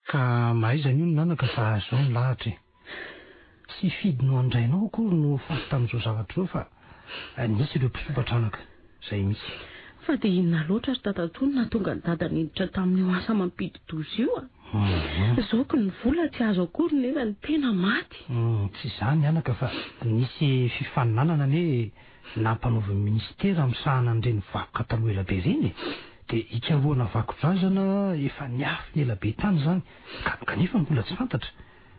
Ka mahaiza an'io ny anaka fa zao ny lahatra e. Tsy fidiny ho an-drainao akory no faty tamin'izao zavatra izao fa nisy ireo mpisompatra anaka. Izay mihitsy. Fa dia inona loatra ry dadatoa no nahatonga an'i dada niditra tamin'io asa mampidi-doza io a? Zoky ny vola tsy azo akory nefa ny tena maty. Tsy izany anaka fa nisy fifaninanana anie nampanaovin'ny minisitera misahana an'ireny vakoka taloha elabe ireny e! Dia hikarohana vako-drazana efa niafina elabe tany izany ka kanefa mbola tsy fantatra.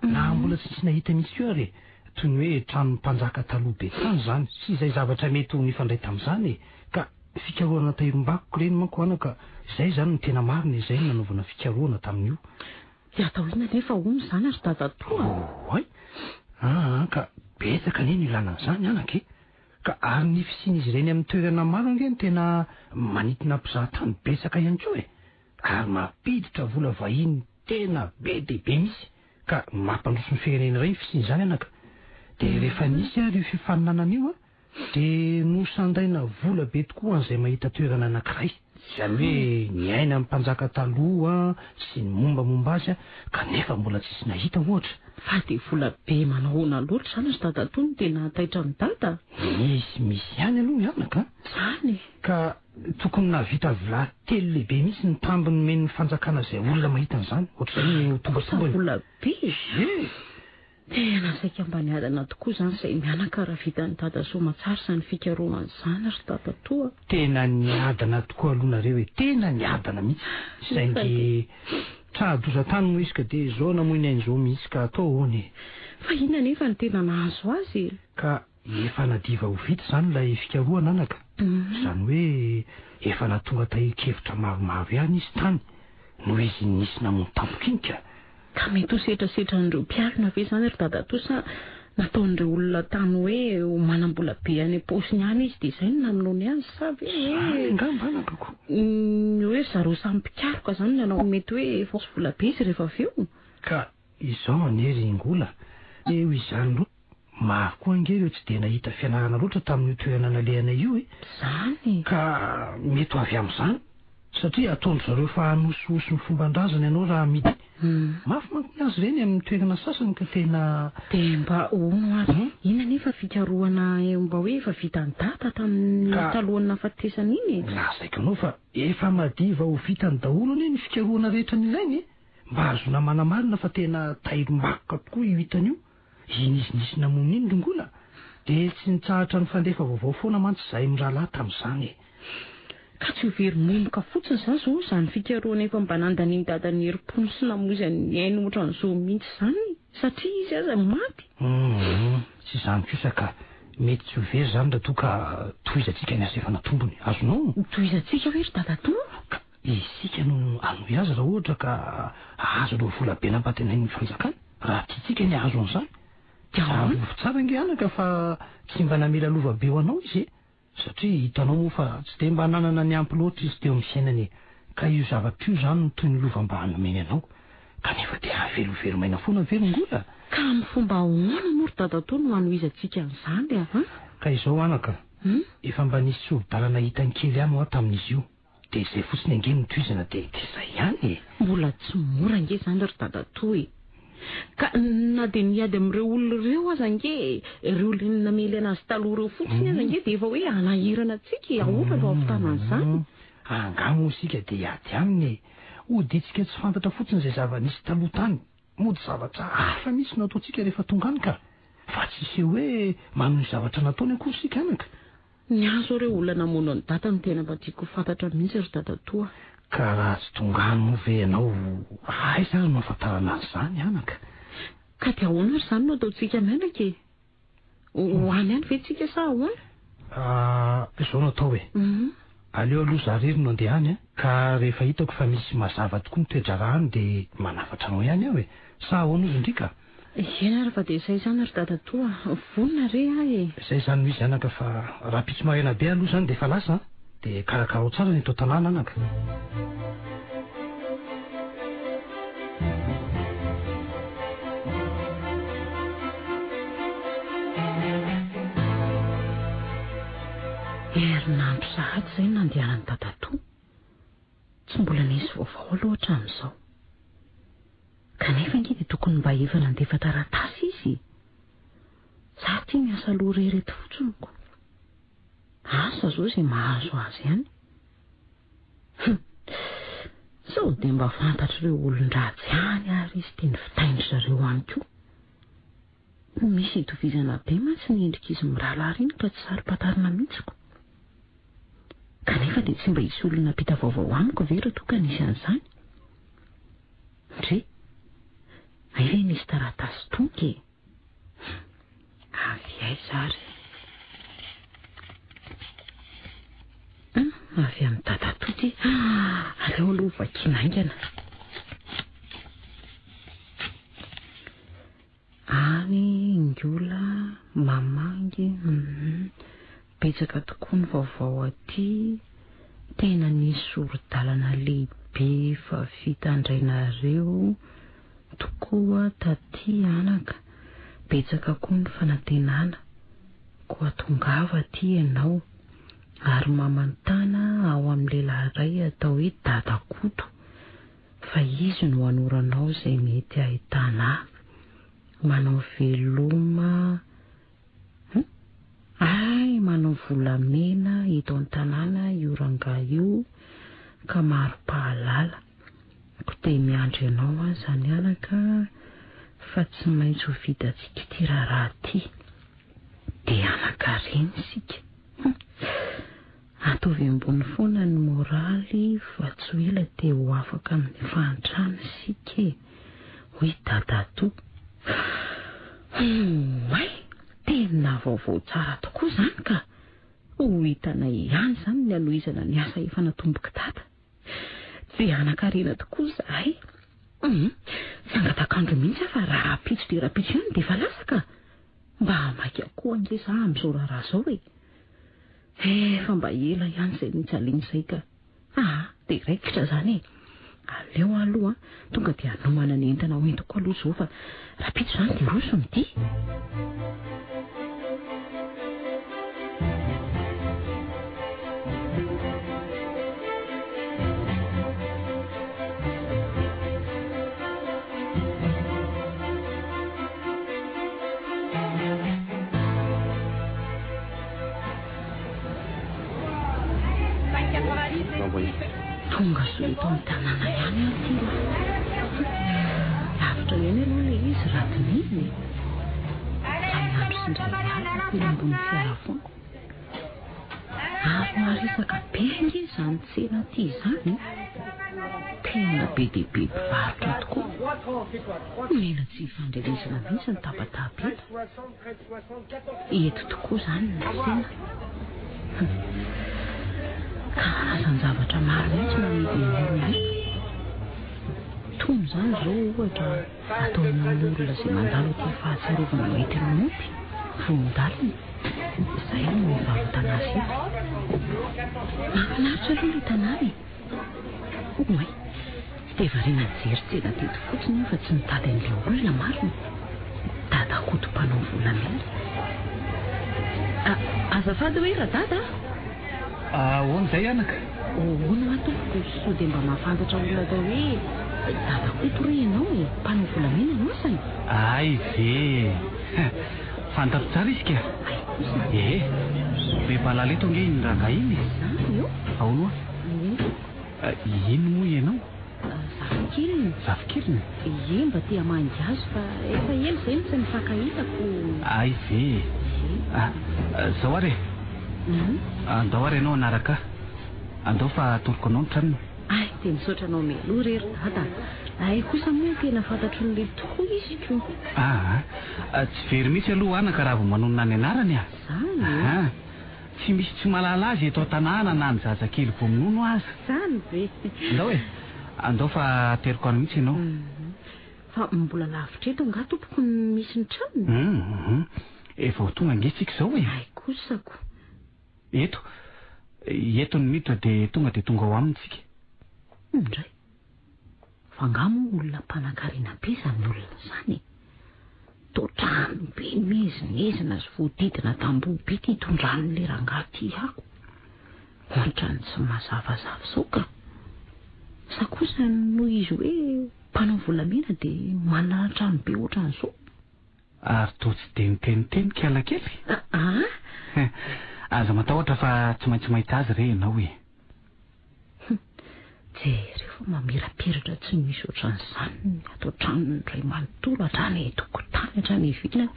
Na mbola tsy nisy nahita mihitsy koa ary e! Toy ny hoe tranon'ny mpanjaka taloha be tany izany sy izay zavatra mety ho nifandray tamin'izany e! Ka fikarohana tahirim-bakoka ireny manko anaka, izay izany no tena marina e, izay no nanaovana fikarohana tamin'io. Dia atao inona anefa hono izany ry dadatoa a? Oay! Aa ka betsaka anie no ilana an'izany anaka e! Ka ary ny fisian'izy ireny amin'ny toerana maro ange no tena manintona mpizahatany betsaka ihany koa e! Ary mampiditra vola vahiny tena be dia be mihitsy. Ka mampandroso ny firenena iray ny fisian'izany anaka. Dia rehefa nisy ary io fifaninanana io an, dia nosandaina vola be tokoa an'izay mahita toerana anankiray. Izany hoe niaina ny mpanjaka taloha sy ny mombamomba azy kanefa mbola tsisy nahita ohatra. Fa dia vola be manao ahoana loatra izany ry dadatoa no tena hahataitra an'i dada? Misy misy ihany aloha ny anaka an. Izany e! Ka tokony nahavita vila telo lehibe mihitsy ny tambiny nomen'ny fanjakana izay olona mahita an'izany. Ohatr'izay no tombatombany. Kosa vola be e! Ie! Tena saika mba niadana tokoa izany izay mianaka raha vitan'i Dada soamatsara izany fikarohana izany ry dadatoa a! Tena niadana tokoa aloha nareo e! Tena niadana mihitsy! Saingy tra-doza tany moa izy ka dia izao namoy ny ainy izao mihitsy ka atao ahoana e! Fa inona anefa no tena nahazo azy e? Ka efa nadiva ho vita izany ilay fikarohana anaka, izany hoe efa nahatonga tahirin-kevitra maromaro ihany izy tany noho izy nisy namono tampoka iny ka. Ka mety ho setrasetran'ireo mpialona ve izany ry dadatoa sa nataon'ireo olona tany hoe ho manam-bola be any am-paosiny any izy dia izay no namonoany azy sa ve hoe. Izany angamba anaka ko. Ny hoe ry zareo samy mpikaroka izany no nanao mety hoe efa vola be izy rehefa avy eo. Ka izao anie ry Ngola, eo izany loatra. Maro koa ange ireo tsy dia nahita fianarana loatra tamin'io toerana nalehanay io e! Izany e! Ka mety ho avy amin'izany, satria ataon-dry zareo fa hanosihosy ny fomban-drazana ianao raha amidy. Mafy manko ny azy ireny amin'ny toerana sasany ka tena. Dia mba hono ary, inona anefa fikarohana mba hoe efa vitan'i Dada tamin'ny talohan'ny nahafatesany iny e? Lazaiko anao fa efa madiva ho vitany daholo anie ny fikarohana rehetra nilainy e! Mba hahazoana manamarina fa tena tairim-bakoka tokoa io hitany io. Iny izy nisy namono iny ry Ngola dia tsy nitsahatra nifandefa vaovao foana mantsy izahay mirahalahy tamin'izany e. Ka tsy ho very momoka fotsiny izany izao izany fikarohana efa mba nandanian'i Dada ny herim-pony sy namoizany ny ainy ohatran'izao mihitsy izany satria izy aza maty? Humm, tsy izany kosa ka. Mety tsy ho very izany raha toa ka tohizantsika ny asa efa natombony. Azonao? Tohizantsika ve ry Dadatoa? Ka isika no hanohy azy raha ohatra ka hahazo ireo vola be nampantenain'ny fanjakana. Raha tiantsika ny hahazo an'izany. Tsarovy tsara ange anaka fa tsy mba namela lova be ho anao izy e! Satria hitanao moa fa tsy dia mba nanana ny ampy loatra izy teo amin'ny fiainany e! Ka io zavatra io izany no toy ny lova mba nomeny anao. Kanefa dia havelovelo maina foana ve ry Ngola? Ka amin'ny fomba ahoana moa ry dadatoa no hanohizantsika an'izany a? Ka izao anaka, efa mba nisy sori-dalana hitany kely ihany hoa tamin'izy io. Dia izay fotsiny ange no tohizana dia dia izay ihany e! Mbola tsy mora ange izany ry dadatoa e! Ka na dia miady amin'ireo olona ireo aza ange e, ireo olona namely an'azy taloha ireo fotsiny aza ange dia efa hoe hanahirana antsika e! Ahoana no hahavitana an'izany? Angaha moa isika dia hiady aminy e! Hodiantsika tsy fantatra fotsiny izay zava-nisy taloha tany. Mody zavatra hafa mihitsy no ataontsika rehefa tonga any ka! Fa tsy hiseho hoe manohy zavatra nataony akory isika anaka. Ny ahy zao re olona namono an'i dada no tena mba tiako ho fantatra mihitsy ry dadatoa a. Ka raha tsy tonga any moa ve ianao aiza ary no ahafantarana an'izany anaka? Ka dia ahoana ary izany no ataontsika mianaka e? Ho any ihany ve tsika sa ahoana? Ah, izao no atao e. Aleo aloha za irery no andeha any ka rehefa hitako fa misy mazava tokoa ny toe-draharaha any dia manafatra anao ihany aho e. Sa ahoana ozy ndry ka? Eny ary fa dia izay izany ry dadatoa a! Vonona re aho e! Izay izany no izy anaka fa rahampitso maraina be aloha izany dia efa lasa an! Dia karakarao tsara ny eto an-tanàna anaka. Herinandro sahady izay no nandehanan'i dadatoa. Tsy mbola nisy vaovao aloha hatramin'izao. Kanefa ange dia tokony mba efa nandefa taratasy izy e! Za aty miasa loha irery eto fotsiny ko. Asa zao izay mahazo azy any. Hum! Sao dia mba fantatr'ireo olon-dratsy any ary izy dia novitain-dry zareo any koa. Misy itovizana be mantsy ny endrik'izy mirahalahy ireny ka tsy saro-pantarina mihitsy ko. Kanefa dia tsy mba hisy olona hampita vaovao amiko ve raha toa ka nisy an'izany? Ndry! Hay ve nisy taratasy tonga e? Avy aiza ary? Hum, avy amin'i dadatoa ity. Aleo aloha vakiana haingana. Any Ngola, mamangy, hum, betsaka tokoa ny vaovao aty, tena nisy sori-dalana lehibe efa vitan-drainareo tokoa taty anaka, betsaka koa ny fanantenana, koa tongava aty ianao, ary mamantàna ao amin'ny lehilahy iray atao hoe Dadakoto. Fa izy no hanoro anao izay mety ahitana ahy. Manao veloma hum? Hay manao volamena eto an-tanàna io rangahy io ka maro mpahalala. Ko dia miandry anao aho izany anaka fa tsy maintsy ho vitantsika ity raharaha ity. Dia hanan-karena isika. Hum! Ataovy ambony foana ny moraly fa tsy ho ela dia ho afaka amin'ny fahantrana isika e! hoy Dadatoa. Oay! Tena vaovao tsara tokoa izany ka! Ho hitanay ihany izany ny hanohizana ny asa efa natombok'i Dada. Tsy hanan-karena tokoa izahay. Hum! Tsy hangatak'andro mihitsy aho fa rahampitso dia rahampitso ihany dia efa lasa ka! Mba maika koa ange za amin'izao raharaha izao e! Efa mba ela ihany izay nijaliana izay ka. Aa, dia raikitra izany e! Aleo aho aloha tonga dia hanomana ny entana ho entiko aloha izao fa rahampitso izany dia roso ny dia. Tonga soa eto amin'ny tanàna ihany aho ity lahy. Lavitra ihany aloha ilay izy raha dinihina e. Indray andro sy indray alina teny ambony fiara foana. Ary maresaka be ange izany tsena aty izany e. Tena be dia be mpivarotra tokoa. Mila tsy hifandrenesana mihitsy ny tabataba eto. Eto tokoa izany ny tsena. Karazan-javatra maro mihitsy no amidin'ny olona eto. Tony izany izao ohatra ataon'ny olona izay mandalo aty fahatsiarovana ho entiny mody, voan-dalana. Izay no ivarotana azy eto. Mahafinaritra aloha ilay tanàna e. Oay! Dia variana nijery tsena teto fotsiny aho fa tsy nitady an'ilay olona marina. Dada Koto mpanao volamena. Ah, azafady hoe Radada a! Ahoana izay anaka? Ahoana hoa tompoko, sao dia mba mahafantatra olona atao hoe Dada Koto re ianao e? Mpanao volamena no asany? Hay ve e! Fantatro tsara izy ka! Hay kosa! Ehe, be mpahalala eto ange iny rangahy iny e! Izany ô? Ahoana hoa? Inona moa ianao? Zafikeliny. Zafikeliny? Ie, mba te hamangy azy fa efa ela izay no tsy nifankahitako. Hay ve e! Ah, zao ary e! Andao ary ianao hanaraka ahy. Andao fa atoroko anao ny tranony. Hay, dia misaotra anao mialoha re ry dada a! Hay kosa moa tena fantatro ny lehibe tokoa izy ko! Aa, tsy very mihitsy aloha anaka raha vao manonona ny anarany a! Zany e! Aa, Tsy misy tsy mahalala azy eto an-tanàna na ny zazakely vao minono aza. Zany ve? Andao e! Andao fa ateriko any mihitsy ianao. Fa mbola lavitra eto angaha tompoko no misy ny tranony? Hum. Efa ho tonga ange isika izao e! Hay kosa ko. Eto. Eto ny miditra dia tonga dia tonga ao aminy isika. Indray. Fa angaha moa olona mpanankarena be izany olona izany e? Toa trano be miezinezina sy voadidina tamboho be ity itondran'ilay rangahy ity ako. Ohatran'ny tsy mazavazava izao ka. Sa kosa noho izy hoe. Mpanao volamena dia manana trano be ohatran'izao. Ary toa tsy dia miteniteny kialakely? Aa! Aza matahotra fa tsy maintsy mahita azy re ianao e! Hum! Jereo fa mamirapiratra tsy misy ohatran'izany ny ato an-tranony iray manontolo, hatrany an-tokotany, hatrany ivelany,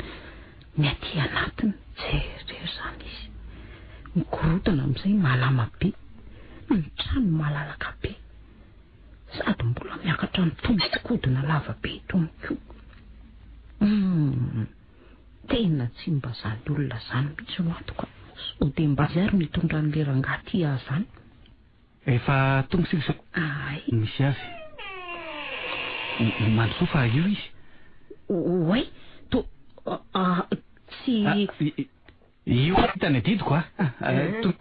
ny aty anatiny. Jereo izany izy, mikorontana amin'izay, malama be, ny trano malalaka be. Sady mbola miakatra ny tongotr'kodina lava be itony koa. Humm! Tena tsy mba zany olona zany mihitsy no ato ka. Sao dia mba izy ary no hitondra an'ilay rangahy tia azy zany. Efa tonga isika izao. Ay. Misy azy. Mandrosoa fa io izy. Oay! To, tsy. Io hita ny adidiko a!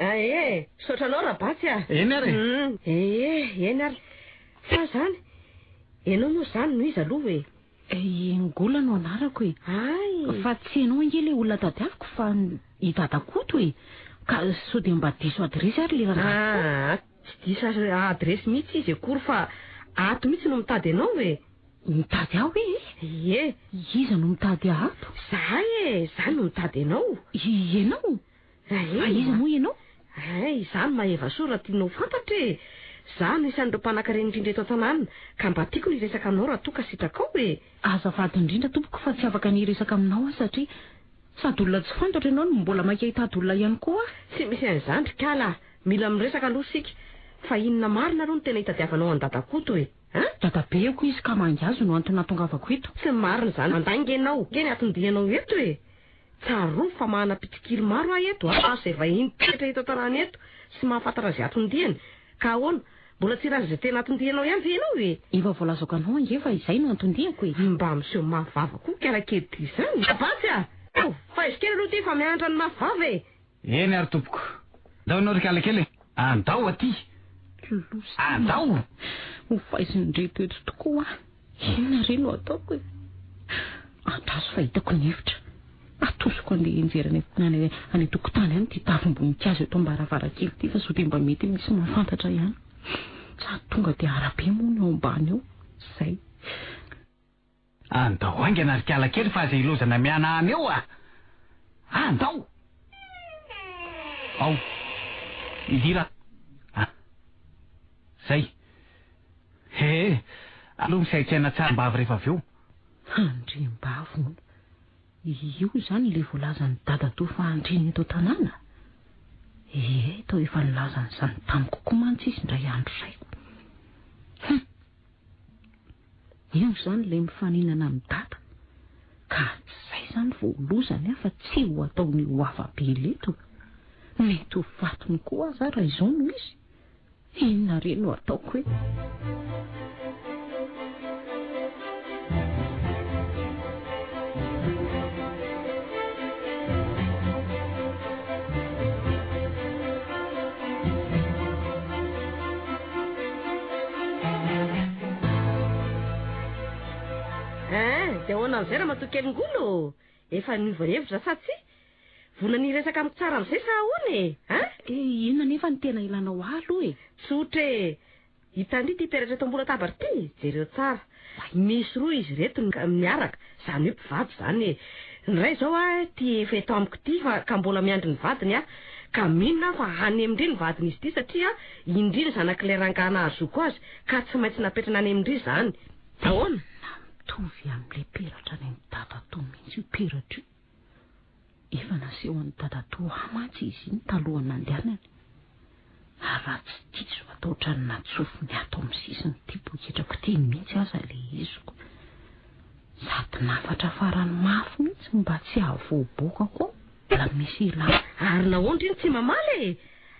Ee, misaotra anao Rabatsy a! Eny ary e! Ee, eny ary. Fa zany, ianao moa zany no iza aloha e? I Ngola no anarako e! Hay! Fa tsy ianao ange ilay olona tadiaviko fa i Dadakoto e! Ka sao dia mba diso adiresy ary ilay rangahy koa? Aa, tsy diso adiresy mihitsy izy akory fa ato mihitsy no mitady anao e! Mitady ahy hoe e? Ie. Iza no mitady ahy ato? Za e, za no mitady anao. Ianao? Fa iza moa ianao? Hay, izaho no Mahevasoa raha tianao ho fantatra e! Izaho no isan'ireo mpanankarena indrindra eto an-tanàna, ka mba tiako ny hiresaka aminao raha toa ka sitrakao e! Azafady indrindra tompoko fa tsy afaka ny hiresaka aminao aho satria sady olona tsy fantatro ianao no mbola maika hitady olona ihany koa aho. Tsy misy an'izany ry kala a! Mila miresaka aloha isika. Fa inona marina aloha no tena itadiavanao an'i Dadakoto e? An? Dadabeako izy ka mangy azy no antony nahatongavako eto. Tsy marina izany, mandainga ianao. Nge ny aton-dianao eto e! Tsarovy fa manana mpitsikilo maro aho eto a! Izay vahiny mpipetra eto an-tanàna eto sy mahafantatra izay aton-diany. Ka ahoana? Mbola tsy hilaza izay tena aton-dianao ihany ve ianao e? Efa voalazako anao ange fa izay no anton-diako e! Mba miseho mafy vava koa kialakely ty izany. Rabatsy a! Faizo kely aloha ity fa mianatra ny mafy vava e! Eny ary tompoko. Ndao ianao ry kalakely e. Andao aty. Loza. Andao. Ho faizin'ireto eto tokoa aho. Inona re no ataoko e? Andraso fa hitako ny hevitra. Atosiko andeha hianjera any any any an-tokotany any ity tavim-boninkazo eto am-baravarankely ity fa sao dia mba mety misy mahafantatra ihany. Sady tonga dia arabe moa ny ao ambany ao. Izay. Andao haingana ry kala kely fa aza ilozana mihanahana eo a! Andao! Ao! Midira a! Zay! He! Aleo misaintsaina tsara mbavy rehefa avy eo. Andriambavy hono. Io izany ilay voalazan'i dadatoa fa andriana eto an-tanàna? Ie, toa efa nilaza an'izany tamiko koa mantsy izy indray andro izay. Hum! Io izany ilay mifaninana amin'i Dada. Ka zay izany vao ho lozany aho fa tsy ho ataony ho afa-be leto. Mety ho fatiny koa aza aho raha izao no izy. Inona re no ataoko e? Hein, dia ahoana amin'izay ramatoa kely Ngolo ô? Efa niova hevitra sa tsia? Vonona ny hiresaka amiko tsara amin'izay sa ahoana e? Hein? Eh, inona anefa no tena ilanao ahy aloha e? Tsotra e! Hitan-dry ity peratra eto ambony latabatra ity? Jereo tsara. Misy roa izy ireto miaraka, izany hoe mpivady izany e. Ny iray izao a, ity efa eto amiko ity fa ka mbola miandry ny vadiny aho. Ka mino aho fa any amin-dry ny vadin'izy ity satria indry ny zanak'ilay rangahy nahazoako azy ka tsy maintsy napetrany any amin-dry izany. Ahoana? Tena mitovy amin'ilay peratra any amin'i dadatoa mihitsy io peratra io. Efa nasehon'i dadatoa ahy mantsy izy iny talohan'ny nandehanany. Ary raha tsy diso atao ohatran'ny natsofony ato amin'ny sisin'ity poketrako ity mihitsy aza ilay iziko. Sady nafatrafarany mafy mihitsy mba tsy hahavoaboaka koa. Mbola misy ilana. Ary nahoana ndry no tsy mamaly e?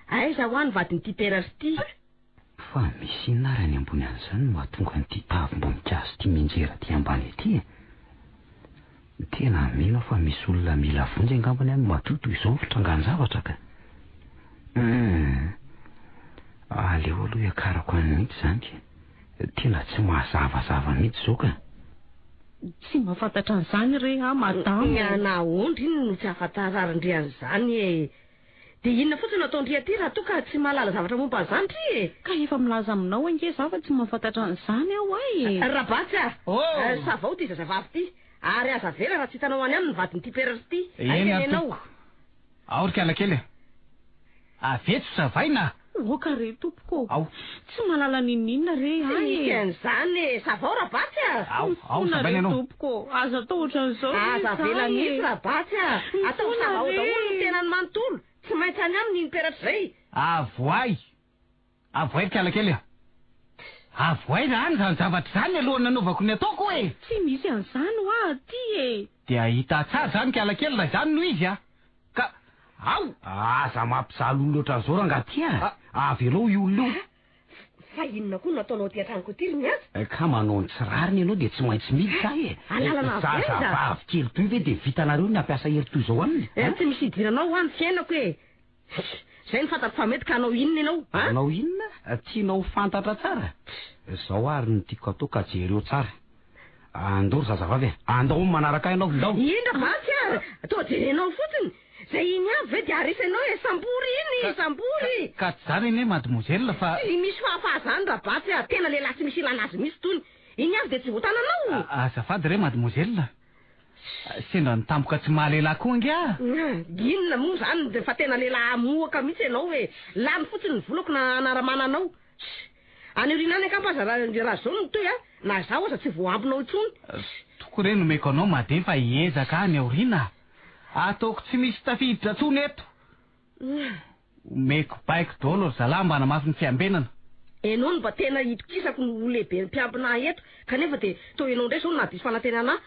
Aiza hoa ny vadin'ity peratra ity? Fa misy inona ary any ambony any izany no mahatonga an'ity tavim-boninkazo ity mianjera aty ambany aty e? Tena mino aho fa misy olona mila vonjy angambany any matoa toy izao ny fitrangan-javatra ka. Hum. Aleo aloha hiakarako any mihitsy izany ka. Tena tsy mahazavazava mihitsy izao ka. Tsy mahafantatra an'izany re aho madama. Ny anà ondry iny no tsy ahafantararndry an'izany e. Dia inona fotsiny no ataon-dry aty raha toa ka tsy mahalala zavatra momba an'izany dry e? Ka efa milaza aminao ange za fa tsy mahafantatra an'izany aho ay e! Rabatsy a! Oh! Savao ity zazavavy ity, ary aza avela raha tsy hitanao any aminy ny vadin'ity peratra ity. Eny Aiza ary ianao? tompoko. Ao ry kalakely a! Avy eto savaina a! Oka re tompoko ô! Ao. Tsy mahalala n'inon'inona re Tsy ahy misy e! an'izany e! Savao Rabatsy a! Ao, ao Mifona savaina re ianao. tompoko ô! Aza atao ohatran'izao re Aza avela izaho e! mihitsy Rabatsy a! Ataovy Mifona savao re! daholo ny tenany manontolo! Tsy maintsy any aminy iny peratra izay! Avoay! Avoay ry kalakely a! Avoay raha any izany zavatra izany alohan'ny nanaovako ny ataoko e! Tsy misy an'izany hoa aty e! Dia hita tsara izany kalakely raha izany no izy a! Ka, ao! Aza mampijaly olona ohatran'izao rangahy ty a! Avelao io olona io. Fa inona koa no nataonao aty an-tranoko aty ry Mihaja? Ka manao ny tsy rariny ianao dia tsy maintsy miditra ahy e! Alalana avy aiza? Zazavavy kely toy ve dia vitanareo ny hampiasa hery toy izao aminy? Tsy misy idiranao hoa ny fiainako e! Izay no fantako fa mety ka hanao inona ianao a? Hanao inona? Tianao ho fantatra tsara? Izao ary no tiako hatao ka jereo tsara. Andao ry zazavavy a! Andao manaraka ahy ianao, ndao! Indra vatsy a! Toa jerenao fotsiny! Izay iny avy ve dia haharesy anao e! Sambory iny! Sambory! Ka tsy izany anie mademoiselle fa. Tsy misy fahafaha izany Rabatsy a! Tena lehilahy tsy misy ilana azy mihitsy itony! Iny avy dia tsy voatananao! Azafady re mademoiselle! Sendra ny tampoka tsy maha lehilahy koa ange aho. Inona moa izany fa tena lehilahy amoaka mihitsy ianao e! Lany fotsiny ny volako na hanaramana anao. Any aoriana any angamba aza raha izao no mitohy a, na izaho aza tsy voaambinao intsony. Toky re nomeko anao Made fa hiezaka any aoriana. Ataoko tsy misy tafiditra intsony eto. Omeko baiko daholo ry zalahy mba hanamafy ny fiambenana. Enao no mba tena itokisako no ho lehiben'ny mpiambina ahy eto kanefa dia toa enao indray izao no nahadiso fanantenana ahy.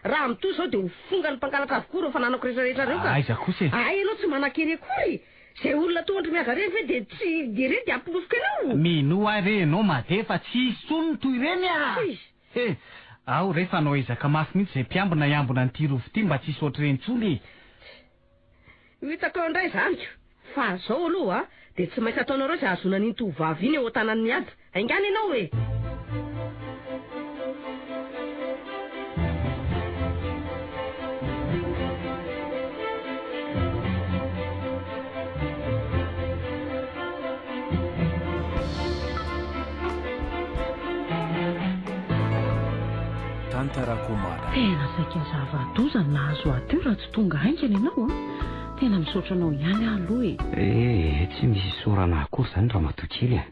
Raha mitohy izao dia ho fongan'ny mpangalatra avokoa ireo fananako rehetrarehetra ireo ka. Aiza kosa e. Hay enao tsy manan-kery akory. Izay olona toa an-dry Mihaja ireny ve dia tsy ireny dia hampilofiko anao? Minoa ahy re enao Made fa tsy hisy intsony ny toy ireny ah! He! Ao re fa hanao ezaka mafy mihitsy izay mpiambina hiambina an'ity rova ity mba tsy hisy ohatr'ireny intsony e! Ho hitako eo indray izany ko! Fa izao aloha dia tsy maintsy ataonareo izay hahazoana an'iny tovovavy iny eo an-tanan'i Mihaja. Haingana ianao e! Tantarakomana. Tena saika zava-doza ny nahazo ahy teo raha tsy tonga haingana ianao an! Tena misaotra anao ihany aho aloha e! Eh, tsy misy isaorana akory izany ramatoa kely a!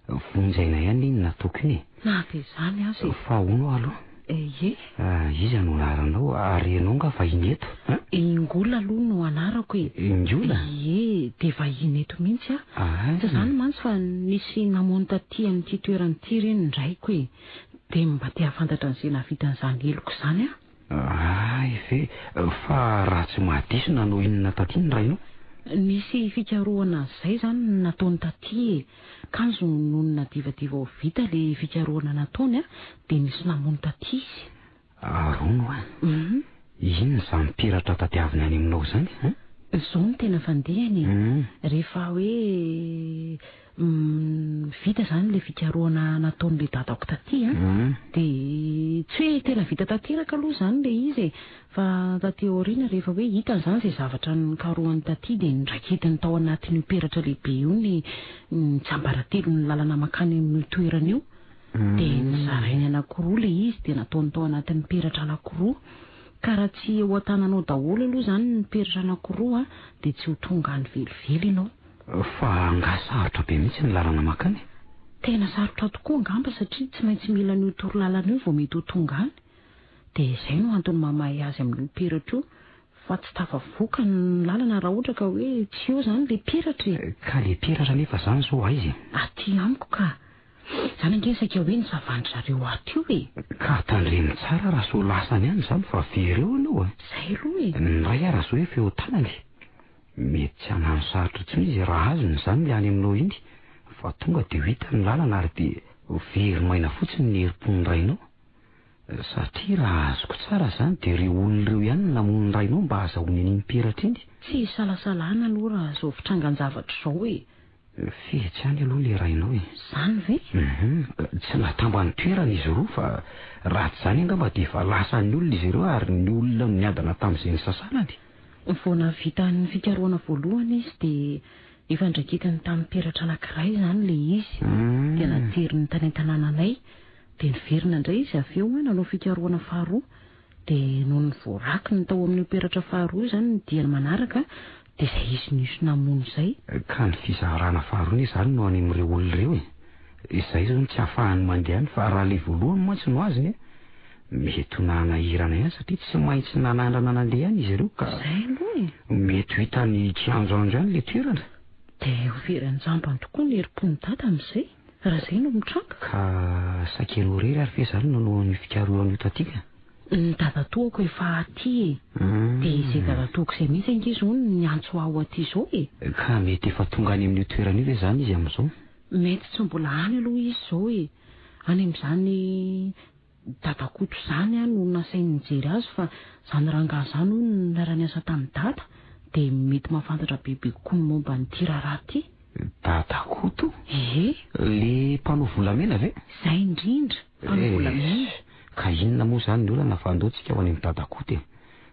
Vonjy aina ihany iny nataoko iny e! Na dia izany aza e! Fa hono aho aloha? Ie. Iza no anaranao ary ianao nga vahiny eto an? Ingola aloha no anarako e! Ingola? Ie, dia vahiny eto mihitsy aho. Ay. Tsy izany mantsy fa nisy namono taty amin'ity toerana ity re ny raiko e! Dia mba te hahafantatra an'izay nahavita an'izany heloka izany aho. Hay ve? Fa raha tsy mahadiso nanao inona taty ny rainao? Nisy fikarohana izay izany nataony taty e! Kanjo nony nadivadiva ho vita ilay fikarohana nataony dia nisy namono taty izy. Ary hono hoa, inona izany peratra tadiaviny any aminao izany an? Izao no tena fandehany e! Rehefa hoe vita izany ilay fikarohana nataon'ilay dadako taty an, dia tsy hoe tena vita tanteraka aloha izany ilay izy e, fa taty aoriana rehefa hoe hitany izany izay zavatra nokarohany taty dia noraiketiny tao anatin'io peratra lehibe io ny ny tsiambaratelon'ny lalana mankany amin'io toerana io, dia nozarainy anankiroa ilay izy dia nataony tao anatin'ny peratra anankiroa, ka raha tsy eo an-tananao daholo aloha izany ny peratra anankiroa dia tsy ho tonga any velively ianao. Fa angaha sarotra be mihitsy ny lalana mankany? Tena sarotra tokoa angamba satria tsy maintsy mila an'io torolalana io vao mety ho tonga any. Dia izay no antony mamahy azy amin'io peratra io fa tsy tafavoaka ny lalana raha ohatra ka hoe tsy eo izany ilay peratra e. Ka ilay peratra anefa izany izao aiza e? Aty amiko ka. Izany ange saika hoe ny savan-dry zareo ato io e. Ka tandremo tsara raha sao lasany any izany fa very eo ianao a. Izay aloha e. Ny iray ara zao efa eo an-tanany. Mety tsy hanano sarotra intsony izy raha azony izany ilay any aminao iny fa tonga dia ho hita ny lalana ary dia ho very maina fotsiny ny herim-pon'ny rainao. Satria raha azoko tsara izany dia ireo olona ireo ihany no namono ny rainao mba hahazahoany an'iny peratra iny. Tsy isalasalana aloha raha izao fitrangan-javatra izao e. Fetsy ihany aloha ilay rainao e. Izany ve? Hum, tsy natambany toerana izy roa fa raha tsy izany angamba dia efa lasan'ny olona izy ireo ary ny olona no niadana tamin'izay nisasanany. Vao nahavita ny fikarohana voalohany izy dia efa ndraiketiny tamin'ny peratra anankiray izany ilay izy. Dia nateriny tany an-tanànanay. Dia niverina indray izy avy eo nanao fikarohana faharoa. Dia nony voarakiny tao amin'io peratra faharoa io izany ny diany manaraka dia izay izy nisy namono izay. Ka ny fizarana faharoa anie izany no any amin'ireo olona ireo e! Izay izao no tsy ahafahany mandeha any fa raha ilay voalohany mantsy no azony mety ho nanahirana ihany satria tsy maintsy nanandrana nandeha ihany izy ireo ka Izay aloha e! mety ho hitany kianjoanjo ihany ilay toerana. Dia ho very an-jambany tokoa ny herim-pon'i Dada amin'izay raha izay no mitranga. Ka saika ianao irery ary ve izany no nanao an'io fikarohana io taty ka? Ny dadatoako efa aty e! Dia izay dadatoako izay mihitsy ange izao no niantso ahy ho aty izao e! Ka mety efa tonga any amin'io toerana io ve izany izy amin'izao? Mety tsy mbola any aloha izy izao e! Any amin'izany dadakoto izany aho no nasainy nijery azy fa izany rangahy izany hono no niara-niasa tamin'i dada dia mety mahafantatra bebe kokoa ny momba an'ity raharaha ity. Dadakoto? Ie. Le mpanao volamena ve? Izay indrindra, mpanao volamena. Ka inona moa izany ny olana fa andao tsika ho any amin'i Dadakoto e!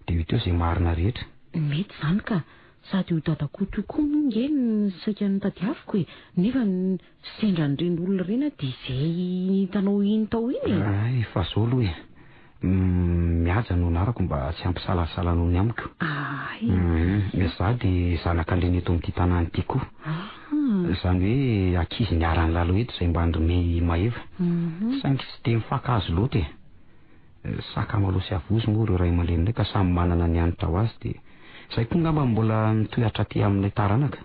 Dia ho hita eo izay marina rehetra. Mety izany ka! Sady io Dadakoto io koa moa nge no saika notadiaviko e! Nefa sendra an'ireny olona ireny aho dia izay hitanao iny tao iny e! Hay, fa zao aloha e! Mihaja no anarako mba tsy hampisalasala anao ny amiko. Hay! Izaho dia zanak'andriana eto amin'ity tanàna ity koa. Izany hoe ankizy niara-nilalao eto izay mba andry Maeva. Saingy tsy dia mifankahazo loatra e. Sakamalaho sy Avozo moa ireo ray aman-dreninay ka samy manana ny hanitra ho azy dia izay koa angamba mbola mitohy hatraty amin'ilay taranaka.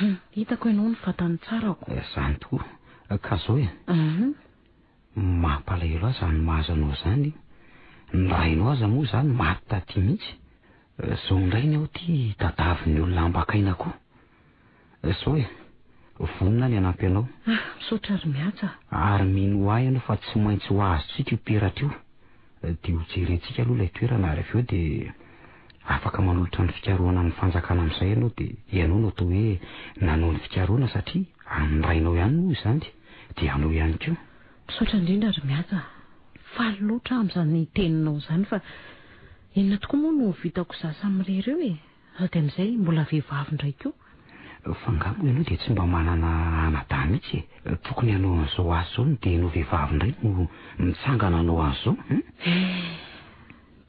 Hum, hitako ianao ny vatany tsarako. Izany tokoa. Ka izao e. Mampalahelo ahy izany mahazo anao izany. Ny rainao aza moa izany maty taty mihitsy. Izao indray ny ao ity tadavin'ny olona ambakaina koa. Izao e, vonona ny hanampy anao. Ah, misaotra ry Mihaja a. Ary minoa ahy ianao fa tsy maintsy ho azontsika io peratra io. Dia ho jerentsika aloha ilay toerana ary avy eo dia afaka manolotra ny fikarohana amin'ny fanjakana amin'izay ianao dia ianao no atao hoe nanao ny fikarohana satria an'ny rainao ihany moa izany dia anao ihany koa. Misaotra indrindra ry Mihaja a. Faly loatra aho amin'izany teninao izany fa inona tokoa moa no ho vitako izaho samirery eo e? Sady amin'izay mbola vehivavy indray koa. Fa angaha moa ianao dia tsy mba manana anadahy mihitsy e? Tokony hanao an'izao asa izao no dia ianao vehivavy indray no mitsangana hanao an'izao hum? Eh!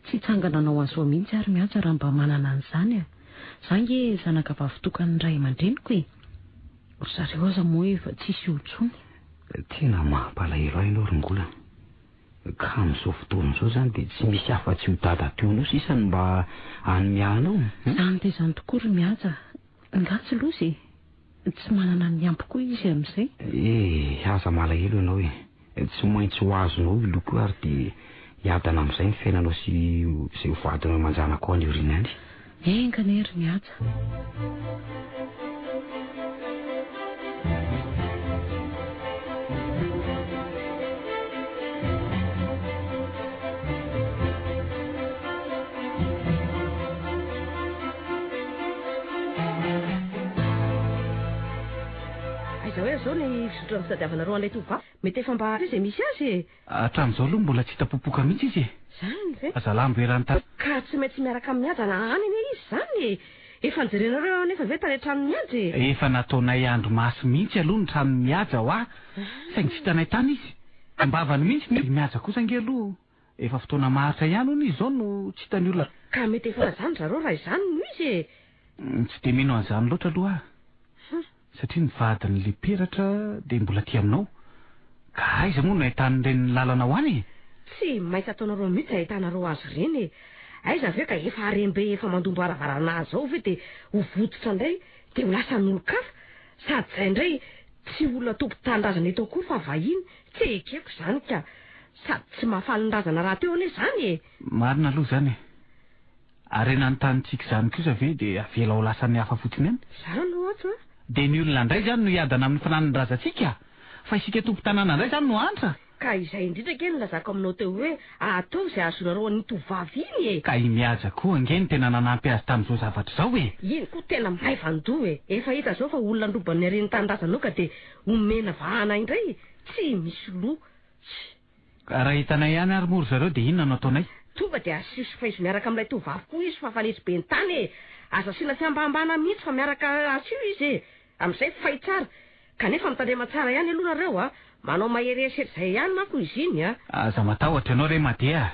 Tsy hitsangana hanao an'izao mihitsy aho ry Mihaja raha mba manana an'izany a! Za ange zanaka vavitokan'ny ray aman-dreniko e! Ry zareo aza moa efa tsisy eo intsony. Tena mampalahelo ahy ianao ry Ngola. Ka amin'izao fotoana izao izany dia tsy misy afa-tsy io dadatoanao sisa no mba hanome anao hum? Izany dia izany tokoa ry Mihaja. Angaha tsy loza e? Tsy manana ny ampy koa izy amin'izay. Eh, aza malahelo ianao e. Tsy maintsy ho azonao io loko io ary dia hiadana amin'izay ny fiainanao sy izay ho vadinao aman-janakao any aoriana any. Enga anie ry Mihaja. Aiza hoe izao ny fizotran'ny fitadiavanareo an'ilay tovovavy? Mety efa mba izay misy azy e! Hatramin'izao aloha mbola tsy hita popoka mihitsy izy e! Izany ve? Zalahy mbo eran'ny tany. Ka tsy maintsy miaraka amin'i Haja na any anie izy izany e! Efa nojerenareo anefa ve tany an-tranon'i Mihaja e? Efa nataonay andro maso mihitsy aloha ny tranon'i Mihaja hoa, saingy tsy hitanay tany izy. Am-bavany mihitsy ny. I Mihaja kosa ange aloha efa fotoana maharitra ihany hono izy izao no tsy hitan'ny olona. Ka mety efa izany zareo raha izany no izy e! Tsy dia mino an'izany loatra aloha aho. Satria ny vadin'ilay peratra dia mbola aty aminao. Ka aiza moa no ahitan'ireny ny lalana ho any e? Tsy maintsy ataonareo mihitsy ahitanareo azy ireny e! Aiza ve ka efa harem-be efa mandom-baravarana azy ao ve dia ho votsotra indray dia ho lasan'olon-kafa? Sady izay indray tsy olona tompon-tanindrazana eto akory fa vahiny, tsy ekeko izany ka! Sady tsy mahafaly ny razana rahateo anie izany e! Marina aloha izany e! Harena ny tanintsika izany kosa ve dia avela ho lasan'ny hafa fotsiny any? Izany hoatso a! Dia ny olona indray izany no hiadana amin'ny fananan-drazantsika? Fa isika tompon-tanàna indray izany no hahantra? Ka izay indrindra ange no nilazako aminao teo hoe ataovy izay hahazoanareo an'iny tovovavy iny e! Ka i Mihaja koa ange no tena nanampy azy tamin'izao zavatra izao e! Iny koa tena maivan-doha e! Efa hita izao fa olona androban'ny haren'ny tanindrazanao ka dia omena vahana indray e! Tsy misy loha! Ka raha hitanay ihany ary moa ry zareo dia inona no ataonay? Tonga dia asio sy faizo miaraka amin'ilay tovovavy koa izy fa fanetry be ny tany e! Aza asiana fihambahambana mihitsy fa miaraka asio izy e! Amin'izay fay tsara. Kanefa mitandrema tsara ihany aloha nareo a! Manao mahery herisetra izay ihany manko izy iny a! Aza matahotra ianao re Made a!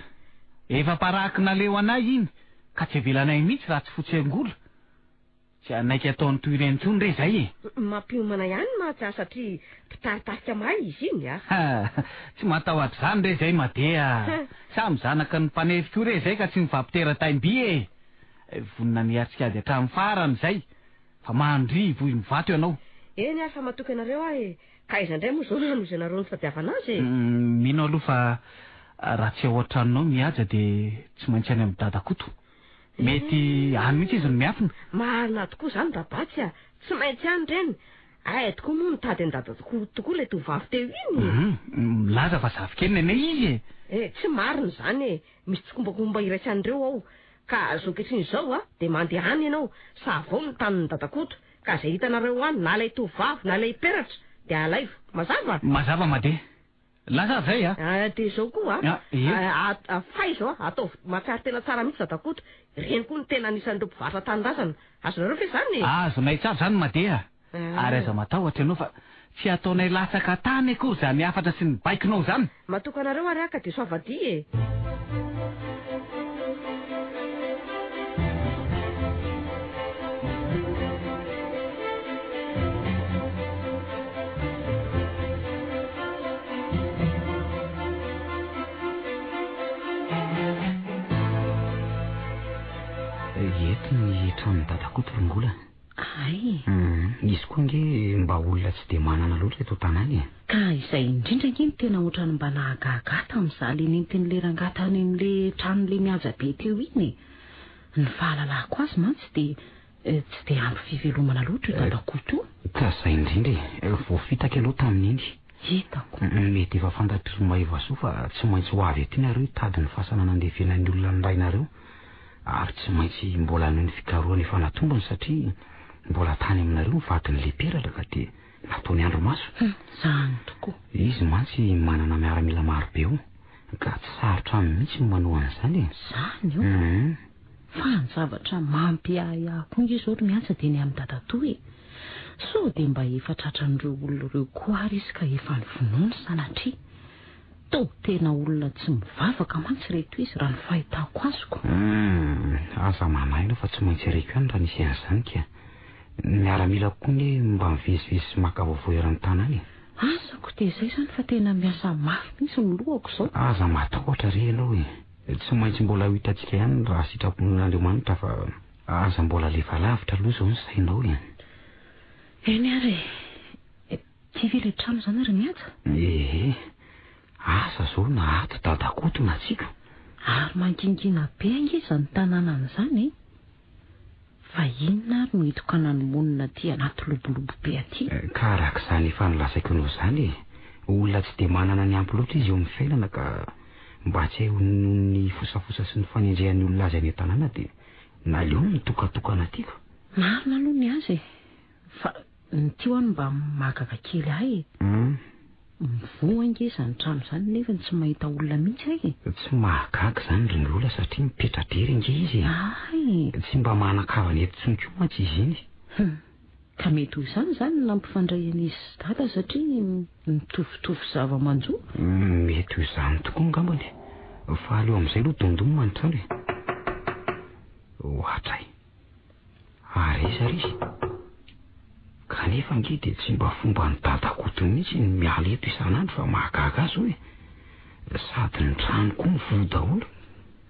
Efa paraky naleo anay iny ka tsy avelanay mihitsy raha tsy fotsy angola. Tsy hanaiky ataony toy ireny intsony re izay e! Mampiomana ihany mantsy aho satria mpitaritarika mahay izy iny a! Ha! Tsy matahotra izany re izay Made a! Samy zanaky ny mpanefy koa re izay ka tsy mifampitera-taim-by e! Vonona ny hiatrika ady hatramin'ny farany izay fa mandria vohim-vato ianao. Eny ary fa matoky anareo aho e! Ka aiza indray moa izao no hanohizanareo ny fitadiavana azy e? Mino aloha fa raha tsy ao an-tranonao Mihaja dia tsy maintsy any amin'i Dadakoto. Mety any mihitsy izy no miafina. Marina tokoa izany Rabatsy a! Tsy maintsy any ireny. Aiza tokoa moa nitady an'i Dadakoto tokoa ilay tovovavy teo iny e? Hum, milaza fa zafikeliny anie izy e! Eh, tsy marina izany e! Misy tsikombakomba iraisan'ireo ao. Ka izao ankehitriny izao a, dia mandeha any ianao, savao ny tanin'i Dadakoto, ka izay hitanareo any, na ilay tovovavy na ilay peratra, dia alaivo. Mazava? Mazava Made. Lasa zay a! Ah, dia izao koa a! Ah, ie. Ah, ah, faizo a! Ataovy mahatsiaro tena tsara mihitsy Dadakoto. Ireny koa no tena anisan'ireo mpivarotra tanindrazana. Azonareo ve izany e? Azonay tsara izany Made a! Ah. Ary aza matahotra ianao fa tsy hataonay latsaka tany akory izany hafatra sy ny baikonao izany. Matoky anareo ary aho ka dia soavadia e! Eto ny tranon'i Dadakoto ry Ngola. Hay. Izy koa ange mba olona tsy dia manana loatra eto an-tanàna e. Ka izay indrindra ange no tena ohatran'ny mba nahagaga ahy tamin'izaho le nentin'ilay rangahy tany amin'ilay tranon'ilay mihaja be teo iny e. Ny fahalalako azy mantsy dia Tsy dia ampy fivelomana loatra io Dadakoto io. Ka zay indrindra e! Voafitaka ianao tamin'iny. Hitako. Mety efa fantatr'i ry Maivasoa fa tsy maintsy ho avy aty nareo hitady ny fasana nandevenan'ny olona ny rainareo. Ary tsy maintsy mbola hanohy ny fikarohana efa natombony satria mbola tany aminareo ny vadin'ilay peratra ka dia nataony andrimaso. Hum, zany tokoa. Izy mantsy manana miaramila marobe ao ka tsy sarotra aminy mihitsy ny manoa an'izany e. Zany io? Hum. Fa ny zavatra mampiahiahy koa ange izao ry Miantsa dia ny amin'i Dadatoa e! Sao dia mba efa tratran'ireo olona ireo koa ary izy ka efa novonoiny sanatria? Toa tena olona tsy mivavaka mantsy ireto izy raha ny fahitako azoko. Humm, aza manahy aloha fa tsy maintsy reko ihany raha nisy an'izany ka. Ny miaramila koa anie mba mivezivezy sy maka vaovao eran'ny tanàna e. Asako dia izay izany fa tena miasa mafy mihitsy ny lohako izao. Aza matahotra re ianao e. Tsy maintsy mbola ho hitantsika ihany raha sitrapon'Andriamanitra fa aza mbola alefa lavitra aloha izao ny sainao e. Eny ary e. Ty ve ilay trano izany ry Mihaja? Ehe. Asa izao na ato Dadakoto na tsiko. Ary mangingina be ange izany tanànana izany e. Fa inona ary no hitokanany monina aty anaty lobolobo be aty? Ka araka izany efa nolazaiko anao izany e. Olona tsy dia manana ny ampy loatra izy eo amin'ny fiainana ka mba tsy hay noho ny fosafosa sy ny fanenjehan'ny olona azy any an-tanàna dia naleony nitokatokana aty ka. Marina aloha ny azy e. Fa ny ty ho'a no mba mahagaga kely ahy e. Mivoha ange izany trano izany nefa tsy mahita olona mihitsy ahy e. Tsy mahagaga izany ry Lola satria mipetra-drery ange izy e. Hay. Tsy mba manan-kavana eto intsony koa mantsy izy iny. Hum. Ka mety ho izany izany no nampifandray an'izy sy Dada satria mitovitovy zava-manjo? Mety ho izany tokoa angambany. Fa aleo amin'izay aloha dondonina ny trano e. Ohatray. Ary aiza ary izy? Kanefa ange dia tsy mba fomban'i Dadakoto mihitsy ny miala eto isan'andro fa mahagaga ahy izao e! Sady ny trano koa mivoha daholo.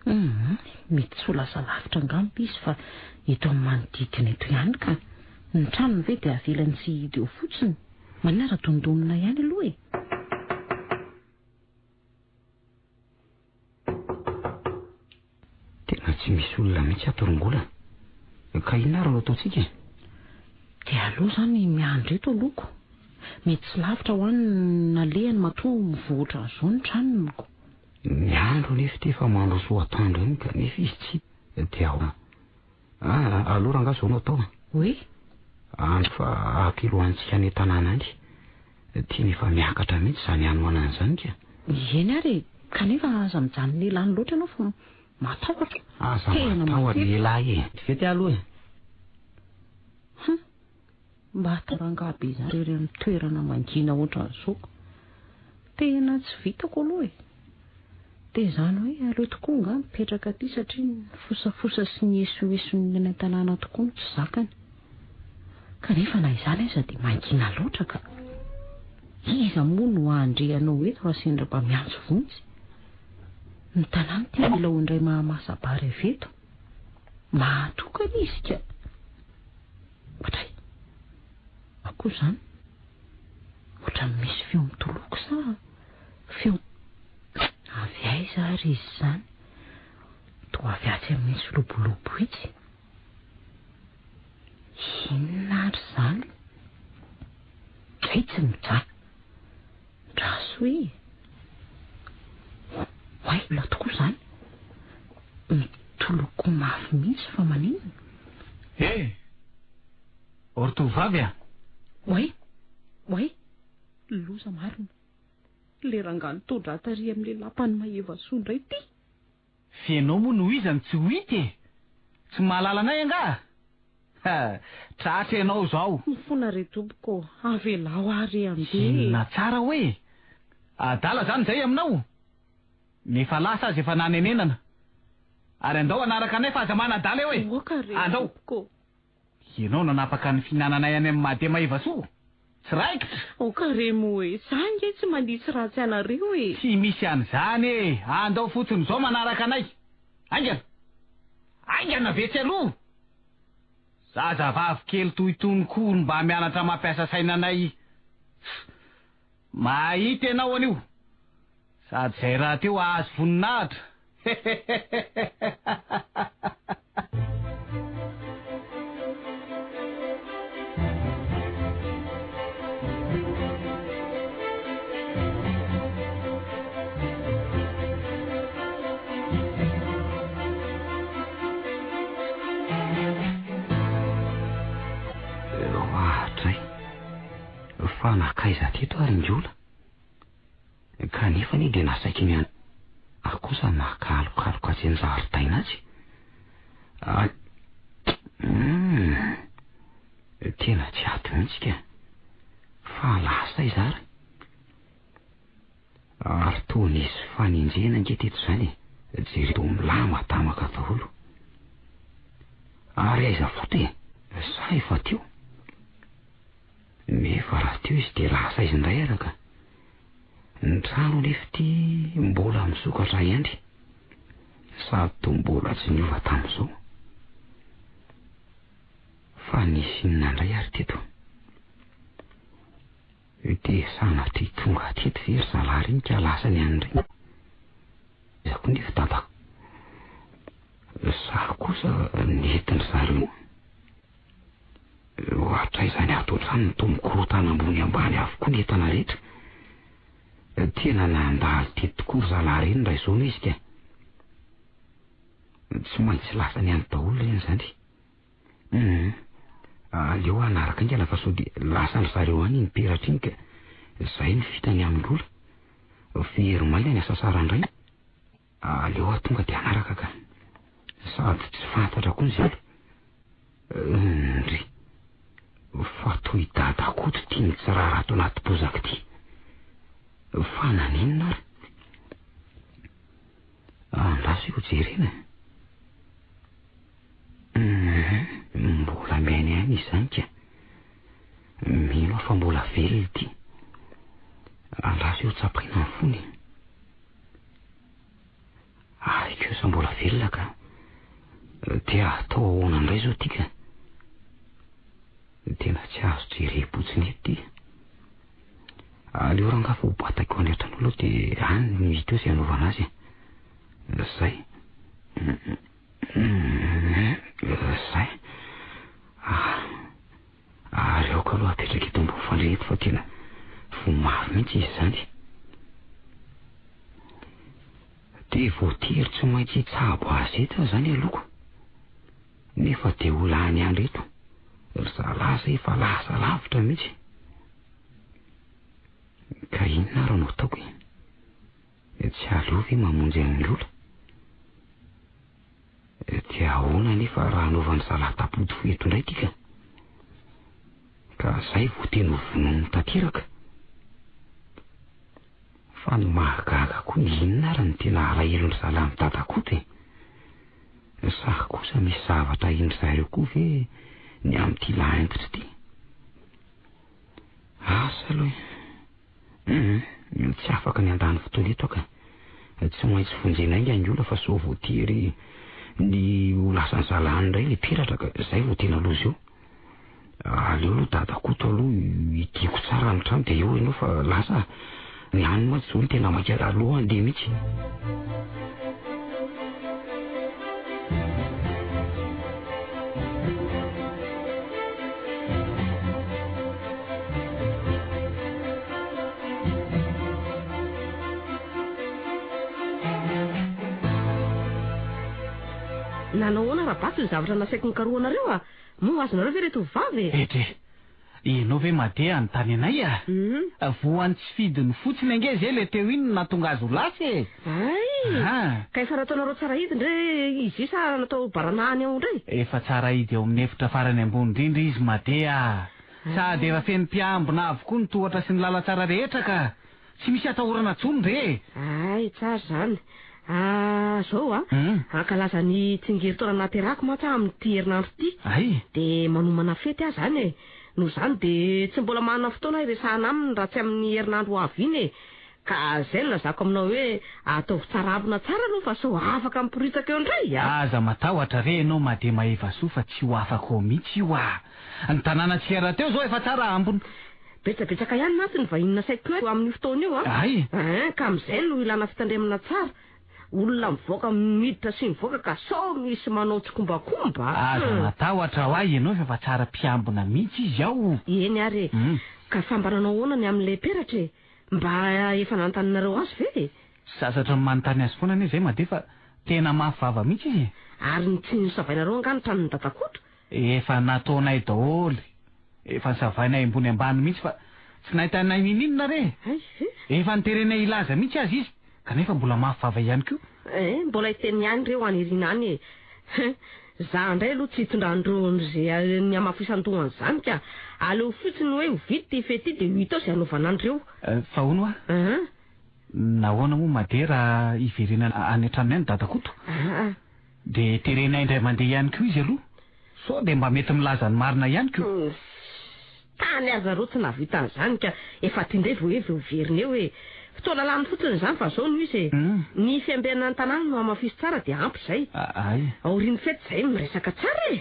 Hum, mety tsy ho lasa lavitra angamba izy fa eto amin'ny manodidina eto ihany ka. Ny tranony ve dia avelany tsy hihidy eo fotsiny? Manina raha dondonina ihany aloha e! Tena tsy misy olona mihitsy ato ry Ngola. Ka inona ary no ataontsika e? Dia aleo izany miandry eto aloha ko. Mety tsy lavitra ho any ny nalehany matoa mivoatra an'izao ny tranony ko. Ny andro anefa ity efa mandroso ho atoandro iny kanefa izy tsy dia ao. Ah, aleo rangaha izao no atao. Hoe? Andro fa ato ilohantsika any an-tanàna any. Tena efa miakatra mihitsy izany hanoanana izany ka. Eny ary e, kanefa aza mijanona ela any loatra ianao fa. Matahotra. Aza Tena matahotra lehilahy e. Vety aloha e. Hum. Mba atao rangahy be izany irery amin'ny toerana mangina ohatran'izao. Tena tsy vitako aloha e. Dia izany hoe aleo tokoa angaha mipetraka aty satria ny fosafosa sy ny esoeson'ny any an-tanàna tokoa no tsy zakany. Kanefa na izany aza dia mangina loatra ka. Iza moa no handre anao eto raha sendra mba miantso vonjy? Ny tanàna ity mila ho indray mahamasa-bary avy eto. Mahatokana izy ka. Ohatray. Akoho izany? Ohatran'ny misy feo mitoloko sa feo avy aiza ary izy izany? Toa avy atsy amin'itsy lobolobo itsy. Inona ary izany? Dray tsy mijaly. Ndraso e! Oay, olona tokoa izany. Mitoloko mafy mihitsy fa maninona? Eh! O ry tovovavy a! Oay! Oay! Loza marina! Ilay rangahy nitondra ahy tary amin'ilay lapan'i Mahevasoa indray ity! F'ianao moa no iza no tsy ho hita e! Tsy mahalala anay angaha? Ha! Tratra ianao izao! Mifona re tompoko ô! Avelao aho re handeha e! Inona tsara hoe? Adala izany izay aminao? Ny efa lasa aza efa nanenenana. Ary andao hanaraka anay fa aza manadala eo e! Aoka re Andao! tompoko ô! Ianao nanapaka ny fihinananay any amin'ny Madema Evasoa? Tsy raikitra! Aoka re moa e! Za ange tsy manisy ratsy anareo e! Tsy misy an'izany e! Andao fotsiny izao manaraka anay! Haingana! Haingana ve tsy aloha? Zazavavy kely toy itony koa no mba mianatra mampiasa saina anay. Mahita ianao anio. Sady izay rahateo hahazo voninahitra. Ohatray, fa nankaiza teto ary Ngiola? Kanefa anie dia nasaiko ny ahy kosa naka alokaloka atsy an-jaridaina atsy. Ay, hum, tena tsy ato mihitsy ka. Fa lasa aiza ary? Ary toa nisy fanenjehana ange teto izany e! Jereo toa milamadamaka daholo. Ary aiza foto e? Sa efa teo? Nefa raha teo izy dia lasa izy indray araka. Ny trano anefa ity mbola misokatra ihany. Sady toa mbola tsy niova tamin'izao. Fa nisy inona indray ary teto? Dia sanatria tonga teto ve ry zalahy reny ka lasa ny any indray? Iza koa nefa dadako? Za kosa nentin-dry zareo. Hatraiza any ato hatrany no toa mikorontana ambony ambany avokoa ny entana rehetra. Tena nandalo teto tokoa ry zalahy reny raha izao no izy ka. Tsy maintsy lasa ny any daholo reny izany. Hum, aleo hanaraka haingana fa sao dia lasan-dry zareo any iny peratra iny ka izay no fitany amin'ny lola. Very maina ny hasasaran-dray. Aleo aho tonga dia hanaraka ka. Sady tsy fantatra koa ny zelo. Ndry. Fa toy dada Koto ity mitsirara ato anaty bozaka ity. Fa naninona ary? Andraso io jerena e. Hum, mbola miaina ihany izy izany ka. Mino aho fa mbola velona ity. Andraso eo tsapaina ny fony. Ary kosa mbola velona ka. Dia atao ahoana indray izao ity ka? Tena tsy azo jerem-potsiny eto ity. Aleo rangahy fa ho batako any an-trano aloha dia any no hita eo izay hanaovana azy e. Zay. Zay. Ah. Ary aoka aloha apetraka eto ambony fandriana eto fa tena voa mafy mihitsy izy izany. Dia voatery tsy maintsy hitsabo azy eto aho izany aloha. Nefa dia ho lany andro eto. Ry zalahy izay efa lasa lavitra mihitsy. Ka inona ary no ataoko e? Tsy aleo ve mamonjy an'i Lola? Dia ahoana anefa raha hanaovan'ny zalahy tapody fo eto indray ty ka? Ka zay vao tena ho vonoiny tanteraka. Fa ny mahagaga koa ny inona ary no tena alahelon-dry zalahy amin'i Dadakoto e? Sa kosa misy zavatra ahian-dry zareo koa ve ny amin'ity lahy antitra ity? Asa aloha e! Humm, tsy afaka ny handany fotoana eto aho ka. Tsy maintsy vonjena haingana ny olona fa sao voatery ny ho lasan'ny zalahy any indray ilay peratra ka izay vao tena loza eo. Aleo aloha Dadakoto aloha hidiako tsara ny trano dia eo ianao fa lasa ah. Ny any mantsy izao no tena maika aleo handeha mihitsy. Nanao ahoana Rabato ny zavatra nasaiko nokarohanareo a? Moa azonareo ve ireto vavy e? Edrey! Ianao ve madeha hanontany anay a? Voan'ny tsy fidiny fotsiny ange izay ilay teo iny no nahatonga azy ho lasa e! Hay! Ka efa nataonareo tsara hidy ndre izy io sa natao baranahany ao indray? Efa tsara hidy ao amin'ny efitra farany ambony indrindra izy madeha a! Sady efa feno mpiambina avokoa ny tohatra sy ny lalantsara rehetra ka! Tsy misy atahorana intsony re e! Hay, tsara izany. Ah, zao a! Hankalaza ny tsingerin-taona nahaterahako mantsy aho amin'ity herinandro ity. Hay! Dia manomana fety aho izany e! Noho izany dia tsy mbola manana fotoana hiresahana aminy raha tsy amin'ny herinandro ho avy iny e! Ka izay no lazako aminao hoe ataovy tsara ambina tsara aloha fa sao afaka miporitsaka eo indray a! Aza matahotra re ianao Made Mahevasoa fa tsy ho afaka ao mihitsy io a! Ny tanànantsika rahateo izao efa tsara ambina. Betsabetsaka ihany mantsy ny vahiny nasaiko eo amin'io fotoana io an! Hay! Ein, ka amin'izay no ilana fitandremana tsara. Olona mivoaka miditra sy mivoaka ka sao misy manao tsikombakomba. Aza matahotra hoa ianao fa efa tsara mpiambina mihitsy izy ao. Eny ary e! Ka fa mba nanao ahoana ny amin'ilay peratra e? Mba efa nanontanianareo azy ve e? Sasatra ny manontany azy foana anie izay Made fa tena mafy vava mihitsy izy e! Ary ny tsy nosavainareo angaha ny tranon'i Dadakoto? Efa nataonay daholo, efa nosavainay ambony ambany mihitsy fa tsy nahitanay n'ininona re! Efa noterenay hilaza mihitsy aza izy kanefa mbola mafy vava ihany koa. Eh, mbola hiteny ihany ireo any aoriana any e! Za indray aloha tsy hitondra an'ireo an'izay ny hamafisan-dohany izany ka! Aleo fotsiny hoe ho vita ity fety ity dia ho hita eo izay hanaovana an'ireo. Fa hono hoa, nahoana moa Made raha hiverenana any an-tranony any Dadakoto? Dia terenay indray mandeha ihany koa izy aloha, sao dia mba mety milaza ny marina ihany ko. Tany aza reo tsy nahavita an'izany ka efa aty indray vao hoe vao hiverina eo e! Fotoana lany fotsiny izany fa zao no izy e! Ny fiambenana ny tanàna no hamafiso tsara dia ampy izay. Ay. Aorian'ny fety izay miresaka tsara e!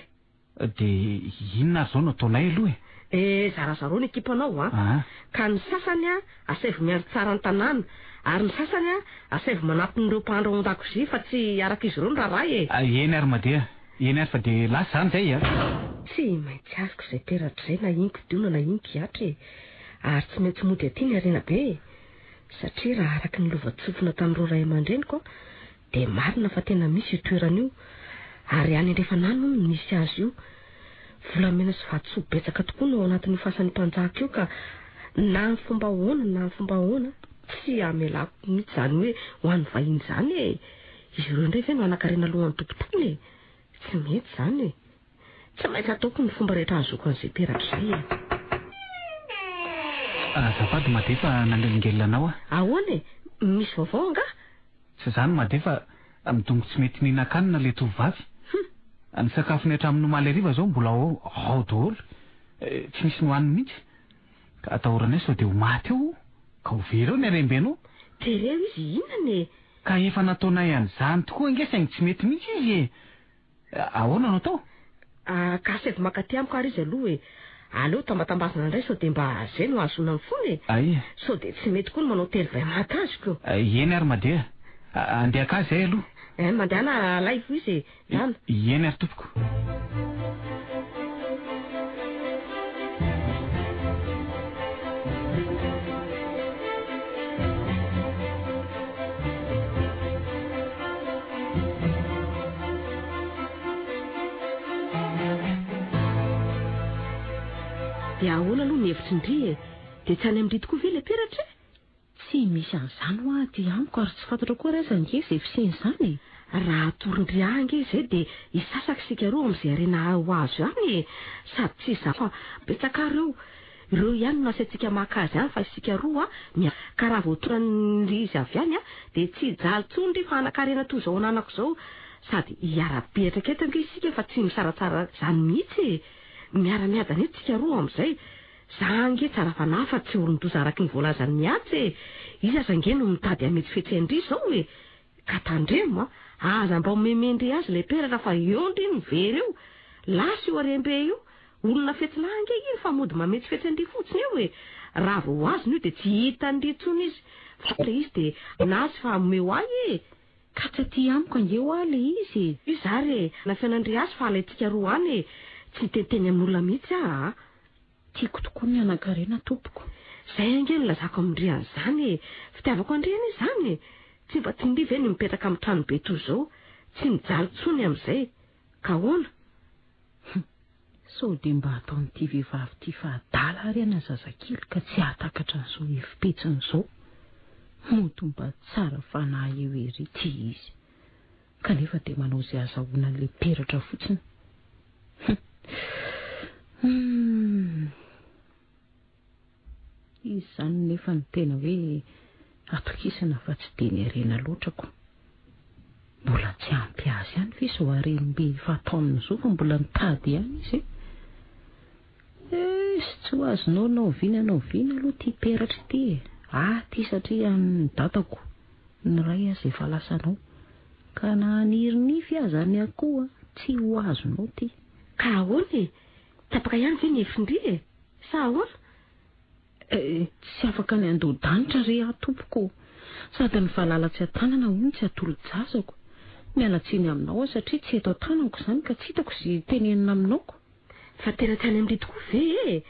Dia inona ary izao no ataonay aloha e? Eh, zarazarao ny ekipanao an! Ka ny sasany an, asaivo miandry tsara ny tanàna, ary ny sasany an, asaivo manampy an'ireo mpahandro ao an-dakozia fa tsy araka izy ireo ny raharaha e! Eny ary Madea, eny ary fa dia lasa izany izay an! Tsy maintsy azoko izay peratra izay na inko diona na inko hiatra e! Ary tsy maintsy mody aty ny harena be e! Satria raha araka ny lovantsofina tamin'ireo ray aman-dreniko an, Dia marina fa tena misy io toerana io, ary any andrefana any hono no misy azy io. Volamena sy vatosoa betsaka tokoa no ao anatin'io fasan'ny mpanjaka io ka na amin'ny fomba ahoana na amin'ny fomba ahoana tsy hamelako mihitsy izany hoe ho an'ny vahiny izany e! Izy ireo indray ve no hanan-karena alohan'ny tompon-tany e? Tsy mety izany e! Tsy maintsy ataoko ny fomba rehetra hahazoako an'izay peratra izay e! Azafady Made fa nanelingelina anao aho. Ahoana e? Misy vaovao angaha? Tsy izany Made fa midongy tsy mety mihinan-kanina ilay tovovavy. Ny sakafony hatramin'ny omaly hariva izao mbola ao ao daholo. Tsy nisy nohaniny mihitsy. Ka atahoranay sao dia ho maty eo ka ho very eo ny harem-benao. Tereo izy hihinana e! Ka efa nataonay an'izany tokoa ange saingy tsy mety mihitsy izy e! Ahoana no atao? Ah, ka asaivo mankaty amiko ary izy aloha e! Aleo tambatambazana indray sao dia mba zay no ahazoana ny fony e! Ay. Sao dia tsy mety koa ny manao telo vay manta azy ko! Eny ary Madea, andeha haka azy zay aloha. Eh, mandehana alaivo izy e! Dana. Eny ary tompoko. Dia ahoana aloha ny hevitry ndry e? Dia tsy any amin-dry tokoa ve ilay peratra e? Tsy misy an'izany hoa aty amiko ary tsy fantatro akory aza ange izay fisian'izany e! Raha atoron-dry ahy ange izay dia hisasaka isika roa amin'izay harena ho azo any e! Sady tsy izaho fa betsaka ary eo. Ireo ihany no asaintsika maka azy any fa isika roa mia. Ka raha vao tonga izy avy any dia tsy hijaly intsony ry fa hanan-karena toy izao ananako izao. Sady hiara-petraka eto ange isika fa tsy misaratsaraka izany mihitsy e! Miara-miadana eto isika roa amin'izay. Za ange tsara fanahy fa tsy olon-doza araky ny voalazan'i Mihaja e! Izy aza ange no mitady hametsifetsy an-dry izao e! Ka tandremo a! Aza mba omemen-dry azy ilay peratra fa eo ndry no very eo! Lasa io harem-be io! Olona fetsy lahy ange iny fa mody mametsifetsy an-dry fotsiny eo e! Raha vao azony io dia tsy hitan-dry intsony izy fa ilay izy dia anazy fa omeo ahy e! Ka tsy aty amiko ange hoa ilay izy e! Io zary e! Nafenandry azy fa alaintsika roa any e! Tsy niteniteny amin'olona mihitsy aho a! Tiako tokoa ny hanan-karena tompoko. Zay ange no lazako amin-dry an'izany e! Fitiavako an-dry anie izany e! Tsy mba tian-dry ve ny mipetraka amin'ny tranobe toy izao, tsy mijaly intsony amin'izay? Ka ahoana? Hum! Sao dia mba ataon'ity vehivavy ity fa adala ary ana zazakely ka tsy hahatakatra an'izao hevi-petsiny izao. Mody mba tsara fanahy eo ery ity izy. Kanefa dia manao izay ahazahoana an'ilay peratra fotsiny. Hum! Hum! Izy izany nefa no tena hoe atokisana fa tsy dia ny harena loatra ko. Mbola tsy ampy azy ihany ve izao harem-be efa ataoniny izao fa mbola mitady ihany izy e? Eish, tsy ho azonao na oviana na oviana aloha ity peratra ity e! Ahy ity satria an'ny dadako, ny ray aza efa lasanao. Ka na haniry nify aza ny akoho tsy ho azonao ity. Ka ahoana e? Tapaka ihany ve ny efin-dry e? Sa ahoana? Eh, tsy afaka ny handoa-danitra re aho tompoko ô! Sady ny valala tsy an-tanana hono tsy atolo-jazako. Miala tsiny aminao aho satria tsy eto an-tanako izany ka tsy hitako izay tenenina aminao ko. Fa tena tsy any amin-dry tokoa ve e?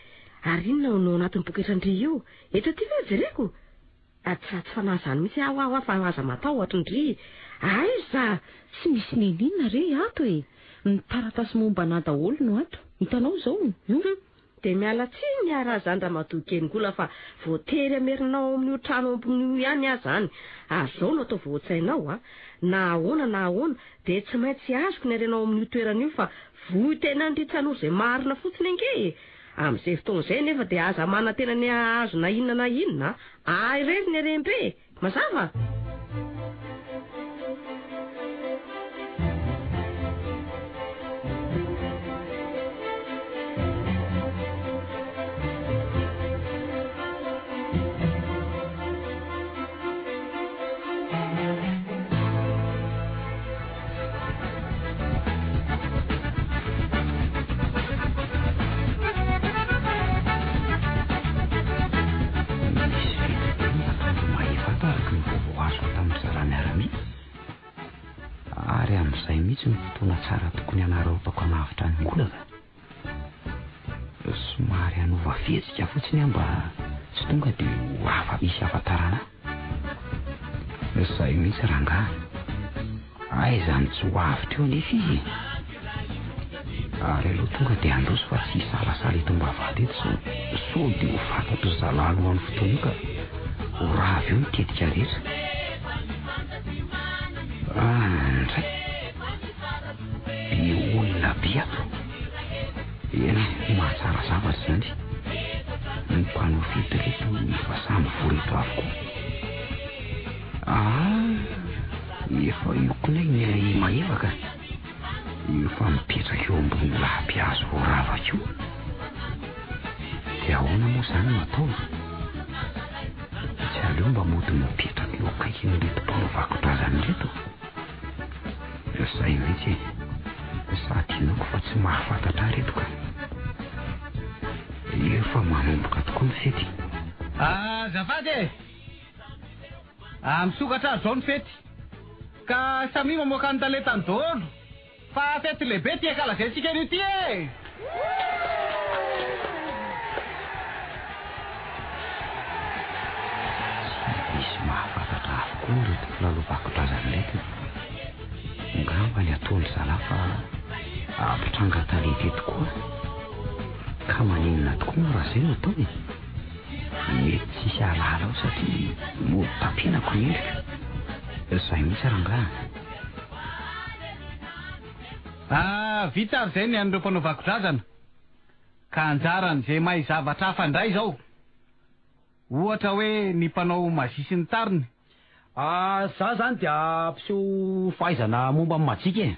Ary inona no ao anatin'ny poketran-dry io? Eto aty ve no jereko? Ary tsy ratsy fanahy izany mihitsy aho aho fa aza matahotra ndry. Aiza? Tsy misy n'inon'inona re ato e! Ny taratasy momba anà daholo no ato. Hitanao izao? Io. Hum! Dia miala tsiny aho raha izany Ramatoa Kengola fa voatery hamerina ao amin'io trano ambony io ihany aho izany. Ary izao no ataovy ao an-tsainao a! Na ahoana na ahoana dia tsy maintsy azoko ny harena ao amin'io toerana io fa voy tena ndry tsy hanoro izay marina fotsiny ange e! Amin'izay fotoana izay anefa dia aza manantena ny hahazo na inona na inona a! Ahy irery ny harem-be e! Mazava? Misy fety be ny ataon-dry Mahefa ato araka ny vaovao azoko tamin-dry zalahy miaramila. Ary amin'izay mihitsy no fotoana tsara tokony hanararaotako hanavotra an'i Ngola ka. Somary hanova fihetsika fotsiny aho mba tsy tonga dia ho afa misy hafantarana ahy. Izay mihitsy rangahy. Aiza no tsy ho avotra eo anefa izy e? Ary aleo tonga dia handroso fa tsy hisalasala eto am-bavahady eto sao sao dia ho fantatry zalahy alohan'ny fotoana io ka ho rava eo ny tetika rehetra. Ah, ndray. Be olona be ato. Eny, mahatsara zavatra izany. Ny mpanao fety ireto efa samy vory eto avokoa. Ah, efa io koa ilay Maeva ka. Efa mipetraka eo ambony lapihazo vao rava koa. Dia ahoana moa izany no atao? Tsy aleo mba mody mipetraka eo akaikin'ireto mpanao vakodrazana ireto? Izay mihitsy e. Sady inoako fa tsy mahafantatra ahy ireto ka. Efa manomboka tokoa ny fety. Azafady e! Ah, misokatra ary zao ny fety. Ka samia mamoaka ny talentany daholo. Fa fety lehibe ity ankalazaintsika anio ity e! Tsy misy mahafantatra avokoa ireto mpilalao vakodrazana ireto e. Angamba ny ataon-dry zalahy fa hampitranga talenta eto koa. Ka maninona tokoa moa raha izay no atao e? Mety tsisy hahalala ao satria mody tapenako ny endriko. Izay mihitsy rangaha. Ah, vita ary izay ny an'ireo mpanao vakodrazana. Ka anjaran'izay mahay zavatra hafa indray izao. Ohatra hoe ny mpanao mazia sy ny tariny. Ah, za zany dia hampiseho fahaizana momba ny majika e.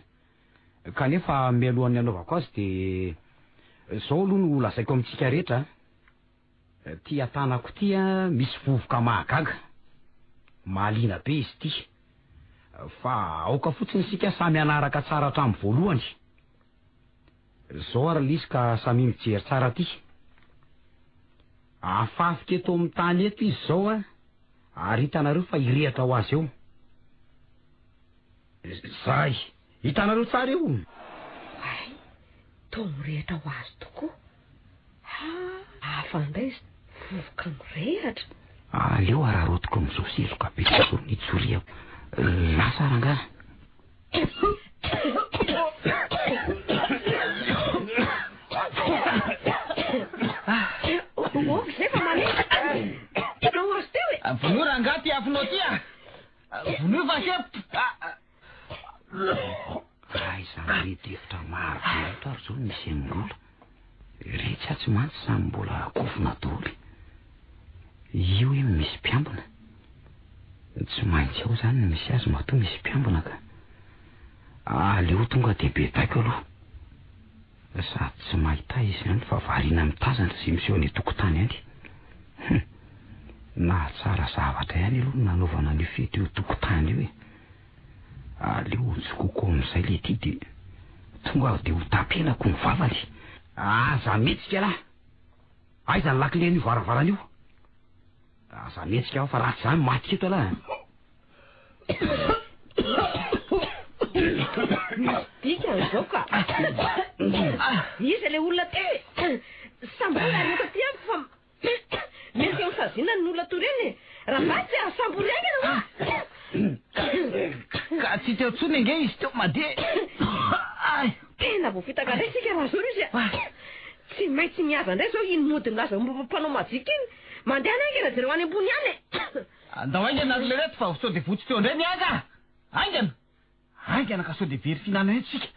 Kanefa mialohan'ny hanaovako azy dia izao aloha no lazaiko amintsika rehetra a. Ty an-tanako ty misy vovoka mahagaga. Mahaliana be izy ity. Fa aoka fotsiny isika samy hanaraka tsara hatramin'ny voalohany. Zao ary lisy ka samia mijery tsara ty. Afafika eto amin'ny tany eto izy zao a, ary hitanareo fa hirehatra ho azy eo. Zay! Hitanareo tsara io? Hay, toa mirehitra ho azy tokoa. Ha, hafa indray izy vovoka mirehitra. Aleo araraotiko amin'izao setroka be izao ny hitsoriako. Lasa rangahy. Oky izay fa maneno. Ho azy teo e. Vonoy rangahy ity afonao ity a! Vonoy fa sepotra! Aiza amin'ireto hevitra maro be ireto ary izao no misy an'i Lola? Iretsy atsy mantsy samy mbola kofona daholo. Io hoe misy mpiambina. Tsy maintsy ao izany no misy azy matoa misy mpiambina ka. Aleo tonga dia bedaiko aloha. Sady tsy mahita izy ihany fa variana mitazana izay miseho any an-tokotany any. Hum! Nahatsara zavatra ihany aloha ny nanaovana an'io fety eo an-tokotany io e. Aleo hotsokoako amin'izay le ty dia tonga aho dia ho tapenako ny vavany. Aza mihetsika lahy! Aiza ny lakilen'io varavarana io? Aza mihetsika aho fa raha tsy izany maty eto ialahy. Misy dikany izao ka. Iza ilay olona teo e? Sambory ary eto aty amiko fa mety ho saziana ny olona toy ireny e. Rabatsy a, sambory haingana hoa. Ka tsy teo intsony ange izy teo mandeha. Tena voafitaka indray isika raha izao izy a. Tsy maintsy mihaza indray izao iny mody milaza ho mpanao majika iny. Mandehana haingana jereo any ambony any e. Andao haingana ry lereto fa sao dia votsy teo indray ny aza a! Haingana! Haingana ka sao dia very fihinanana eto isika.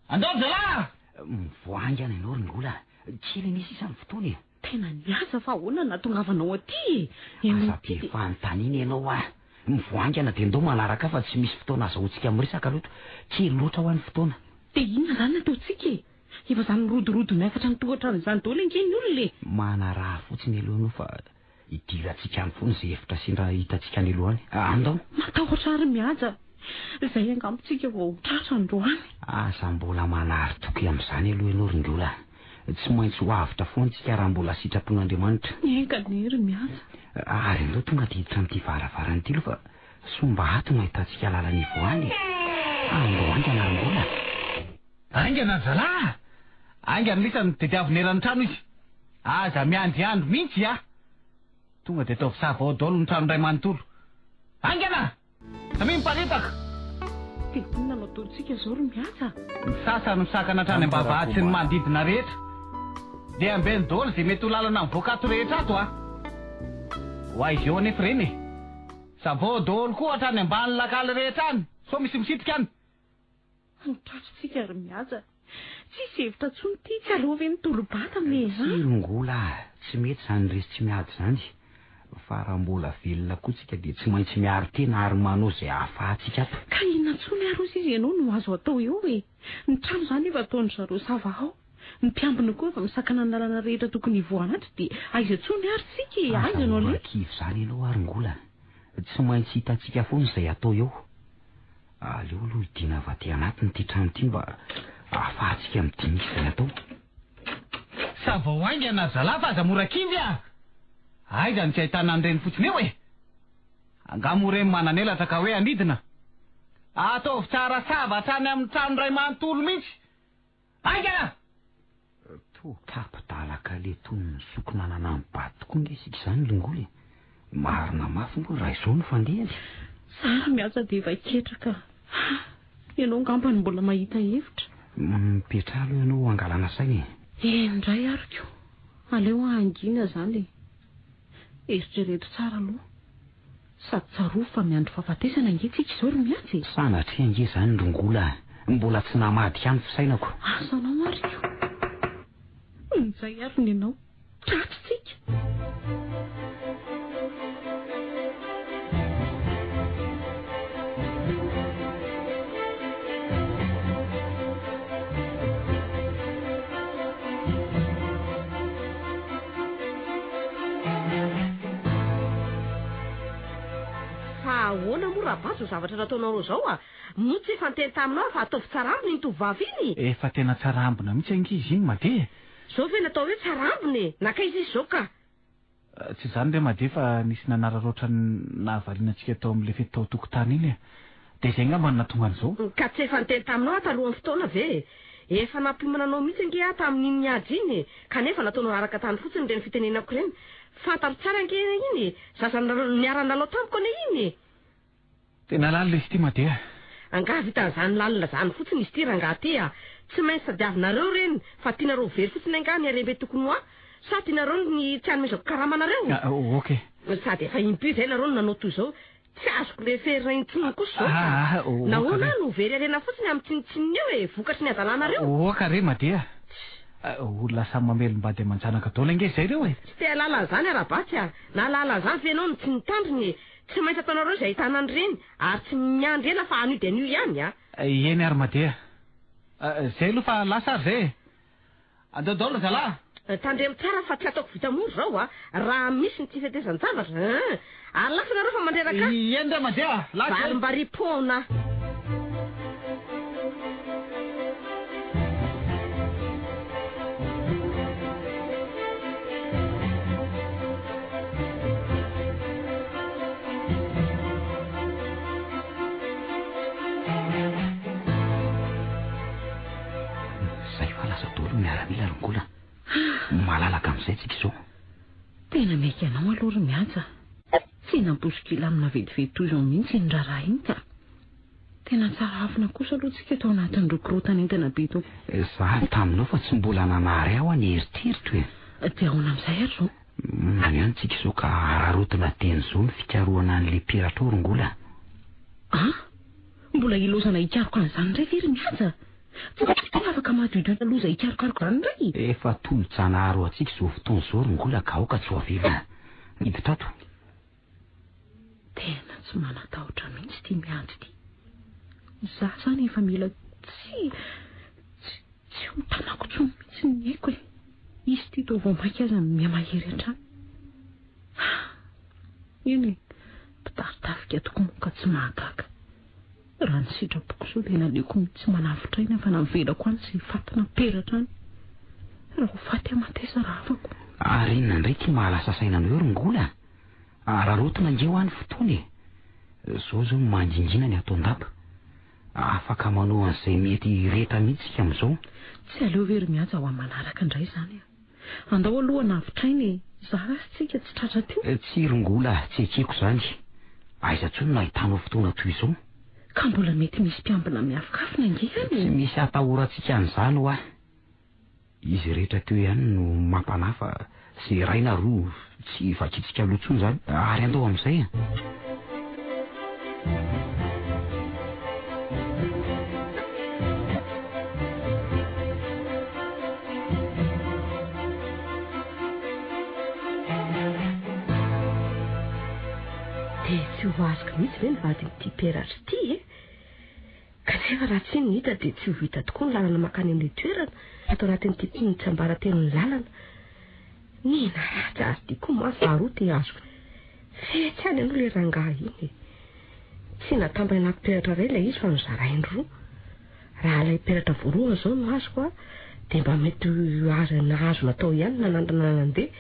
Andao ry zalahy a! Mivoaha haingana ianao ry Ngola a! Kely anie sisa ny fotoana e! Tena niasa fa ahoana no nahatongavanao aty e? Aza be fanontaniana ianao a! Mivoaha haingana dia ndao manaraka ahy fa tsy misy fotoana azahoantsika miresaka aloha eto. Kely loatra hoa ny fotoana. Dia inona izany no ataontsika e? Efa izany mirodorodo miakatra ny tohatra an'izany daholo ange ny olona e! Manaraha fotsiny aloha ianao fa Hidirantsika any foana izay hevitra sendra hitantsika any aloha any. Andao! Matahotra ary mihaja. Izay angamba tsika vao ho tratra androany. Aza mbola manary toky amin'izany aloha ianao ry Ngola a! Tsy maintsy ho avotra foana tsika raha mbola sitrapon'Andriamanitra. Enga anie ry Mihaja. Ary andao tonga dia hiditra amin'ity varavarana ity aloha fa soa mba ato no ahitantsika lalana hivoahana e! Andao haingana ry Ngola a! Haingana ry zalahy a! Haingana lisa ny tediavina eran'ny trano izy. Aza miandriandry mihitsy a! Tonga dia ataovy sava ao daholo ny trano iray manontolo. Haingana! Samia miparitaka! Dia inona no ataontsika izao ry Mihaja? Ny sasany misakana hatrany am-bavahady sy ny manodidina rehetra. Dia ambeno daholo izay mety ho lalana mivoaka ato rehetra ato a! Ho aiza eo anefa ireny e? Savao daholo koa hatrany ambany lakaly rehetra any sao misy misitrika any. Ny tratritsika ry Mihaja. Tsisy hevitra intsony ity, tsy aleo ve mitolo-batana e, an? Tsia ry Ngola a, tsy mety izany resy tsy miady izany. Fa raha mbola velona koa tsika dia tsy maintsy miaro tena ary manao izay ahafahantsika ato. Ka inona intsony ary hozy izy ianao no azo atao eo e? Ny trano izany efa ataon-dry zareo sava ao. Ny mpiambina koa efa misakana ny lalana rehetra tokony hivoahana ato dia aiza intsony ary tsika e, aiza Aza no mora aleha? kivy izany ianao ary Ngola a. Tsy maintsy hitantsika foana izay atao eo. Aleo aloha hidiana avy aty anatiny ity trano ity mba ahafahantsika midinika izay atao. Savao haingana ry zalahy fa aza mora kivy a! Aiza no tsy ahitana an'ireny fotsiny eo e? Angaha moa ireny manan'elatra ka hoe hanidina? Ataovy tsara sava hatrany amin'ny trano iray manontolo mihitsy! Haingana! Toa kapidalakale toy ny sokina nanano-bady tokoa nge isika izany Longola e! Marina mafy moa raha izao no fandehany. Zara miasa dia efa ketraka ha! Ianao angamba no mbola mahita hevitra. Mipetraha aloha ianao hangalana saina e! Eny indray ary ko! Aleo hangina izany e! Eritrereto tsara aloha. Sady tsarovy fa miandry fahafatesana ange tsika izao ry Mihaja e! Sanatria ange izany ry Ngola a! Mbola tsy namadika ahy ny fisainako. Asa anao ary ko. Izay ary ny anao. Tratritsika. Fa ahoana moa Rabazo izao zavatra nataonareo izao a? Moa tsy efa niteny taminao aho fa ataovy tsara ambina iny tovovavy iny? Efa tena tsara ambina mihitsy ange izy iny Made e! Izao ve natao hoe tsara ambina e? Nankaiza izy izao ka? Tsy izany re Made fa nisy nanararaotra ny nahavariana antsika tao amin'ilay fety tao an-tokotany iny e! Dia izay angamba no nahatonga an'izao. Ka tsy efa niteny taminao aho talohan'ny fotoana ve e? Efa nampiomana anao mihitsy ange aho tamin'iny niady iny e! Kanefa nataonao raraka tany fotsiny ireny fitenenako ireny. Fantaro tsara ange iny e! Zaza niara-nilalao tamiko anie iny e! Tena lalina izy ity Made a! Angaha vitan'izany lalina izany fotsiny izy ity rangaha ity a! Tsy maintsy tadiavinareo ireny fa tianareo ho very fotsiny angaha ny harem-be tokony ho ahy? Sa tianareo ny tsy hanomezako karama anareo? Ok. Sady efa impiry izay nareo no nanao toy izao, tsy azoko leferina intsony kosa izao ka! Nahoana aho no ho very harena fotsiny amin'ny tsinontsinona eo e! Vokatry ny hadalanareo? Ok re Made a! Olona samy mamelom-bady aman-janaka daholo ange izay ireo e! Tsy te hahalala an'izany aho Rabatsy a! Nahalala an'izany ve ianao no tsy nitandrina e! Tsy maintsy ataonareo izay ahitana an'ireny ary tsy miandry ela fa anio dia anio ihany a! Eny ary Made a! Zay aloha fa lasa ary zay e! Andao daholo ry zalahy! Tandremo tsara fa tsy ataoko vita mora izao a! Raha misy ny tsy fetezan-javatra an! Ary lasa nareo fa mandreraka ahy! Eny re Made a! Lasa e! Varim-baripoana! Zay fa lasa daholo ny miaramila ry Ngola. Malalaka amin'izay tsika izao. Tena mety anao aloha ry Mihaja. Tsy nampoiziko hilamina vetivety toy izao mihitsy iny raharaha iny ka. Tena tsara afina kosa aloha tsika tao anatin'ireo korotan'entana be tao. Za taminao fa tsy mbola nanary aho ny eritreritro e. Dia ahoana amin'izay ary izao? Any ihany tsika izao ka araraotina dieny izao ny fikarohana an'ilay piratra ao ry Ngola. An? Mbola ilaozana hikaroka an'izany indray ve ry Mihaja? Tsy afaka madiodio loza hikarokaroka izany indray? Efa tolo-janahary ho antsika izao fotoana izao ry Ngola ka aoka tsy ho avela hiditra ato. Tena tsy manatahotra mihitsy ity miady ity. Za zany efa mila tsy tsy tsy ho tanako intsony mihitsy ny aiko e. Izy ity toa vao mainka aza mihamahery hatrany. Eny e, mpitari-tafika tokoa moa ka tsy mahagaga. Raha ny sitrapoko izao dia naleoko mihitsy manavotra aina fa navelako any izay fatina peratra any. Raha ho faty aho mateza rahavako. Ary inona indray ity mahalasa saina anao eo ry Ngola a? Araraotina ange hoa ny fotoana e! Zao zao mangingina ny ato an-dapa. Afaka manao an'izay mety rehetra mihitsy isika amin'izao. Tsy aleo ve ry Mihaja ho amin'ny manaraka indray izany a! Andao aloha hanavotra aina e! Zara aza tsika tsy tratra teo. Tsia ry Ngola, tsy ekeko izany. Aiza intsony no ahitanao fotoana toy izao? Ka mbola mety misy mpiambina miafokafona ange any e! Tsy misy atahorantsika an'izany hoa. Izy rehetra teo ihany no mampanahy fa ze iray na roa tsy vakitsika loha tsony zany ary andao amizay a! Dia tsy ho azoko mihitsy ve ny vadin'ity peratra ity e? Kanefa raha tsy iny ny hita dia tsy ho hita tokoa ny lalana mankany amin'ilay toerana, ato anatin'ity ny tsiambaratelon'ny lalana. Ny naharatsy azy ity koa mantsy zaho roa te azoko. Fetsy ihany aloha ilay rangahy iny e. Tsy natambany anaty peratra iray ilay izy fa nozarainy roa. Raha ilay peratra voalohany izao no azoko a, dia mba mety ho azo nahazo natao ihany nanandrana nandeha.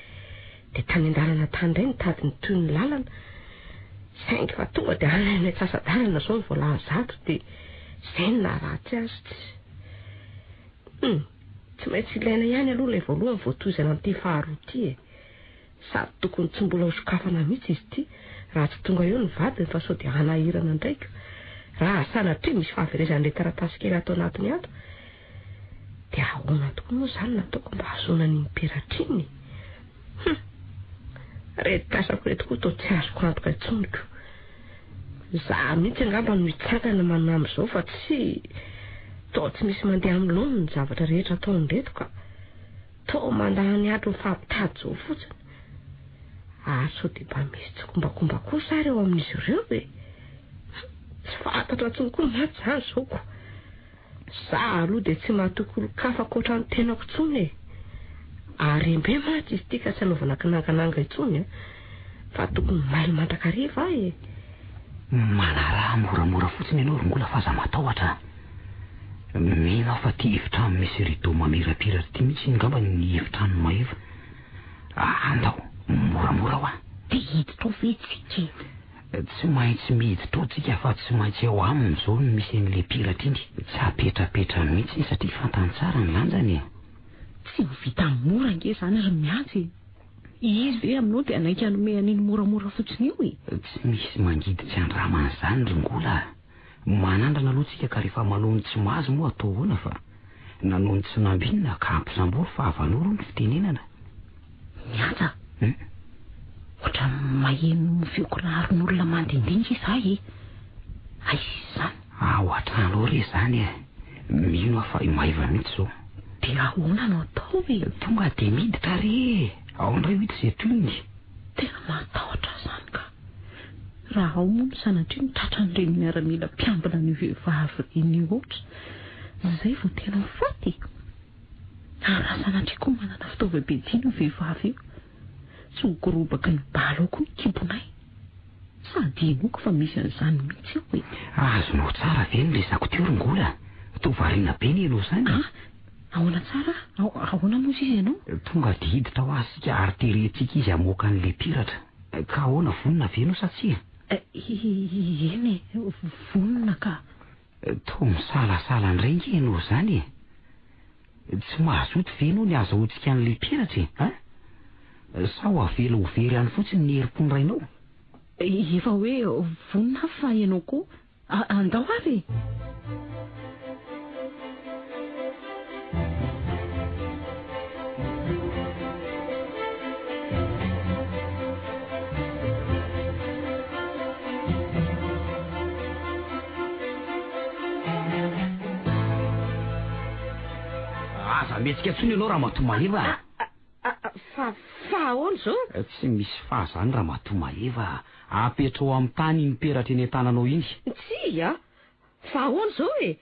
Dia tany an-dalana tany indray nitady ny tohin'ny lalana. Saingy fa tonga dia any amin'ny antsasa-dalana izao no voalaza ato dia izay no naharatsy azy. Tsy Hum, tsy maintsy ilaina ihany aloha ilay voalohany vao tohizana amin'ity faharoa ity e. Sady tokony tsy mbola hosokafana mihitsy izy ity raha tsy tonga eo ny vadiny fa sao dia hanahirana indray ko. Raha sanatria misy fahaverezan'ilay taratasy kely ato anatiny ato Dia ahoana tokoa moa izany no ataoko mba hahazoana an'iny peratra iny e? Hum! Ireto mpiasako ireto koa toa tsy azoko antoka intsony ko. Izaho mihitsy angamba no hitsangana manao amin'izao fa tsy. Toa tsy misy mandeha amin'ny laoniny ny zavatra rehetra ataon'ireto ka. Toa mandany andro mifampitady izao fotsiny. Ary sao dia mba misy tsikombakomba kosa ary eo amin'izy ireo e? Tsy fantatra intsony koa mantsy izany izao ko. Za aloha dia tsy matoky olon-kafa ankoatra ny tenako intsony e. Harem-be mantsy izy ity ka tsy anaovana kinangananga intsony a. Fa tokony mailo mandrakariva aho e. Manaraha moramora fotsiny ianao ry Ngola fa aza matahotra a. Mino aho fa ity efitrano misy rideau mamirapiratra ity mihitsy angamba ny efitrano maeva. Andao, moramora hoa. Dia hiditra ao ve tsika e? Tsy maintsy miditra ao tsika fa tsy maintsy ao aminy izao no misy an'ilay piratra iny. Tsy apetrapetrany mihitsy iny satria fantany tsara ny lanjany e. Tsy ho vita mora ange izany ry Mihaja e. Izy ve aminao dia hanaiky hanome an'iny moramora fotsiny io e? Tsy misy mangidy tsy andramana izany ry Ngola a. Manandrana aloha tsika ka rehefa manao ny tsy mahazo moa atao ahoana fa nanao ny tsy nambinina ka ampisambory fa havanoro ny fitenenana. Mihaja, ohatran'ny maheno feo kiraron'olona mandehandeha nge za e! Aiza izy izany? Ao an-trano ao re izany e! Mino aho fa i Maiva mihitsy izao. Dia ahoana no atao e? Tonga dia miditra re e! Ao indray ho hita izay tohiny. Tena mahatahotra ahy izany ka! Raha ao moa no sanatria no tratran'ireny miaramila mpiambina an'io vehivavy ireny io aotra, izay vao tena ho faty e! Ary raha sanatria koa manana fitaovam-piadiana io vehivavy io, tsy ho gorobaky ny bala ao koa ny kibonay. Sady inoako fa misy an'izany mihitsy ao e! Azonao tsara ve ny resako teo ry Ngola? Toa variana be ny ianao izany e! Ah! Ahoana tsara? Ahoana moa izy ianao? Tonga dia hiditra ho azy isika ary terentsika izy hamoaka an'ilay piratra. Ka ahoana, vonona ve ianao sa tsia? Eny e, vonona ka. Toa misalasala indray ange ianao izany e! Tsy mahazoto ve ianao ny hahazahoantsika an'ilay piratra e? An? Sa ho avela ho very any fotsiny ny herim-pon'ny rainao? Efa hoe vonona aho fa ianao koa Andao ary e! Aza mihetsika intsony ianao Ramatoa Maeva a! Fa, fa ahoana izao? Tsy misy fa izany Ramatoa Maeva a! Apetrao amin'ny tany iny peratra eny an-tananao iny. Tsia! Fa ahoana izao e?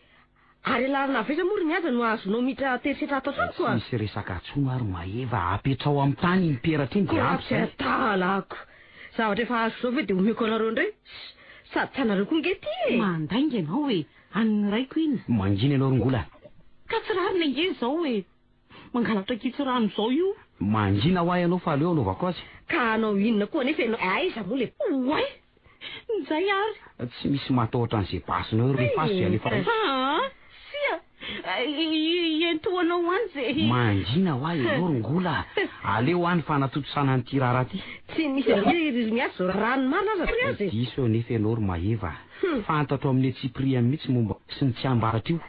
Ary lalana avy aiza moa ry Mihaja no ahazoanao miditra terisetra ato an-tranoko a? Tsy misy resaka intsony ary Maeva a! Apetrao amin'ny tany iny peratra iny dia ampy izay. Koa tsy adalako! Zavatra efa azoko izao ve dia omeko anareo indray? Sady tsy anareo koa ange ity e! Mandainga ianao e! An'ny raiko iny. Mangina ianao ry Ngola. Ka tsy rariny ange izao e! Mangalatra kitsirano izao io. Mangina hoa ianao fa aleo anaovako azy. Ka hanao inona koa anefa ianao? Aiza moa le. Oay! Njay ary. Tsy misy matahotra an'izay basinao eo rehefa azo izay alefa eo. Aa! Tsia! Ientohanao any izay. Mangina hoa ianao ry Ngola a! Aleo any fanatontosana an'ity raharaha ity. Tsy misy an'io ry Miaty izao raha ny marina aza ry azy e. Diso eo anefa ianao ry Maeva a! Fantatro amin'ny antsipiriany mihitsy momba sy ny tsiambaratrio.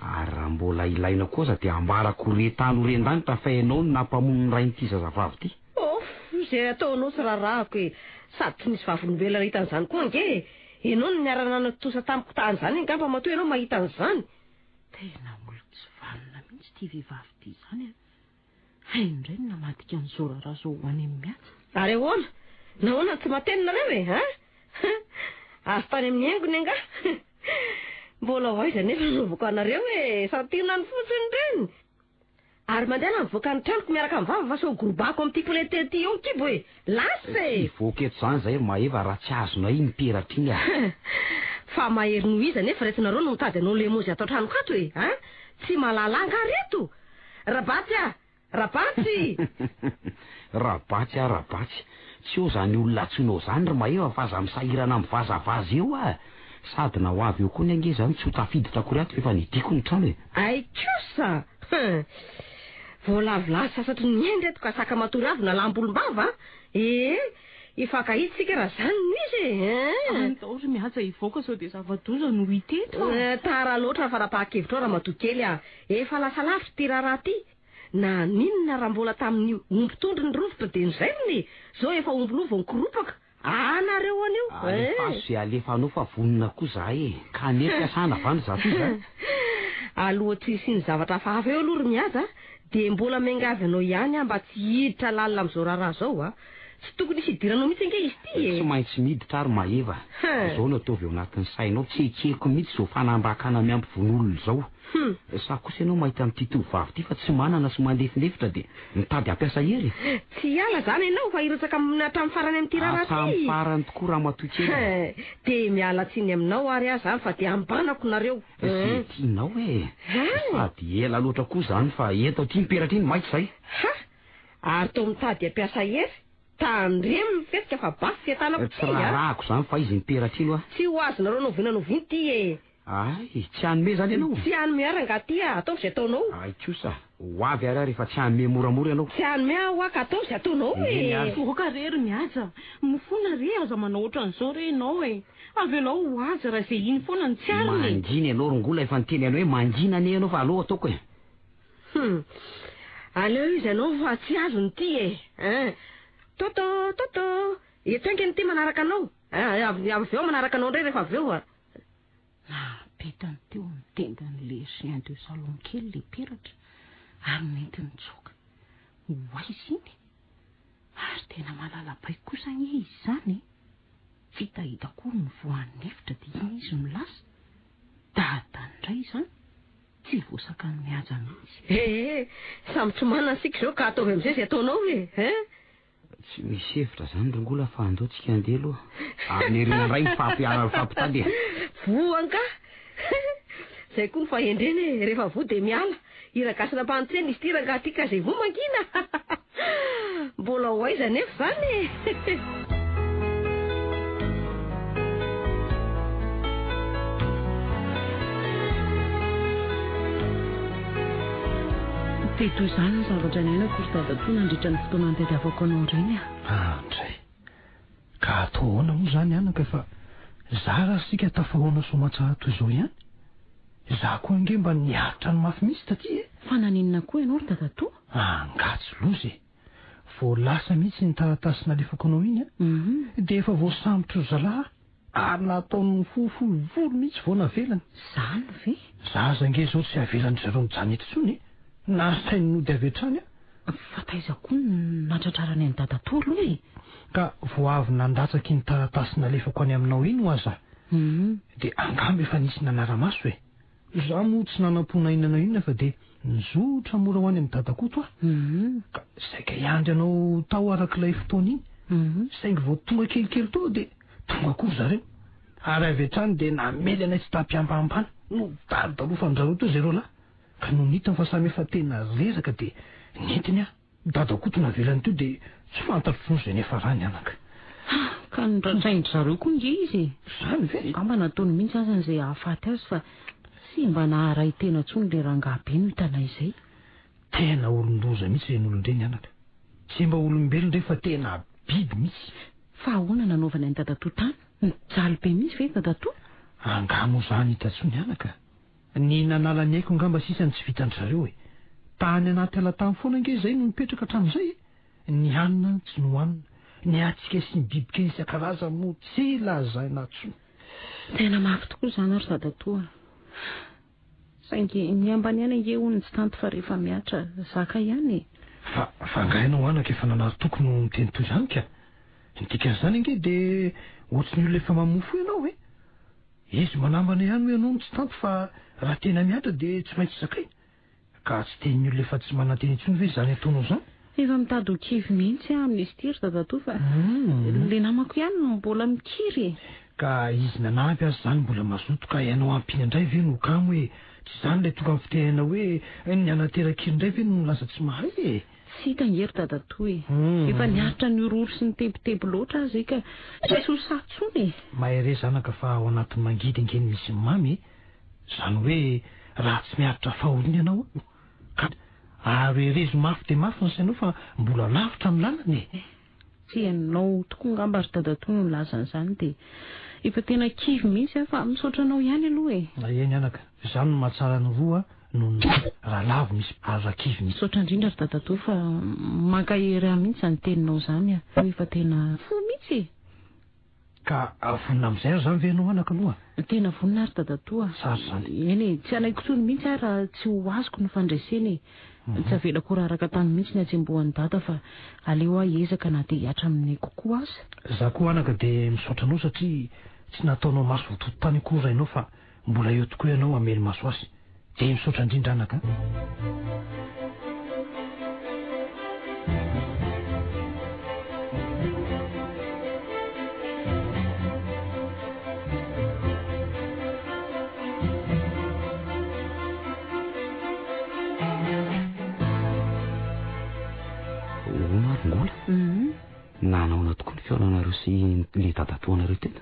Ary raha mbola ilaina koa aza dia ambarako ho re tany ho ren-danitra fa ianao no nampamono ny rain'ity zazavavy ity. Off! Izay ataonao tsy raharahako e! Sady tsy nisy vavolombelona nahita an'izany koa ange e! Ianao no niara-nanatontosa tamiko tahan'izany angamba matoa ianao mahita an'izany. Tena olon-tsy vanona mihitsy ity vehivavy ity izany an! Hainy indray ny namadika an'izao raharaha izao ho any amin'ny mihaja. Ary ahoana? Nahoana no tsy mateny nareo e? An? Azo tany amin'ny haingony angaha? Mbola ho aiza anefa no anaovako anareo e? Santionany fotsiny ireny! Ary mandehana mivoaka ny tranoko miaraka amin'ny vava fa sao gorobako amin'ity polente ity eo ny kibo e! Lasa e! Tsy hivoaka eto izany izahay ry Maeva raha tsy azonay iny peratra iny a! Fa mahery noho iza anefa ireto nareo no mitady hanao lemozy ato an-tranoko ato e? An? Tsy mahalala angaha reto? Rabatsy a! Rabatsy! Rabatsy a, Rabatsy. Tsy eo izany olona antsoinao izany ry Maeva fa aza misahirana mivazavaza eo a! Sady na ho avy eo koa ny ange izany tsy ho tafiditra akory ato fa efa nidiko ny trano e! Hay kosa! Hum! Voalavo lahy sasatry ny ainy reto ka saka matory avy nalam-bolombava a! Ee! Hifankahita isika raha izany no izy e! Hein! Andao ry Mihaja hivoaka sao dia zava-doza no hita eto a! Tara loatra ny fanapahan-kevitrao ramatoa kely a! Efa lasa lavitra ity raharaha ity. Na n'inona raha mbola tamin'ny omby tondro ny rovitra dia nozairina e! Zao efa omby loha vao nikoropaka. Anareo anio e! Alefaso ze alefanao fa vonona koa zahay e! Ka hanety asana va ny zato iza? Aloha tsy hisian'ny zavatra hafahafa eo aloha ry Mihaja dia mbola miangavy anao ihany aho mba tsy hiditra lalina amin'izao raharaha izao a! Tsy tokony hisy hidiranao mihitsy ange izy ity e! Tsy maintsy miditra ary Maeva. Izao no ataovy ao anatin'ny sainao, tsy ekeko mihitsy izao fanambakana miampy vono olona izao. Sa kosa ianao mahita an'ity tovovavy ity fa tsy manana sy mandefindefitra dia mitady hampiasa hery? Tsy hiala izany ianao fa hirotsaka hatramin'ny farany amin'ity raharaha ity. Hatramin'ny farany tokoa ramatoa kely a! Dia miala tsiny aminao ary aho izany fa dia ambanako nareo. Izay tianao e! Sady ela loatra koa izany fa ento aty ny peratra iny maika izay. Ha! Ary toa mitady hampiasa hery? Tandremo ny fihetsika fa basy sy entanako ity a! Tsy raharahako izany fa izy ny peratra iny hoa. Tsy ho azonareo na oviana na oviana ity e! Ay, tsy hanome izany ianao? Tsy hanome ahy rangahy ity a! Ataovy izay ataonao. Ay kosa, ho avy ary aho rehefa tsy hanome moramora ianao. Tsy hanome aho hoa ka ataovy izay ataonao e! Eny ary. Voaka re ry Mihaja, mifona re aza manao ohatran'izao re ianao e! Avelao ho azy raha izay iny foana no tsy ariny e! Mangina ianao ry Ngola, efa niteny anao hoe mangina anie ianao fa aleo ataoko e! Hum! Aleo izy anao fa tsy azony ity e! Hein! Toto! Toto! Eto haingana ity manaraka anao! Hein! Avy eo manaraka anao indray rehefa avy eo a! Napetany teo amin'ny tendan'ilay chien de salon kely ilay peratra ary nentiny nitsoaka. Ho aiza iny? Ary tena mahalala baiko kosa anie izy izany e! Tsy hitahita akory ny voan'ny efitra dia iny izy no lasa. Dadany indray izany, tsy voasakan'i Mihaja mihitsy. Ee, samy tsy manana isika izao ka ataovy amin'izay izay ataonao e! Hein? Tsy misy hevitra zany ry Ngola fa andao tsika andeha aloha. Amin'ny herinandro indray mifampiara mifampitady e. Voa angaha? Zay koa ny fahendrena e, rehefa voa dia miala. Hira gasy nampanontsena izy ity rangahy ity ka zay voa mangina. Mbola ho aiza anefa izany e. Dia toy izany ny zavatra niainako ry dadatoa nandritra ny fotoana nitadiavako anao ireny a. Andray. Ka atao ahoana moa izany anaka fa zara ary isika tafahoana soamantsara toy izao ihany. Izaho koa ange mba niaritra ny mafy mihitsy taty e. Fa naninona koa ianao ry dadatoa? Angaha tsy loza e. Vao lasa mihitsy iny taratasy nalefako anao iny an. Dia efa voasambotry ry zalahy aho. Ary nataony mifohifohy volo mihitsy vao navelany. Izany ve? Zaza ange izao tsy avelan-dry zareo mijanona eto intsony e! Nasainy nody avy hatrany aho. Fa taiza koa no natratrarany an'i dadatoa aloha e? Ka vao avy nandatsaka iny taratasy nalefako any aminao iny ho'a za. Dia angamba efa nisy nanara-maso e! Izaho moa tsy nanam-po na inona na inona fa dia nizotra mora ho any amin'i Dadakoto aho. Ka saika hiandry anao tao arak'ilay fotoana iny. Saingy vao tonga kelikely teo aho dia tonga koa ry zareo. Ary avy hatrany dia namely anay tsy tampihampahambana. Nodarodarofan'dry zareo teo izay roalahy. Ka nony hitany fa samy efa tena reraka dia nentiny aho. Dadakoto navelany teo dia tsy fantatro intsony izay niafarany anaka. Ha! Ka noratrain-dry zareo koa nge izy e! Izany ve? Angamba nataony mihitsy azany izay hahafaty azy fa tsy mba naharay tena intsony ilay rangahy be no hitanay izay. Tena olon-doza mihitsy ireny olon-dreny anaka. Tsy mba olombelona ireny fa tena biby mihitsy. Fa ahoana nanaovany an'i dadatoa tany? Nijaly be mihitsy ve i dadatoa? Angaha moa izany hita intsony anaka? Ny nanala ny aiko angamba sisa no tsy vitan-dry zareo e! Tany anaty ala tany foana ange izay no nipetraka hatramin'izay e! Ny hanina tsy nohanina, ny hatsiaka sy ny bibikely isan-karazany moa tsy lazaina intsony. Tena mafy tokoa izany ry dadatoa a! Saingy ny ambany ihany ange hono tsy tanty fa rehefa mihatra zaka ihany e! Fa fa angaha ianao anaka efa nanary toky no miteny toy izany ka? Ny dikan'izany ange dia ohatry ny olona efa mamoa fo ianao e! Izy manambana ihany hoy ianao no tsy tanty fa raha tena mihatra dia tsy maintsy zakaina. Ka tsy tenin'ny olona efa tsy manantena intsony ve izany ataonao izany? Efa mitady ho kivy mihitsy aho amin'izy ity ry dadatoa fa ilay namako ihany no mbola mikiry e! Ka izy nanampy aza izany mbola mazoto ka ianao ampiana indray ve no kamo e! Tsy izany ilay tonga amin'ny fitenenana hoe ny hanatera-kiry indray ve no lasa tsy mahay e! Tsy hita ange ry dadatoa e! Efa niaritra ny horohoro sy ny tebiteby loatra aho izay ka tsy ho sahy intsony e! Mahereza zanaka fa ao anatin'ny mangidy ange no misy ny mamy e! Izany hoe raha tsy miaritra fahoriana ianao ka ary herezo mafy dia mafy ny sainao fa mbola lavitra ny lalana e! Tsy ianao tokoa angamba ry dadatoa no nilaza an'izany dia efa tena kivy mihitsy aho fa misaotra anao ihany aloha e! Eny anaka, izany no mahatsara ny roa noho ny raha lavo misy ary raha kivy misy. Misaotra indrindra ry dadatoa fa mankahery ahy mihitsy izany teninao izany a! Efa tena fo mihitsy e! Ka vonona amin'izay ary izany ve ianao anaka aloha? Tena vonona ary dadatoa. Tsara izany. Eny e, tsy hanaiko intsony mihitsy aho raha tsy ho azoko ny fandresena e. Tsy avelako ho raraka tany mihitsy ny hatsembohan'i dada fa aleo aho hiezaka na dia hihatra amin'ny aiko koa aza. Izaho koa anaka dia misaotra anao satria tsy nataonao maso voatoto tany akory rainao fa mbola eo tokoa ianao hamely maso azy. Dia misaotra indrindra anaka a. Hono ary Ngola, nanaona tokoa ny fihaonanareo sy ilay dadatoanareo tena?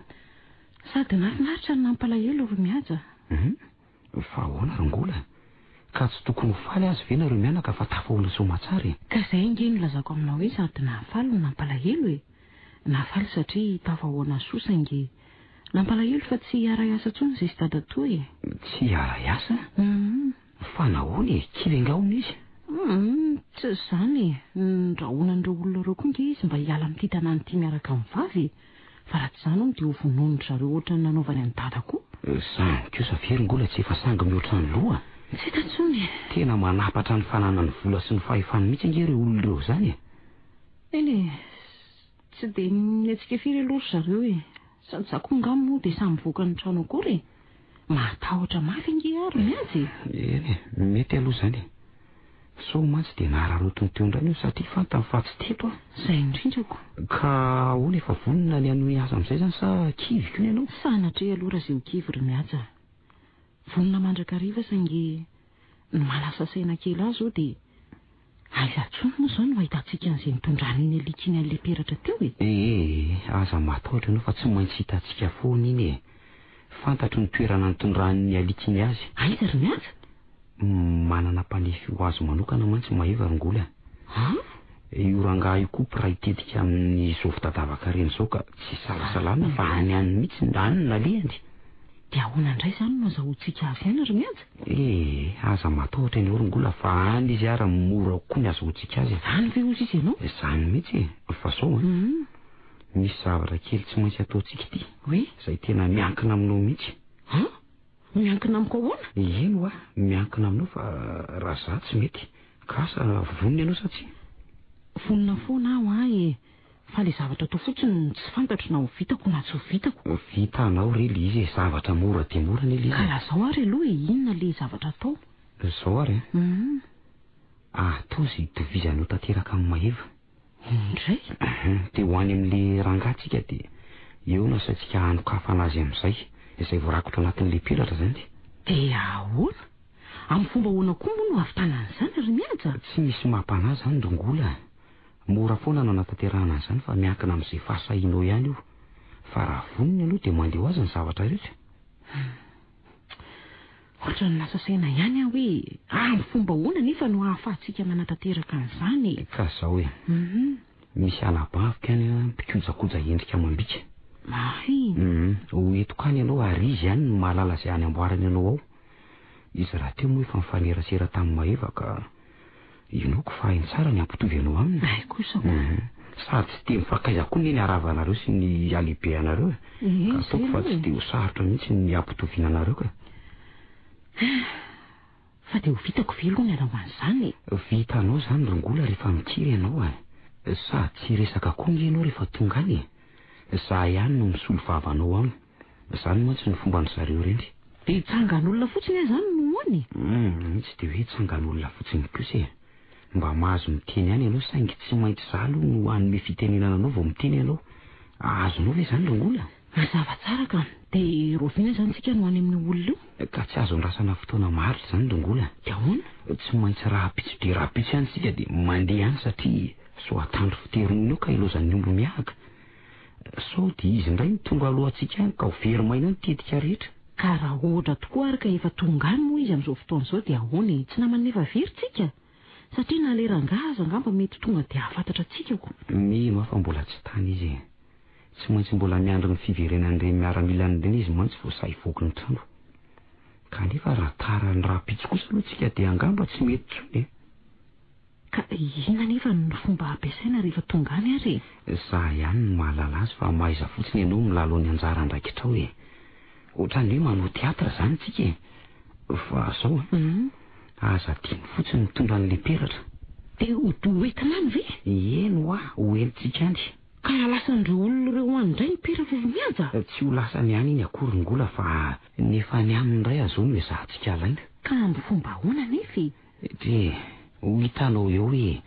Sady nahafinaritra no nampalahelo ry Mihaja. Hum, fa ahoana ry Ngola? Ka tsy tokony ho faly azy ve nareo mianaka fa tafahoana soamatsara e? Ka izay ange no lazako aminao hoe sady nahafaly no nampalahelo e! Nahafaly satria tafahoana soa saingy nampalahelo fa tsy hiara-hiasa intsony izay sy dadatoa e! Tsy hiara-hiasa? Fa nahoana e? Kivy angaha hono izy? Humm, tsy izany e! Ndrahonan'ireo olona ireo koa ange izy mba hiala amin'ity tanàna ity miaraka amin'ny vavy e! Fa raha tsy izany hono dia ho vonoin-dry zareo ohatran'ny nanaovany an'i Dada koa. Izany kosa ve ry Ngola tsy efa sangy mihoatra ny loha? Tsy hita intsony e! Tena manapatra ny fananany vola sy ny fahefany mihitsy ange ireo olona ireo izany e! Eny e, tsy dia mihetsika firy aloha ry zareo e! Sady za koa angaha moa dia sahy mivoaka ny trano akory e! Mahatahotra mafy ange aho ry Mihaja e! Eny e, mety aloha izany e! Sao mantsy dia nararaotiny teo indray io satria fantany fa tsy teto aho. Izay indrindra ko! Ka ahoana efa vonona ny hanohy asa amin'izay izany sa kivy koa ianao? Sanatria aloha raha izay ho kivy ry Mihaja a! Vonona mandrakariva saingy ny mahalasa saina kely ahy izao dia aiza intsony moa izao no ahitantsika an'izay nitondrany iny alika iny an'ilay peratra teo e? Ee, aza matahotra ianao fa tsy maintsy hitantsika foana iny e! Fantatro ny toerana nitondran'ny alika iny azy. Aiza ry Mihaja? Manana mpanefy ho azy manokana mantsy Maeva ry Ngola a! Io rangahy io koa mpiray tetika amin'izao fitadiavan-karena izao ka tsy isalasalana fa any any mihitsy any no nalehany. Dia ahoana indray izany no azahoantsika azy any ry Mihaja? Eh, aza matahotra ianao ry Ngola fa any izy ary mora kokoa ny azahoantsika azy e. Izany ve hozy izy ianao? Izany mihitsy e, fa izao an, misy zavatra kely tsy maintsy ataontsika ity. Hoe? Izay tena miankina aminao mihitsy. An? Miankina amiko ahoana? Eny hoa, miankina aminao fa raha za tsy mety. Ka asa vonona ianao sa tsia? Vonona foana aho an e! Fa le zavatra atao fotsiny no tsy fantatro na ho vitako na tsy ho vitako. Vitanao re le izy e, zavatra mora dia mora anie le izy e. Ka lazao ary aloha e, inona le zavatra atao? Zao ary an, atao ze itovizanao tanteraka amin'i Maeva. Indray? Dia ho any amin'ilay rangahy tsika dia eo no asaintsika hanokafana azy amin'izay, izay voarakotra anatin'ilay peratra izany. Dia ahoana? Amin'ny fomba ahoana koa moa no hahavitana an'izany ry Mihaja? Tsy misy mampanahy izany ry Ngola a! Mora foana no hanatanterahana an'izany fa miankina amin'izay fahasahianao ihany io. Fa raha vonona ianao dia mandeha ho azy ny zavatra rehetra. Ohatran'ny lasa saina ihany aho hoe amin'ny fomba ahoana anefa no ahafahantsika manatanteraka an'izany e? Ka zao e, misy anabaviko any an, mpikojakoja endrika amam-bika. Mahay. Ho entiko any ianao ary izy ihany no mahalala izay hanamboarany anao ao. Izy rahateo moa efa nifanerasera tamin'i Maeva ka inoako fa hainy tsara ny hampitovy anao aminy. Hay kosa ko. Sady tsy dia mifankaiza koa anie ny haravanareo sy ny halehibeanareo e. Ee, Ka ataoko fa tsy dia ho sarotra mihitsy ny hampitoviana anareo ka. Fa dia ho vitako ve aloha ny hanao an'izany e? Vitanao izany ry Ngola rehefa mikiry ianao e. Sady tsy hiresaka koa ange ianao rehefa tonga any e. Izaho ihany no misolo vava anao any. Izany mantsy no fomban-dry zareo ireny. Dia tsangan'olona fotsiny aho izany no any e? Hum, tsy dia hoe tsangan'olona fotsiny kosa e. Mba mahazo miteny ihany ianao saingy tsy maintsy izaho aloha no hanome fitenenana anao vao miteny ianao. Azonao ve izany ry Ngola? Mazava tsara ka. Dia rahoviana izany isika no any amin'io olona io? Ka tsy azo andrasana fotoana maharitra izany ry Ngola. Dia ahoana? Tsy maintsy rahampitso dia rahampitso ihany isika dia mandeha any satria sao hatandro fiteronina eo ka ilaozan'ny omby mihahaka. Sao dia izy indray no tonga alohantsika any ka ho very maina eo ny tetika rehetra. Ka raha ohatra tokoa ary ka efa tonga any moa izy amin'izao fotoana izao dia ahoana e? Tsy naman'ny efa very tsika? Satria na ilay rangahy aza angamba mety tonga dia hahafantatra antsika ko. Mino aho fa mbola tsy tany izy e. Tsy maintsy mbola miandry ny fiverenan'ireny miaramilany ireny izy mantsy vao sahy hivoaka ny trano. Kanefa raha tara ny rahampitso kosa aloha tsika dia angamba tsy mety intsony e. Ka inona anefa no fomba ampiasaina rehefa tonga any ary e? Za ihany no mahalala azy fa mahaiza fotsiny ianao milalao ny anjara andraikitrao e. Ohatran'ny hoe manao théâtre izany tsika e. Fa zao an, aza adino fotsiny mitondra an'ilay peratra. Dia ho entina any ve? Eny hoa, ho entintsika any. Ka raha lasan'ireo olona ireo any indray ny peratra ry Mihaja? Tsy ho lasany any iny akory Ngola fa ny efa any aminy indray azao no ezahantsika alaina. Ka amin'ny fomba ahoana anefa e? Dia ho hitanao eo hoe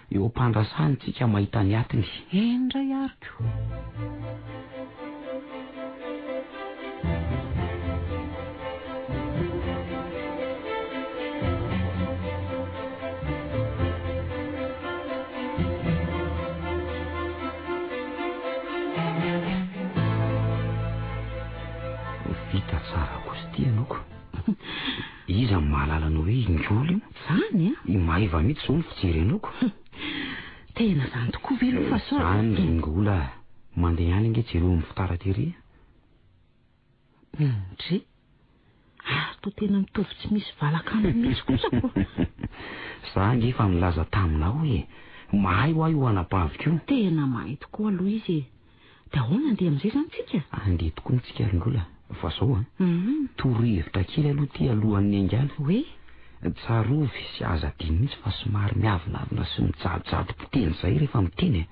eo am-pandrasana tsika mahita ny atiny. Eny indray ary ko. Vita tsara kosa ity ianao ko. Iza no mahalala anao hoe Ingola io? Zany an! I Maeva mihitsy izao no fijery anao ko. Tena zany tokoa ve aloha fa sao. Zany ry Ingola a! Mandeha any ange jereo amin'ny fitaratra ery a! Ndry! Ary toa tena mitovy tsy misy valakandro mihitsy kosa ko! Za ange efa nilaza taminao e! Mahay hoa io anabaviko io. Tena mahay tokoa aloha izy e! Dia ahoana andeha amin'izay izany tsika? Andeha tokoa ny tsika ry Ngola, fa zao an! Torohevitra kely aloha ity alohan'ny haingana. Hoe? Tsarovy sy aza adino mihitsy fa somary miavonavona sy mijadojadom-piteny izay rehefa miteny e!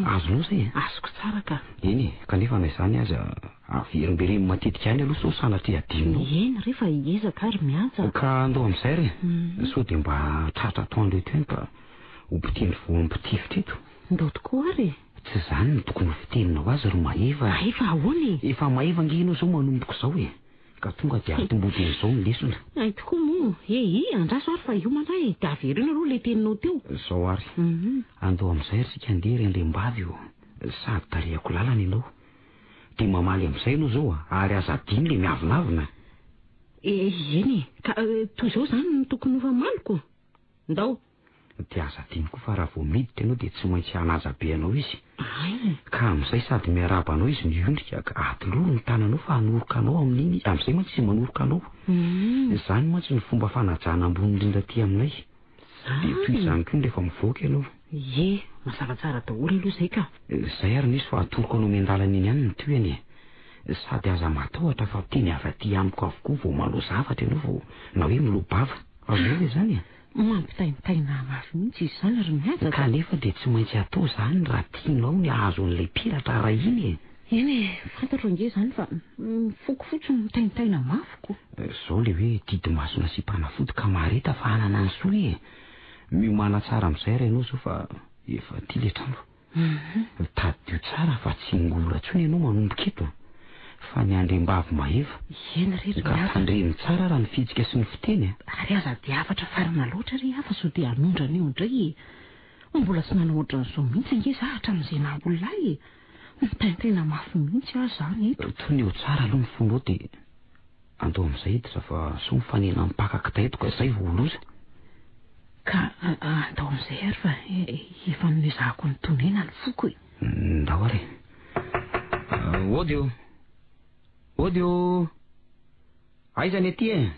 Azonao izay e? Azoko tsara ka! Eny e, kanefa na izany aza averimbereno matetika ihany aloha sao sanatria adinonao. Eny re fa hiezaka ary mihaja. Ka andao amin'izay re, sao dia mba tratra atoandro eto ihany ka ho mpitendry voam-pitifitra eto. Ndao tokoa ary e! Tsy izany no tokony ho fiteninao azy ry Maeva a! Efa ahoana e? Efa maeva ange ianao izao manomboka izao e! Ka tonga dia atombohy dieny izao ny lesona. Hay tokoa moa! E i, andraso ary fa hiomana aho e! Dia avereno aloha ilay teninao teo. Izao ary, andao amin'izay ry tsika andeha ry andriambavy ô! Sady tarihako lalana ianao. Dia mamaly amin'izay ianao izao a! Ary aza adino ilay miavonavona. E, eny e! Ka toy izao izany no tokony ho famaliko? Ndao! Dia aza adino koa fa raha vao miditra ianao dia tsy maintsy hanaja be anao izy. Ay! Ka amin'izay sady miarahaba anao izy no hiondrika ka atolory ny tananao fa hanoroka anao amin'iny izy, amin'izay mantsy izy manoroka anao. Izany mantsy no fomba fanajana ambony indrindra aty aminay. Dia toy izany koa ny rehefa mivoaka ianao. Ie, mazava tsara daholo aloha izay ka. Izay ary nisy fa atoroko anao miandalana eny ihany ny tohiny e. Sady aza matahotra fa teny avy aty amiko avokoa vao manao zavatra ianao vao na hoe miloa-bava. Azonao ve izany e? Mampitaintaina mafy mihitsy izy izany ry Mihaja ka. Kanefa dia tsy maintsy atao izany raha tianao ny hahazo an'ilay piratra raha iny e! Eny e, fantatro ange izany fa ny foko fotsiny mitaintaina mafy ko. Izao ilay hoe didy-maso nasiam-panafody ka mahareta fa hanana ny soa e! Miomàna tsara amin'izay ary ianao izao fa efa aty ilay trano. Tadidio tsara fa tsy ngola intsony ianao manomboka eto fa ny andriambavy mahefa. Eny re ry Ka Mihaja. tandremo tsara raha ny fihetsika sy ny fiteny a. Ary aza dia hafatra farana loatra re aho fa sao dia hanondrana eo indray e. Mbola tsy nanao ohatran'izao mihitsy ange za hatramin'izay naha olona ahy e. Mitaintaina mafy mihitsy aho izany eto. Toneo tsara aloha ny fonao dia andao amin'izay hiditra fa sao mifanena amin'ny mpaka kitay eto ka izay vao ho loza. Ka andao amin'izay ary fa efa nezahako nitonena ny foko e. Ndao ary e. Ody ô! Ody ô! Aiza ny aty e?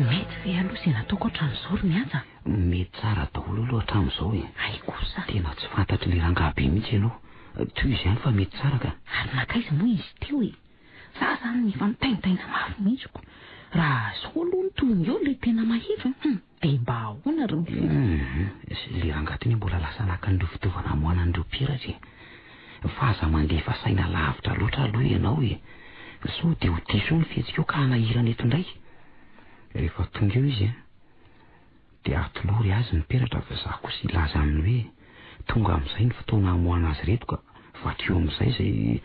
Mety ve aloha izay nataoko hatramin'izao ry Mihaja? Mety tsara daholo aloha hatramin'izao e. Hay kosa. Tena tsy fantatry ilay rangahy be mihitsy ianao. Tohizo ihany fa mety tsara ka. Ary nankaiza moa izy teo e? Za zany efa mitaintaina mafy mihitsy ko. Raha izao aloha no tohiny eo ilay tena mahefa hum dia mba ahoana ry Mihaja? Hum, ilay rangahy teo anie mbola lasa naka an'ireo fitaovana hamoahana an'ireo piratra e. Fa aza mandefa saina lavitra loatra aloha ianao e. Sao dia ho diso eo ny fihetsikao ka hanahirana eto indray. Rehefa tonga eo izy an, dia atolory azy ny peratra fa za kosa hilaza aminy hoe tonga amin'izay ny fotoana hamoahana azy ireto ka vakio amin'izay izay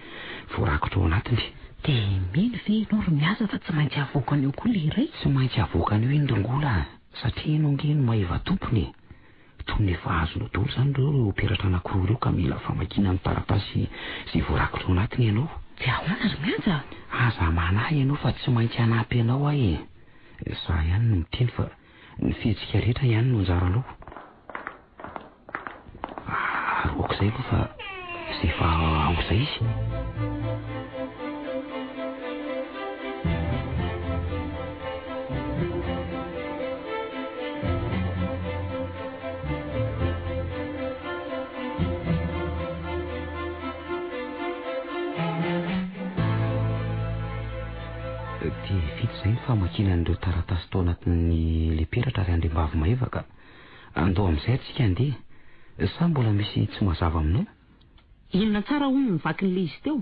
voarakitra ao anatiny. Dia mino ve ianao ry Mihaza fa tsy maintsy havoakany eo koa ilay iray? Tsy maintsy havoakany eo iny ry Ngola a! Satria ianao ange no maeva tompony e! Toy ny efa azonao daholo izany ireo ireo peratra anankiroa ireo ka mila famakiana ny taratasy izay voarakitra ao anatiny ianao. Dia ahoana ry Mihaja? Aza manahy ianao fa tsy maintsy hanampy anao aho e! Za ihany no miteny fa ny fihetsika rehetra ihany no anjaranao. Ary aok'izay aloha fa izay efa ao izay izy. Dia vita izay ny famakiana an'ireo taratasy tao anatin'ny le peratra ry Andriambavy Maeva ka. Andao amin'izay ary tsika handeha. Sa mbola misy tsy mazava aminao? Inona tsara hono ny vakin'ilay izy teo?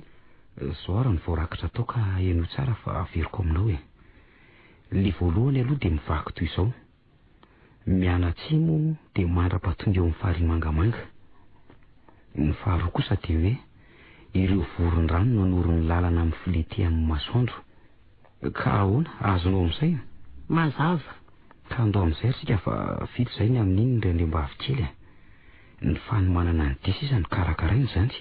Zao ary ny voarakitra tao ka henoy tsara fa averiko aminao e. Le voalohany aloha dia mivaky toy izao. Mianatsimo dia mandra-pahatonga eo amin'ny farihy mangamanga. Ny faharoa kosa dia hoe ireo voron-drano nanoro ny lalana amin'ny filentehan'ny masoandro. Ka ahoana, azonao amin'izay? Mazava. Ka andao amin'izay ry tsika fa vita izay ny amin'iny ry andriambavy kely a. Ny fanomanana ny dia sisa no karakaraina izany.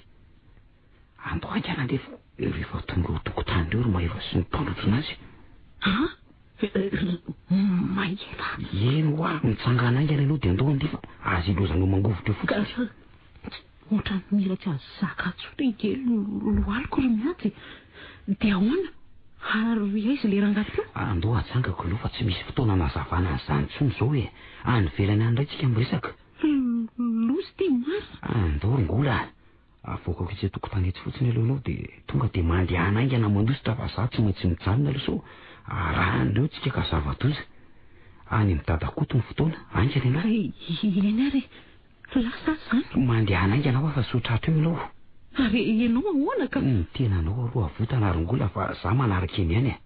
Andao haingana andeha fa rehefa tonga eo an-tokotany ireo ry Maeva sy ny mpanotrona azy. An? Maeva? Eny hoa, mitsangana haingana ianao dia andao andeha fa aza ilozanao mangovitra eo fotsiny. Ohatran'ny mila tsy azo zaka intsony ange lohaliko ry Mihaja e! Dia ahoana? Ary aiza ilay rangahy teo? Andao atsangako aloha fa tsy misy fotoana hanazavana an'izany intsony izao e! Any ivelany any indray tsika miresaka. Loza ity marina. Andao ry Ngola a! Avoakako etsy an-tokotany etsy fotsiny aloha ianao dia tonga dia mandehana haingana mandositra fa za tsy maintsy mijanona aloha sao arahan'ireo tsika ka zava-doza. Any amin'i Dadakoto ny fotoana, haingana ianao. Eny ary e! Lasa aho izany. Mandehana haingana hoa fa sao tratra eo ianao. Ary ianao ahoana ka? Ny tenanao aloha avotana ry Ngola fa za manaraka eny ihany e!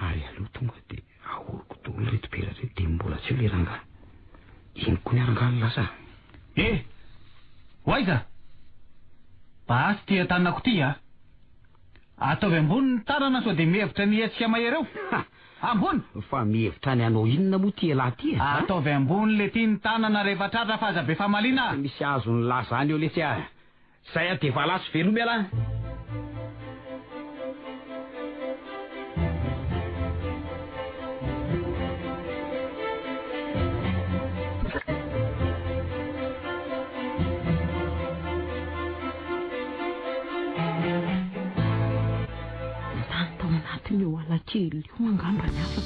Ary aleo tonga dia ahoroko daholo ireto peratra ireto dia mbola tsy eo ilay rangahy. Iny koa ny ahy rangahy no lasa a! Eh! Ho aiza? Basy ity an-tanako ity a! Ataovy ambony ny tanana sao dia mihevitra ny hihetsika mahery eo. Ha! Ambony! Fa mihevitra ny hanao inona moa ity ialahy ity e? Ataovy ambony letia ny tanana rehefa tratra fa aza be famaliana a! Tsy misy azon'ny lazany eo letsy a! Zay a dia valaso veloma ialahy! Nitany tao anatin'io ala kely io angamba ny hafa.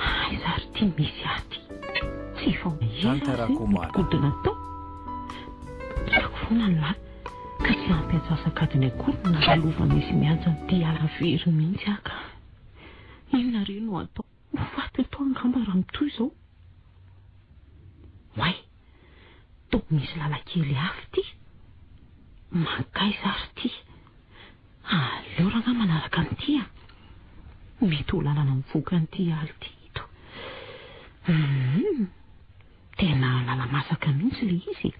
Aiza ary ity misy ahy ity? Tsy efa ho ela aho izay no nihodinkodina tao. Hitako foana ny lahy ka tsy ampy antsasak'adiny akory no nalalovan'izy mihaja an'ity ala very mihitsy aho ka. Inona re no atao? Ho faty eto aho angamba raha mitohy izao. Oay! Toa misy lalan-kely hafa ity. Mankaiza ary ity? Aleo rangahy manaraka an'ity a! Mety ho lalana mivoaka an'ity ala ity ito. Hum! Tena lala-masaka mihitsy ilay izy e!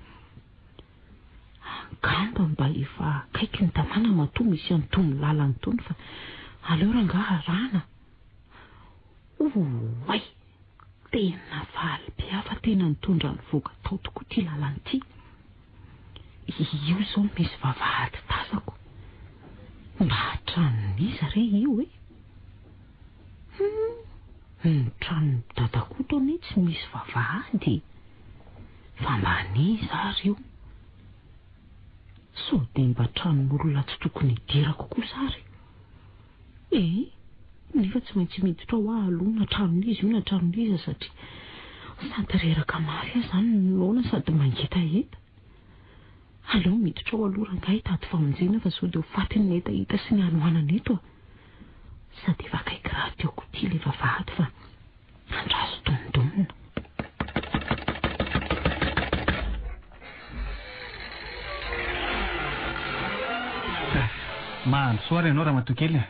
Angamba mba efa akaiky ny tanàna matoa misy an'itony lalana itony fa aleo rangahy arahana. Oay! Tena faly be aho fa tena nitondra nivoaka tao tokoa ity lalana ity. Io izao misy vavahady tazako. Mba tranon'iza re io e? Hum, ny tranon'i Dadakoto anie tsy misy vavahady e! Fa mba an'iza ary io? Sao dia mba tranon'olona tsy tokony hidirako kosa ary? Eh! Nefa tsy maintsy miditra ao aho aloha na tranon'iza io na tranon'iza satria sady reraka mafy aho izany no noana sady mangetaheta. Aleo miditra ao aloha rangahy hitady famonjena fa sao dia ho fatin'ny hetaheta sy ny hanoanana eto a! Sady efa akaiky rahateo koa ity ilay vavahady fa andraso dondonina. Mandrosoa ary ianao ramatoa kely a!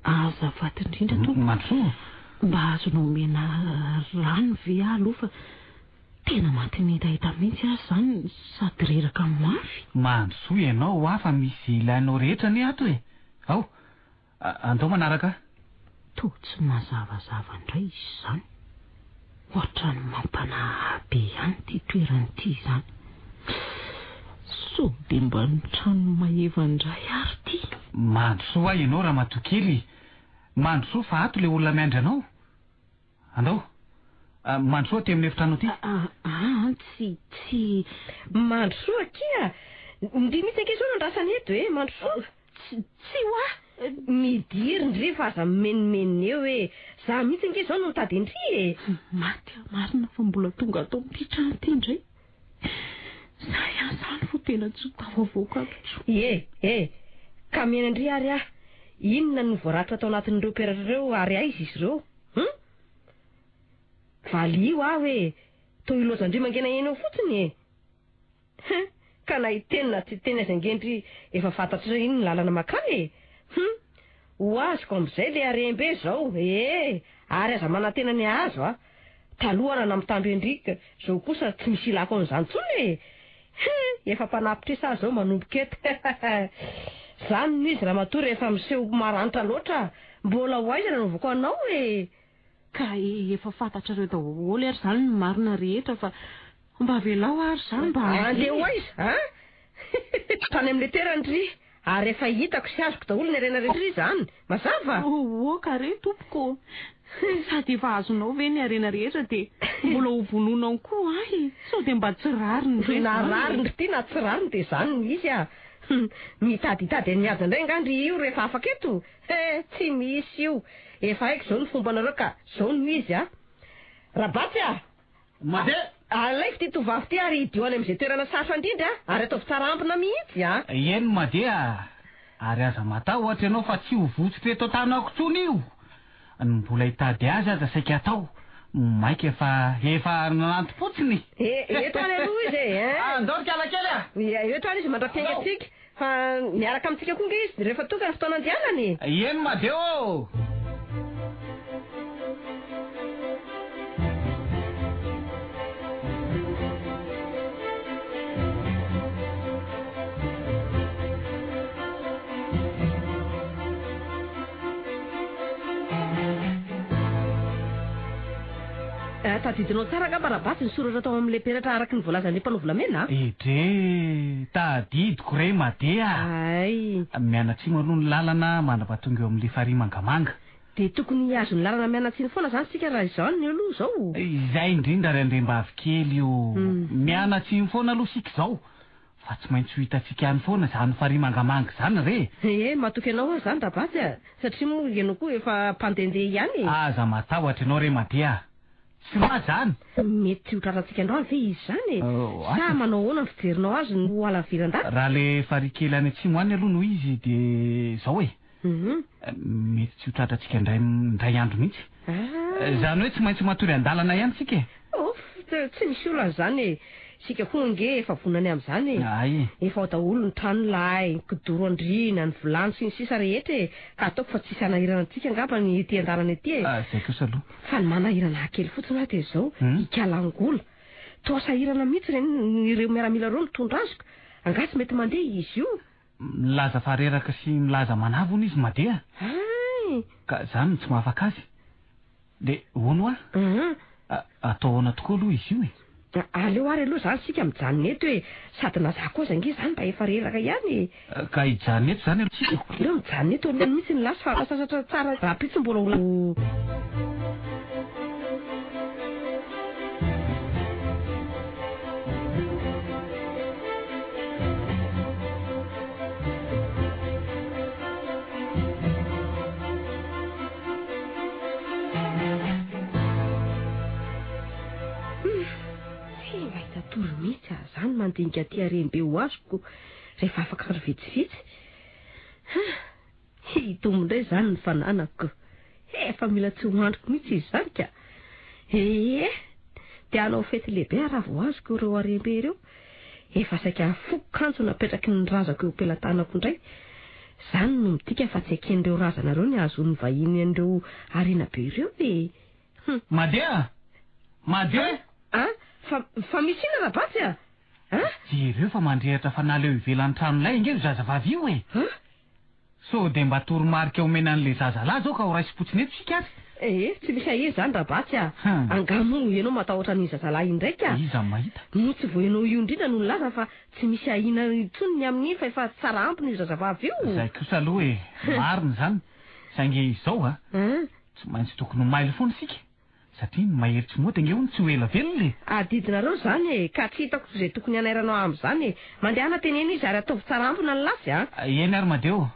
Azafady indrindra tompoko. Mandrosoa. Mba azonao omena rano ve aho aloha fa tena matin'ny hetaheta mihitsy aho izany sady reraka mafy. Mandrosoa ianao hoa fa misy ilainao rehetra anie ato e! Ao! Andao manaraka ahy. Toa tsy mazavazava indray izy izany. Ohatran'ny mampanahy be ihany ity toerana ity izany. Sao dia mba ny tranon'i Maeva indray ary ity? Mandrosoa hoa ianao ramatoa kely. Mandrosoa fa ato ilay olona miandry anao. Andao. Mandrosoa aty amin'ny efitrano aty. Aa, tsy, tsy. Mandrosoa akia! Ndry mihitsy ange izao no andrasana eto e! Mandrosoa! Tsy, tsy hoa! Midiry ndry fa aza mimenomenona eo e! Za mihitsy ange izao no nitady an-dry e! Maty aho marina fa mbola tonga ato amin'ity trano ity indray. Za ihany izany vao tena tsy ho tafavoaka ato intsony. E! E! Ka mihaino an-dry ary aho. Inona no voarakitra tao anatin'ireo peratra ireo ary aiza izy ireo? Hum? Valio aho e! Toa ilaozan-dry mangenahena eo fotsiny e! Hum! Ka na hiteny na tsy hiteny aza ange ndry efa fantatrareo iny ny lalana makany e! Hum! Ho azoko amin'izay le harem-be zao ee! Ary aza manantena ny hahazo a! Taloha raha nampitamby an-dry ka zao kosa tsy misy ilako an'izany intsony e! Hum! Efa mpanapitrisa aho zao manomboka eto Zany no izy ramatoa rehefa miseho maranitra loatra Mbola ho aiza ny anaovako anao e! Ka efa fantatrareo daholo ary izany ny marina rehetra fa mba avelao ary za mba Andeha ho aiza an? Tany amin'ilay toerana ry ary efa hitako sy azoko daholo ny harena rehetra ry izany. Mazava? Oka re tompoko ô! Sady efa azonao ve ny harena rehetra dia mbola ho vonoinao koa ahy? Sao dia mba tsy rariny re Na izany e? rariny ry ty na tsy rariny dia izany no izy ah! Mitady hitady an'i Haja indray angaha ndry io rehefa afaka eto? He, tsy misy io. Efa haiko izao ny fombanareo ka izao no izy ah! Rabatsy ah! Mandeha! Alaivo ity tovovavy ity ary hidio any amin'izay toerana sarotra indrindra ary ataovy tsara ambina mihitsy a! Eny Mandeha a! Ary aza matahotra ianao fa tsy ho votsotra eto an-tanako intsony io! Ny mbola hitady azy aza saika atao, maika fa efa nanantim-potsiny! E, eto any aloha izy e! Hein! Andao ry kala kely a! Ia, eto any izy mandra-piaingantsika, fa miaraka amintsika koa ange izy rehefa tonga ny fotoana andehanany e! Eny Madeo ô! Tadidinao tsara angamba Rabatsy ny soratra tao amin'ilay peratra araka ny voalazan'ilay mpanao volamena a? Edrey, tadidiko re Made a! Hay. Mianatsimo aloha ny lalana mandra-pahatonga eo amin'ilay farihy mangamanga. Dia tokony hihazo ny lalana mianatsimo foana izany isika raha izany aloha izao? Izay indrindra ry andriambavy kely o! Mianatsimo foana aloha isika izao fa tsy maintsy ho hitantsika any foana izany farihy mangamanga izany re! Ee, matoky anao aho izany Rabatsy a! Satria moa ianao koa efa mpandehandeha ihany e! Aza matahotra ianao re Made a! Tsy raha izany! Mety ho tratrantsika androany ve izy izany e? Sa manao ahoana ny fijerinao azy no ho halaviran-dàlana? Raha ilay farihy kely any atsimo any aloha no izy dia izao e! Mety tsy ho tratrantsika indray indray andro mihitsy. Izany hoe tsy maintsy matory an-dalana ihany isika e! Ouf! Tsy misy olana izany e! Isika koa ange efa vonona ny amin'izany e! Hay! Efa ao daholo ny trano lay, ny kidoro andriana, ny vilany sy ny sisa rehetra e! Ka ataoko fa tsy hisy hanahirana antsika angamba ny ety an-dalana ety e! Izay kosa aloha. Fa ny manahirana ahy kely fotsiny hoa dia izao, Ikalangola. Toa sahirana mihitsy ireny ireo miaramila ireo mitondra azy ka! Angaha tsy mety mandeha izy io? Milaza fa reraka sy milaza manavy hono izy madeha. Hay! Ka zany no tsy mahafaka azy. De hono hoa? Atao ahoana tokoa aloha izy io e? Aleo ary aloha zany isika mijanona eto e! Sady na za koa aza ange zany mba efa reraka ihany e! Ka hijanona eto zany aloha isika? Aleo mijanona eto aloha mihitsy ny lasy fa sasatra tsara rahampitso mbola ho. Tsy mahita tory mihitsy aho izany mandinika aty harem-be ho azoko rehefa afaka andro vitsivitsy. Hitombo indray izany ny fananako. Efa mila tsy ho andriko mihitsy izy izany ka. Ee, dia hanao fety lehibe aho raha vao azoko ireo harem-be ireo. Efa saika foko kanjo napetraky ny razako eo am-pelatanako indray. Izany no midika fa tsy eken'ireo razana ireo ny hahazoan'ny vahiny an'ireo harena be ireo e! Hum. Mandeha! Mandeha! An! Fa, fa misy inona Rabatsy a? An! Jereo fa mandrehitra fanala eo ivelan'ny tranolay ange io zazavavy io e! An! Sao dia mba toromarika omena an'ilay zazalahy izao ka ho raisim-potsiny eto isika ary? Ee, tsy misy ahiahy izany Rabatsy a! Angaha moa ianao matahotra an'iny zazalahy iny indray ka? Iza no mahita? Moa tsy vao ianao io indrindra no nilaza fa tsy misy ahiana intsony ny amin'iny fa efa tsara ambina io zazavavy io? Izay kosa aloha e! Marina izany. Saingy izao a, tsy maintsy tokony ho mailo foana isika, satria ny mahery tsy mody ange hono tsy ho ela velona e! Adidinareo izany e! Ka tsy hitako izay tokony hanairanao ahy amin'izany e! Mandehana teneno izy ary ataovy tsara ambina ny lasy a! Eny ary Madeo,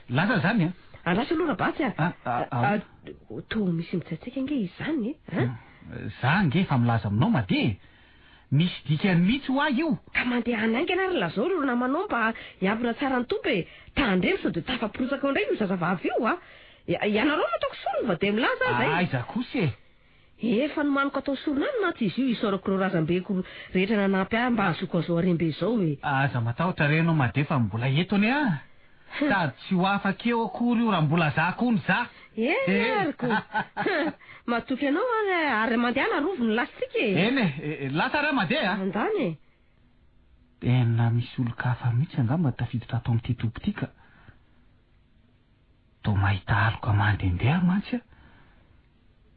lasa izany a! Andraso aloha Rabatsy a! Toa misy mitsaitsaika ange izany e! An? Za ange efa milaza aminao Made e! Misy dikany mihitsy hoa io! Ka mandehana haingana ary lazao ireo namanao mba hiambina tsara ny Tompo e! Tandremo sao dia tafaporitsaka ao indray io zazavavy io a! Ianareo no ataoko sorona fa dia milaza aho izay. Aiza kosa e! Efa nomaniko atao sorona any mantsy izy io isaorako ireo razambeko rehetra nanampy ahy mba hahazoako an'izao harem-be izao e! Aza matahotra re ianao Made fa mbola eto anie aho. Sady tsy ho afaka eo akory io raha mbola za koa ny za. Eny ary ko! Matoky anao aho ary mandehana arovy ny lasintsika e! Eny e! Lasa ary aho Made a! Andany e! Tena misy olon-kafa mihitsy angamba tafiditra ato amin'ity toby ity ka. Toa mahita aloka mandehandeha aho mantsy a!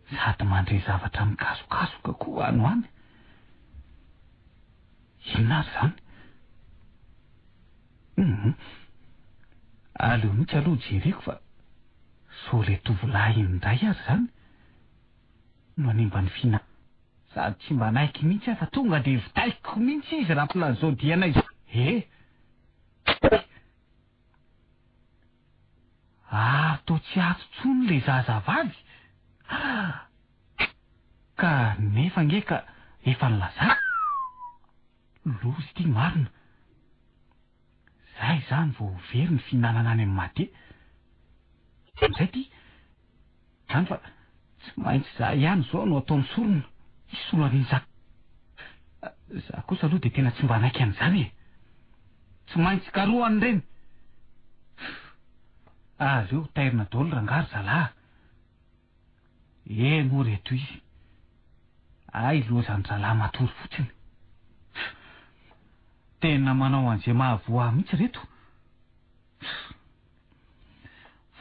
Sady mandre zavatra mikasokasoka koa any ho any. Inona ary izany? Hum. Aleo mihitsy aloha jereko fa sao ilay tovolahy iny indray ary izany no hanimba ny fina. Sady tsy mba naiky mihitsy aho fa tonga dia vitaiko mihitsy izy raha mbola an'izao dianay izao. Eh! Ary toa tsy ato intsony ilay zazavavy? Ah! Ka nefa ange ka efa nilazako. Loza ity marina. Zay izany vao ho very ny fihinanana any amin'ny Made. Amin'izay ity, izany fa tsy maintsy za ihany izao no ataony sorona hisolo an'iny za. Za kosa aloha dia tena tsy mba hanaiky an'izany e. Tsy maintsy karohany ireny. Aleo tairina daholo rangahy ry zalahy a. Eny moa reto izy. Hay lozan-dralahy matory fotsiny. Tena manao an'izay mahavoa ahy mihitsy reto.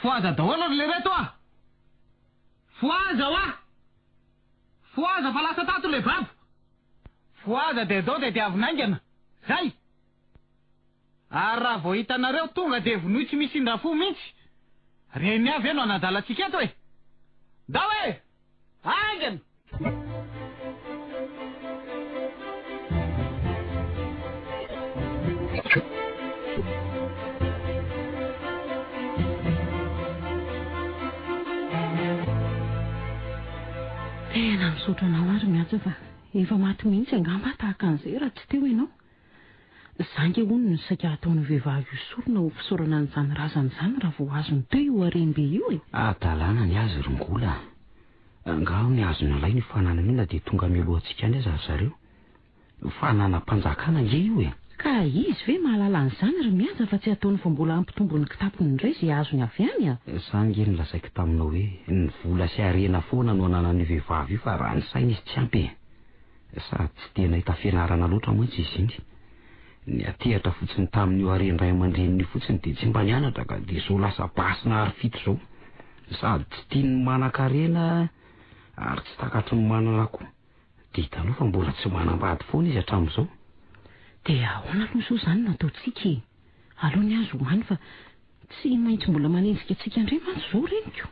Fohaza daholo ry lereto a! Fohaza hoa! Fohaza fa lasa tato le babo! Fohaza dia zao dia diavina haingana! Zay! Ary raha vao hitanareo tonga dia vonoy tsy misy indra fo mihitsy! Reny avy ve no hanadala antsika eto e! Ndao e! Haingana! Tena misaotra anao ary Mihaja fa efa maty mihitsy angamba aho tahaka an'izay raha tsy teo ianao. Za ange hono no saika hataon'io vehivavy io sorona ho fisaorana an'izany razana izany raha vao azony teo io harem-be io e! Hadalana ny azy ry Ngola a! Angaha hono azo nalaina io fananana io na dia tonga mialoha antsika any aza ry zareo? Fananam-panjakana ange io e! Ka izy ve mahalala an'izany ry Mihaja fa tsy ataony fa mbola hampitombo ny kitapony indray izay azony avy any a! Za ange nolazaiko taminao hoe ny vola sy harena foana no ananan'io vehivavy io fa raha ny saina izy tsy ampy e! Sady tsy dia nahita fianarana loatra mantsy izy iny. Niantehatra fotsiny tamin'io haren-dray aman-dreniny io fotsiny dia tsy mba nianatra ka dia izao lasa basy nahary fito izao. Sady tsy tian'ny manan-karena ary tsy takatry ny manana koa. Dia hitanao fa mbola tsy manambady foana izy hatramin'izao. Dia ahoana aloha izao izany no ataontsika e? Aleo ny azy ho any fa Tsy maintsy mbola manenjika antsika indray mantsy izao reniko.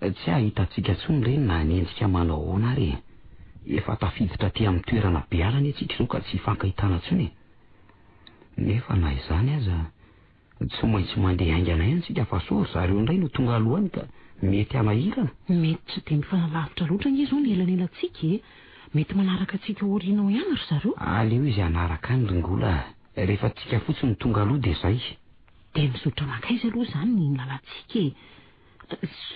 Tsy hahita antsika intsony ireny na hanenjika manao ahoana ary e. Efa tafiditra aty amin'ny toerana be ala anie tsika izao ka tsy hifankahitana intsony e. Nefa na izany aza, tsy maintsy mandeha haingana ihany tsika fa sao ry zareo indray no tonga aloha any ka mety hanahirana. Mety tsy dia mifanalavitra loatra ange izao ny elanelantsika e. Mety manaraka antsika ao aoriana ao ihany ry zareo. Aleo izy hanaraka any ry Ngola a. Rehefa tsika fotsiny no tonga aloha dia zay. Dia mizotra mankaiza aloha izany ny lalantsika e?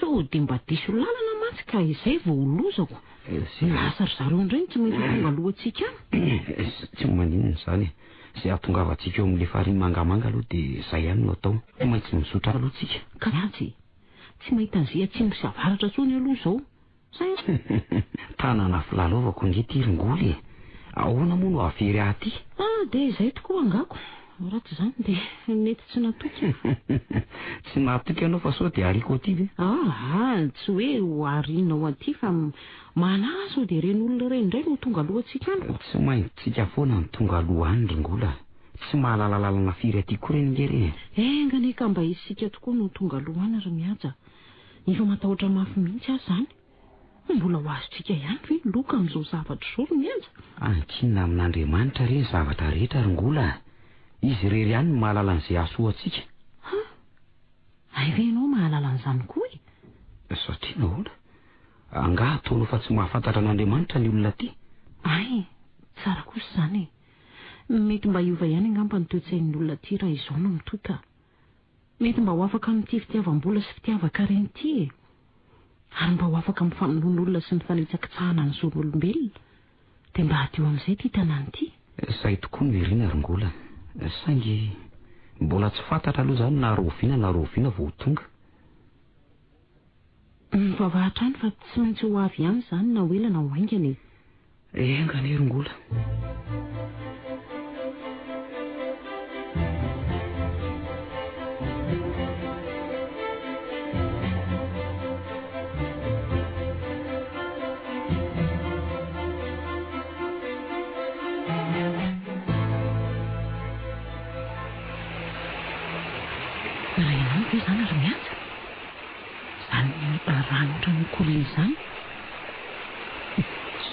Sao dia mba diso lalana mantsy ka izay vao ho lozako. Lasa ry zareo indray no tsy maintsy ho tonga alohantsika any. Tsy maninona izany e. Izay hahatongavantsika eo amin'ilay farihy mangamanga aloha dia izay ihany no atao. Tsy maintsy mizotra aloha tsika. Ka miantsy e. Tsy mahita an'izay atsimo sy avaratra intsony aloha izao. Tanana filalaovako ange ity ry Ngoly e! Ahoana moa no hahavery ahy aty? Ah, dia izay tokoa angako. Raha tsy izany dia mety tsy natoky aho. Tsy natoky ianao fa sao dia hariako aty ve? Ah, tsy hoe ho harianao aty fa manahy sao dia ireny olona ireny indray no ho tonga alohantsika any. Tsy maintsika foana no tonga aloha any ry Ngola a! Tsy mahalala lalana firy aty koa ireny ange re e! Enga anie ka mba isika tokoa no ho tonga aloha any ry Mihaja. Efa matahotra mafy mihitsy aho izany. Mbola ho azontsika ihany ve ny loka amin'izao zavatra izao ry Mihaja? Ankinina amin'Andriamanitra re ny zavatra rehetra ry Ngola a! Izy irery ihany no mahalala an'izay hahasoa antsika. Ha! Hay ve ianao mahalala an'izany koa e? Satria nahoana? Angaha ataonao fa tsy mahafantatra an'Andriamanitra ny olona aty? Hay, tsara kosa izany e! Mety mba hiova ihany angamba ny toe-tsain'ny olona aty raha izao no mitohy ka. Mety mba ho afaka amin'ity fitiavam-bola sy fitiavan-karena ity e! Ary mba ho afaka amin'ny famonoan'olona sy ny fanitsakitsahana ny zon'olombelona. Dia mba hadio amin'izay ity tanàna ity. Izay tokoa no irina ry Ngola. Saingy mbola tsy fantatra aloha izany na rahoviana na rahoviana vao ho tonga. Mivavaha hatrany fa tsy maintsy ho avy ihany izany na ho ela na ho haingana e! Enga anie ry Ngola. Raha ianao ve izany ry Mihaja? Izany rano ohatran'ny mikoriana izany?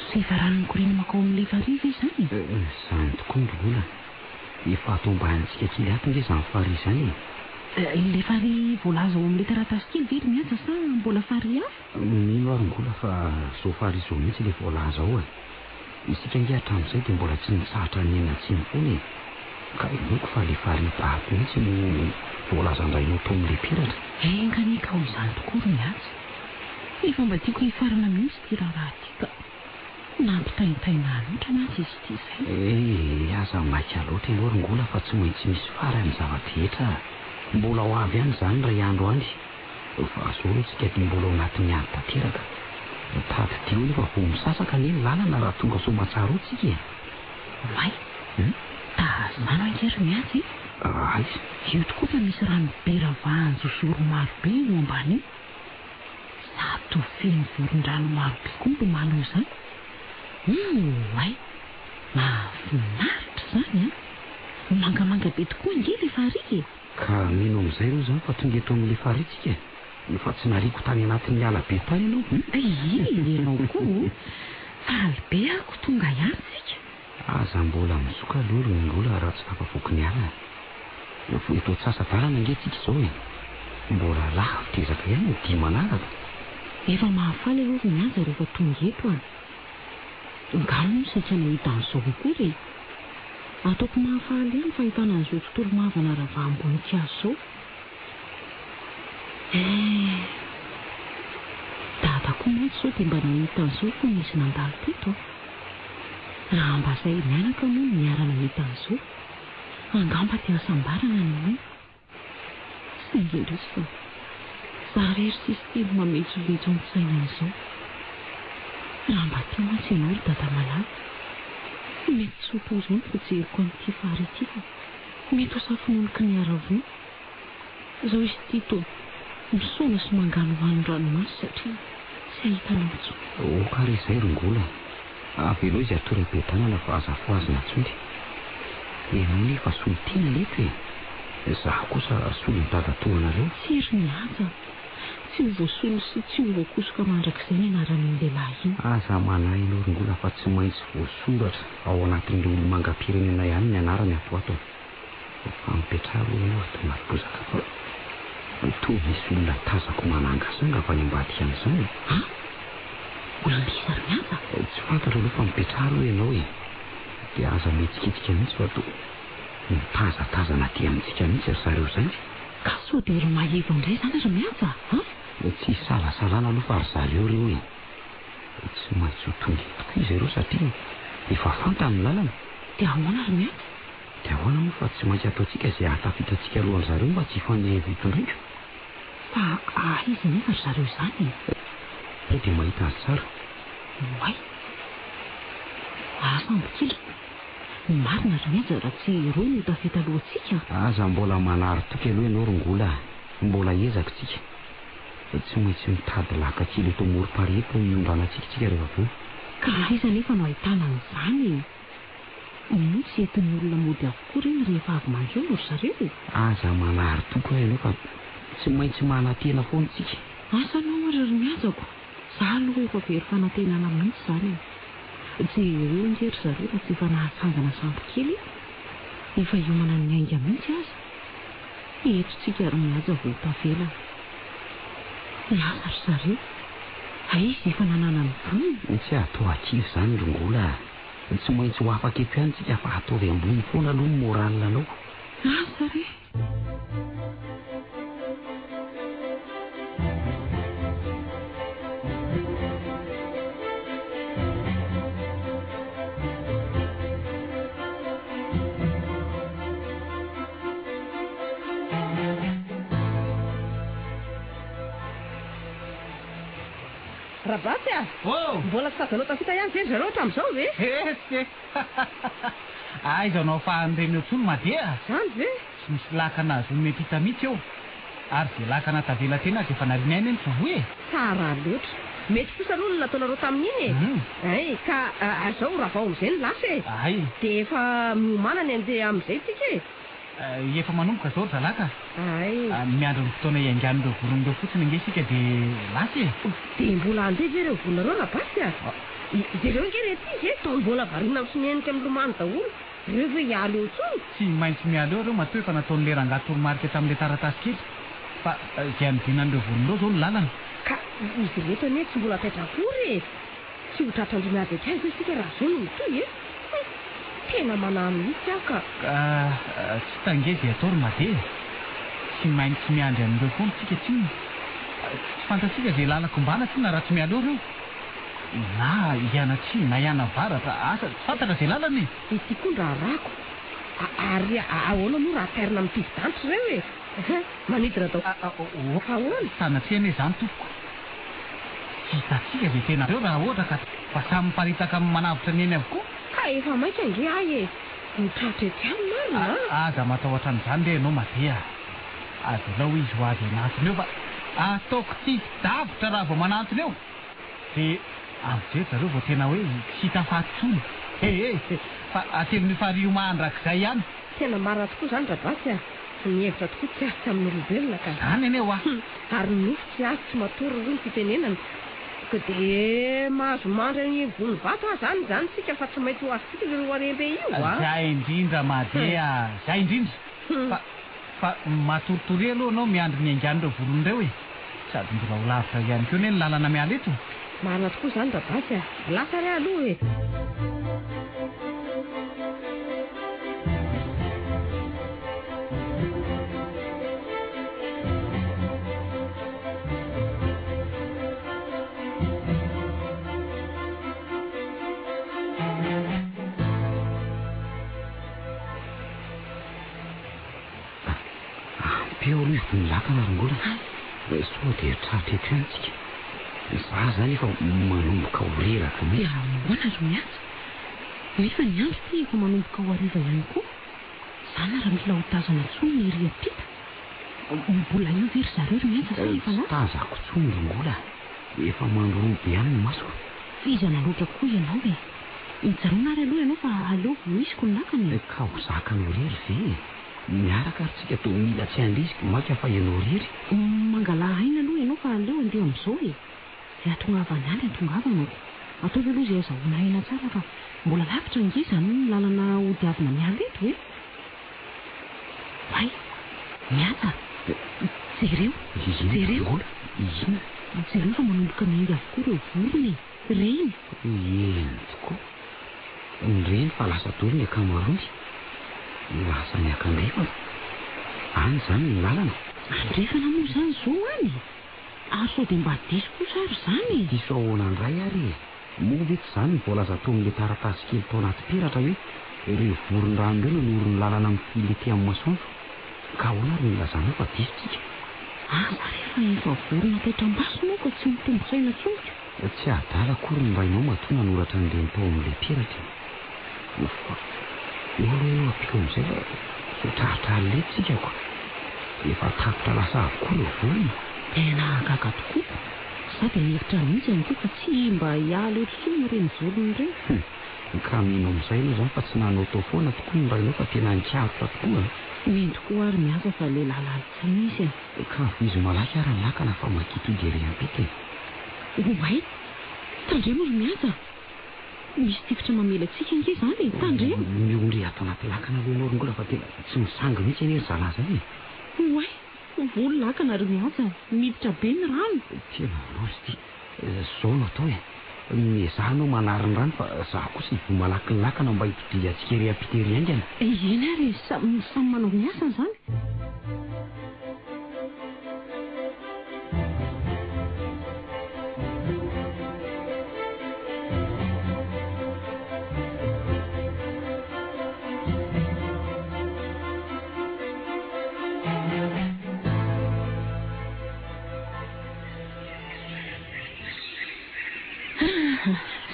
Tsy efa rano mikoriana mankao amin'ilay farihy ve izany e? Izany tokoa ry Lola. Efa ato ambanintsika kely ato ange izany farihy izany e. Ilay farihy voalaza ao amin'ilay taratasy kely ve ry Mihaja sa mbola farihy hafa? Mino aho ry Ngola fa izao farihy izao mihitsy ilay voalaza ao e. Isika ange hatramin'izay dia mbola tsy nitsahatra niaina-tsiny foana e. Ka inoako fa ilay farihy bato mihitsy no voalazan-drainao tao amin'ilay peratra. Enga anie ka ho izany tokoa ry Mihaja. Efa mba tiako hifarana mihitsy ity raharaha ity ka. Nampitaintaina ahy loatra mantsy izy ity izay. Eh, aza maika loatra ianao ry Ngola fa tsy maintsy misy farany ny zava-drehetra. Mbola ho avy ihany izany indray andro any. Fa zao aloha tsika dia mbola ao anatin'ny ady tanteraka. Tadidio anie fa vao misasaka anie ny lalana raha tonga soamatsara ao tsika e. Oay! Tazano ange ry Mihaja e! Aiza? Io tokoa fa misy rano be ravahan-jozoro maro be io ambany io. Sady ho feno voron-drano maro be koa milomano eo izany. Oay! Mahafinaritra izany an! Mangamanga be tokoa ange ilay farihy e! Ka mino amin'izay aloha izany fa tonga eto amin'ilay farihy tsika e! Fa tsy nariako tany anatin'ny ala be tany ianao hum? Ie, ianao koa o! Faly be aho ko tonga ihany tsika. Aza mbola mizoka aloha ry Ngola raha tsy tafavoaky ny ala. Vao eto antsasa-dalana ange tsika izao e! Mbola lavitra ezaka ihany ny dia manaraka. Efa mahafaly aloha ry Mihaja rehefa tonga eto an! Nga moa saika nahita an'izao akory e! Ataoko mahafaly ihany fahitana an'izao tontolo mavana ravaham-boninkazo izao. Eh! Dada koa mantsy izao dia mba nahita an'izao fony izy nandalo teto an! Raha mba izay mianaka moa no niara-nahita an'izao, angamba teo hasambarana no hoe. Saingy indrisy fa za irery sisa ity no mametsovetso an-tsaina an'izao. Raha mba teo mantsy ianao ry Dada malala, mety tsy ho toy izao ny fijeriko an'ity fary ity fa mety ho safononoky ny haravoana. Izao izy ity toa misaona sy manganohano ranomaso satria tsy hahita anao intsony. Ok ary izay ry Ngola a! Avelao izy hatory am-piadanana fa aza fohazina intsony. Ianao nefa solontena eto e! Izaho kosa solon'i dadatoa anareo. Tsia ry Mihaja, tsy ho voasolo sy tsy ho voakosoka mandrakizay ny anaran'iny lehilahy iny. Aza manahy ianao ry Ngola fa tsy maintsy voasoratra ao anatin'ireo olomangam-pirenena ihany ny anarany ato ho ato. Fa mipetraha aloha ianao ato anaty bozaka fa toa misy olona tazako manangasanga avy any ambadika any izany e! An! Olona iza ry Mihaja? Tsy fantatro aloha fa mipetraha aloha ianao e! Dia aza mihetsiketsika mihitsy fa toa mitazatazana aty amintsika mihitsy ry zareo izany. Ka sao dia ry Mahevo indray izany ry Mihaja an? Tsy isalasalana aloha fa ry zareo ireo e! Tsy maintsy ho tonga eto koa izy ireo satria efa fantany ny lalana. Dia ahoana ry Mihaja? Dia ahoana moa fa tsy maintsy ataontsika izay hahatafita antsika alohan'ny zareo mba tsy hifanjevo hitondraiko? Fa aiza nefa ry zareo izany e? Sao dia mahita azy tsara. Oay! Asa ambokila. Ny marina ry Mihaja raha tsy ireo no tafita alohantsika. Aza mbola manary toky aloha ianao ry Ngola a! Mbola hiezaka tsika. Tsy maintsy mitady laka kely eto amorom-parihy eto hiondranantsika tsika rehefa avy eo. Ka aiza nefa no ahitana an'izany e? Moa tsy entin'ny olona mody avokoa ireny rehefa avy manjono ry zareo e? Aza manary toky hoa ianao fa tsy maintsy manantena foana tsika. Asa anao ary ry Mihajako, za aloha efa very fanantenana mihitsy izany e. Jereo ange ry zareo raha tsy efa nahatsangana sambo kely e! Efa hiomana ny hainga mihitsy aza. Eto tsika ry Mihaja vao tavela. Lasa ry zareo. Aiza efa nananany vonona. Tsy atao hakivy izany ry Ngola a! Tsy maintsy ho afaka eto ihany tsika fa ataovy ambony foana aloha ny moral anao. Asa re! Rabatsy a! Oh! Mbola tsy tazanao tafita ihany ve ry zareo hatramin'izao ve? Esy e! Aiza no ahafahan'ireny eo intsony Madeha? Izany ve? Tsy misy lakana azony miampita mihitsy eo. Ary izay lakana tavela teny aza efa narianay anie ny fivoy e! Tsara loatra. Mety kosa aloha ny nataonareo tamin'iny e! Hay, ka izao ravao amin'izay ny lasa e! Hay. Dia efa miomàna ny handeha amin'izay tsika e! Efa manomboka izao ry zalahy ka! Hay. Miandry ny fotoana hiaingan'ireo vorona ireo fotsiny ange isika dia lasa e! Dia mbola handeha ve ireo vorona ireo Rabasy a? Jereo ange ry ankizy e! Toa mbola variana misonenika milomano daholo. Ireo ve hiala eo intsony? Tsy maintsy miala eo ireo matoa efa nataon'ilay rangahy toromarika tamin'ilay taratasy kely fa izay hanodinan'ireo vorona ireo izao ny lalana. Ka izy ireto anie tsy mbola taitra akory e! Tsy ho tratran-dry miady akaiky ve isika raha izao no mitohy e? Hum! Tena manahy mihitsy aho ka! Ka tsy tange izay atao ry Made e! Tsy maintsy miandry an'ireo foana isika tsinona. Tsy fantatsika izay lalan-kombana tsinona raha tsy miala eo ireo. Na hianatsimo na hianavaratra, asa, tsy fantatra izay lalana e! Ity koa ny raharahako. Ary ahoana moa raha tairina amin'ny tifi-danitra ireo e? Manidina daholo. Ahoana? Sanatria anie izany tompoko. Tsy hitantsika izay tena ireo raha ohatra ka fa samy miparitaka manavotra ny ainy avokoa. Ka efa maika ange ahy e! Ho tratra etsy ihany marina a! Aza matahotra an'izany re ianao Made a! Avelao izy ho avy hanantona eo fa ataoko tifi-davitra raha vao manantona eo! Dia amin'izay ry zareo vao tena hoe tsy hita faty intsony. Ee, fa atelin'io farihy io mandrakizay ihany. Tena marina tokoa izany Rabatsy a! Ny hevitra tokoa tsy azo tsy amin'olombelona ka. Izany anie hoa. Ary ny nofy tsy azo tsy matory hoy ny fitenenana. Ka dia mahazo mandry any Vonivato aza any izany isika fa tsy maintsy ho azontsika io harem-be io a! Izay indrindra Made a! Izay indrindra! Fa, fa matoritoria aloha ianao miandry ny haingan'ireo vorona ireo e! Sady mbola ho lavitra ihany koa anie ny lalana miala eto. Marina tokoa izany Rabasy a! Lasa re aloha e! Ampio aloha io vonilakana ry Ngola a! Sao dia tratra eto ihany tsika. Za zany efa manomboka ho reraka Dia mihitsy. ahoana ry Mihaja? Nefa ny andro ity efa manomboka ho hariva ihany koa. Zany raha mila ho tazana intsony ny ery ampita. Mbola eo ve ry zareo ry Mihaja sa efa Tsy lasa? tazako intsony ry Ngola a! Efa mandroa be ihany ny masoko. Vizana loatra koa ianao e! Mijanona ary aloha ianao fa aleo voiziko ny lakana e! Ka ho zakanao irery ve e? Miaraka ary tsika toa mila tsy handrisika maika fa ianao irery. Mangalà aina aloha ianao fa aleo handeha amin'izao e! Izay hahatongavana any hahatongavana ko! Ataovy aloha izay azahoana aina tsara fa mbola lavitra ange izany ny lalana hodiavina miala eto e! Oay! Miala! Jereo! Jereo! Inona? Jereo fa manomboka miainga avokoa ireo vorona e! Reny! Eny tokoa. Ny reny fa lasa dolo ny ankamaroany. Lasa niakandrefana. Any izany ny lalana. Andrefana moa izany izao any e? Ary sao dia mba diso kosa ary izany e? Diso ahoana indray ary e? Moa ve tsy izany no voalaza tao amin'ilay taratasy kely tao anaty peratra hoe ireo voron-drano ireo no nanoro ny lalana mifily ety amin'ny masoandro? Ka ahoana ary no ilazanao fa diso tsika? Asa re fa efa vorona taitram-baso moa ka tsy mitombo saina intsony ka. Tsy adala akory ny rainao matoa nanoratra an'ireny tao amin'ilay peratra e! Fa eo aloha ianao ampio amin'izay fa sao tratra alina eto tsika ko! Efa tapitra lasa avokoa ireo vorona. Tena gaga tokoa! Za dia nihevitra mihitsy ihany koa fa tsy mba hiala eto intsony ireny vorona ireny. Hum! Ka mino amin'izay ianao izany fa tsy nanaotao foana tokoa ny rainao fa tena nikaroka tokoa an! Mino tokoa ary miasa fa lehilahy lalin-tsaina izy e. Ka voizo malaky ary ny lakana fa makitody ery ampita e. Oay! Tandremo ry Mihaja! Misy tifitra mamely antsika ange izany e! Tandremo! Miondreha ato anaty lakana aloha ianao ry Ngola fa tena tsy misangy mihitsy anie ry zalahy izay e. Oay! Voa ny lakana ry Mihaja! Miditra be ny rano! Tena loza ity! Izao no atao e! Miezaha anao manary ny rano fa izaho kosa hivoha malaky ny lakana mba hitodiantsika ery ampita ery haingana. Eny ary e! Samy manao ny asany izany.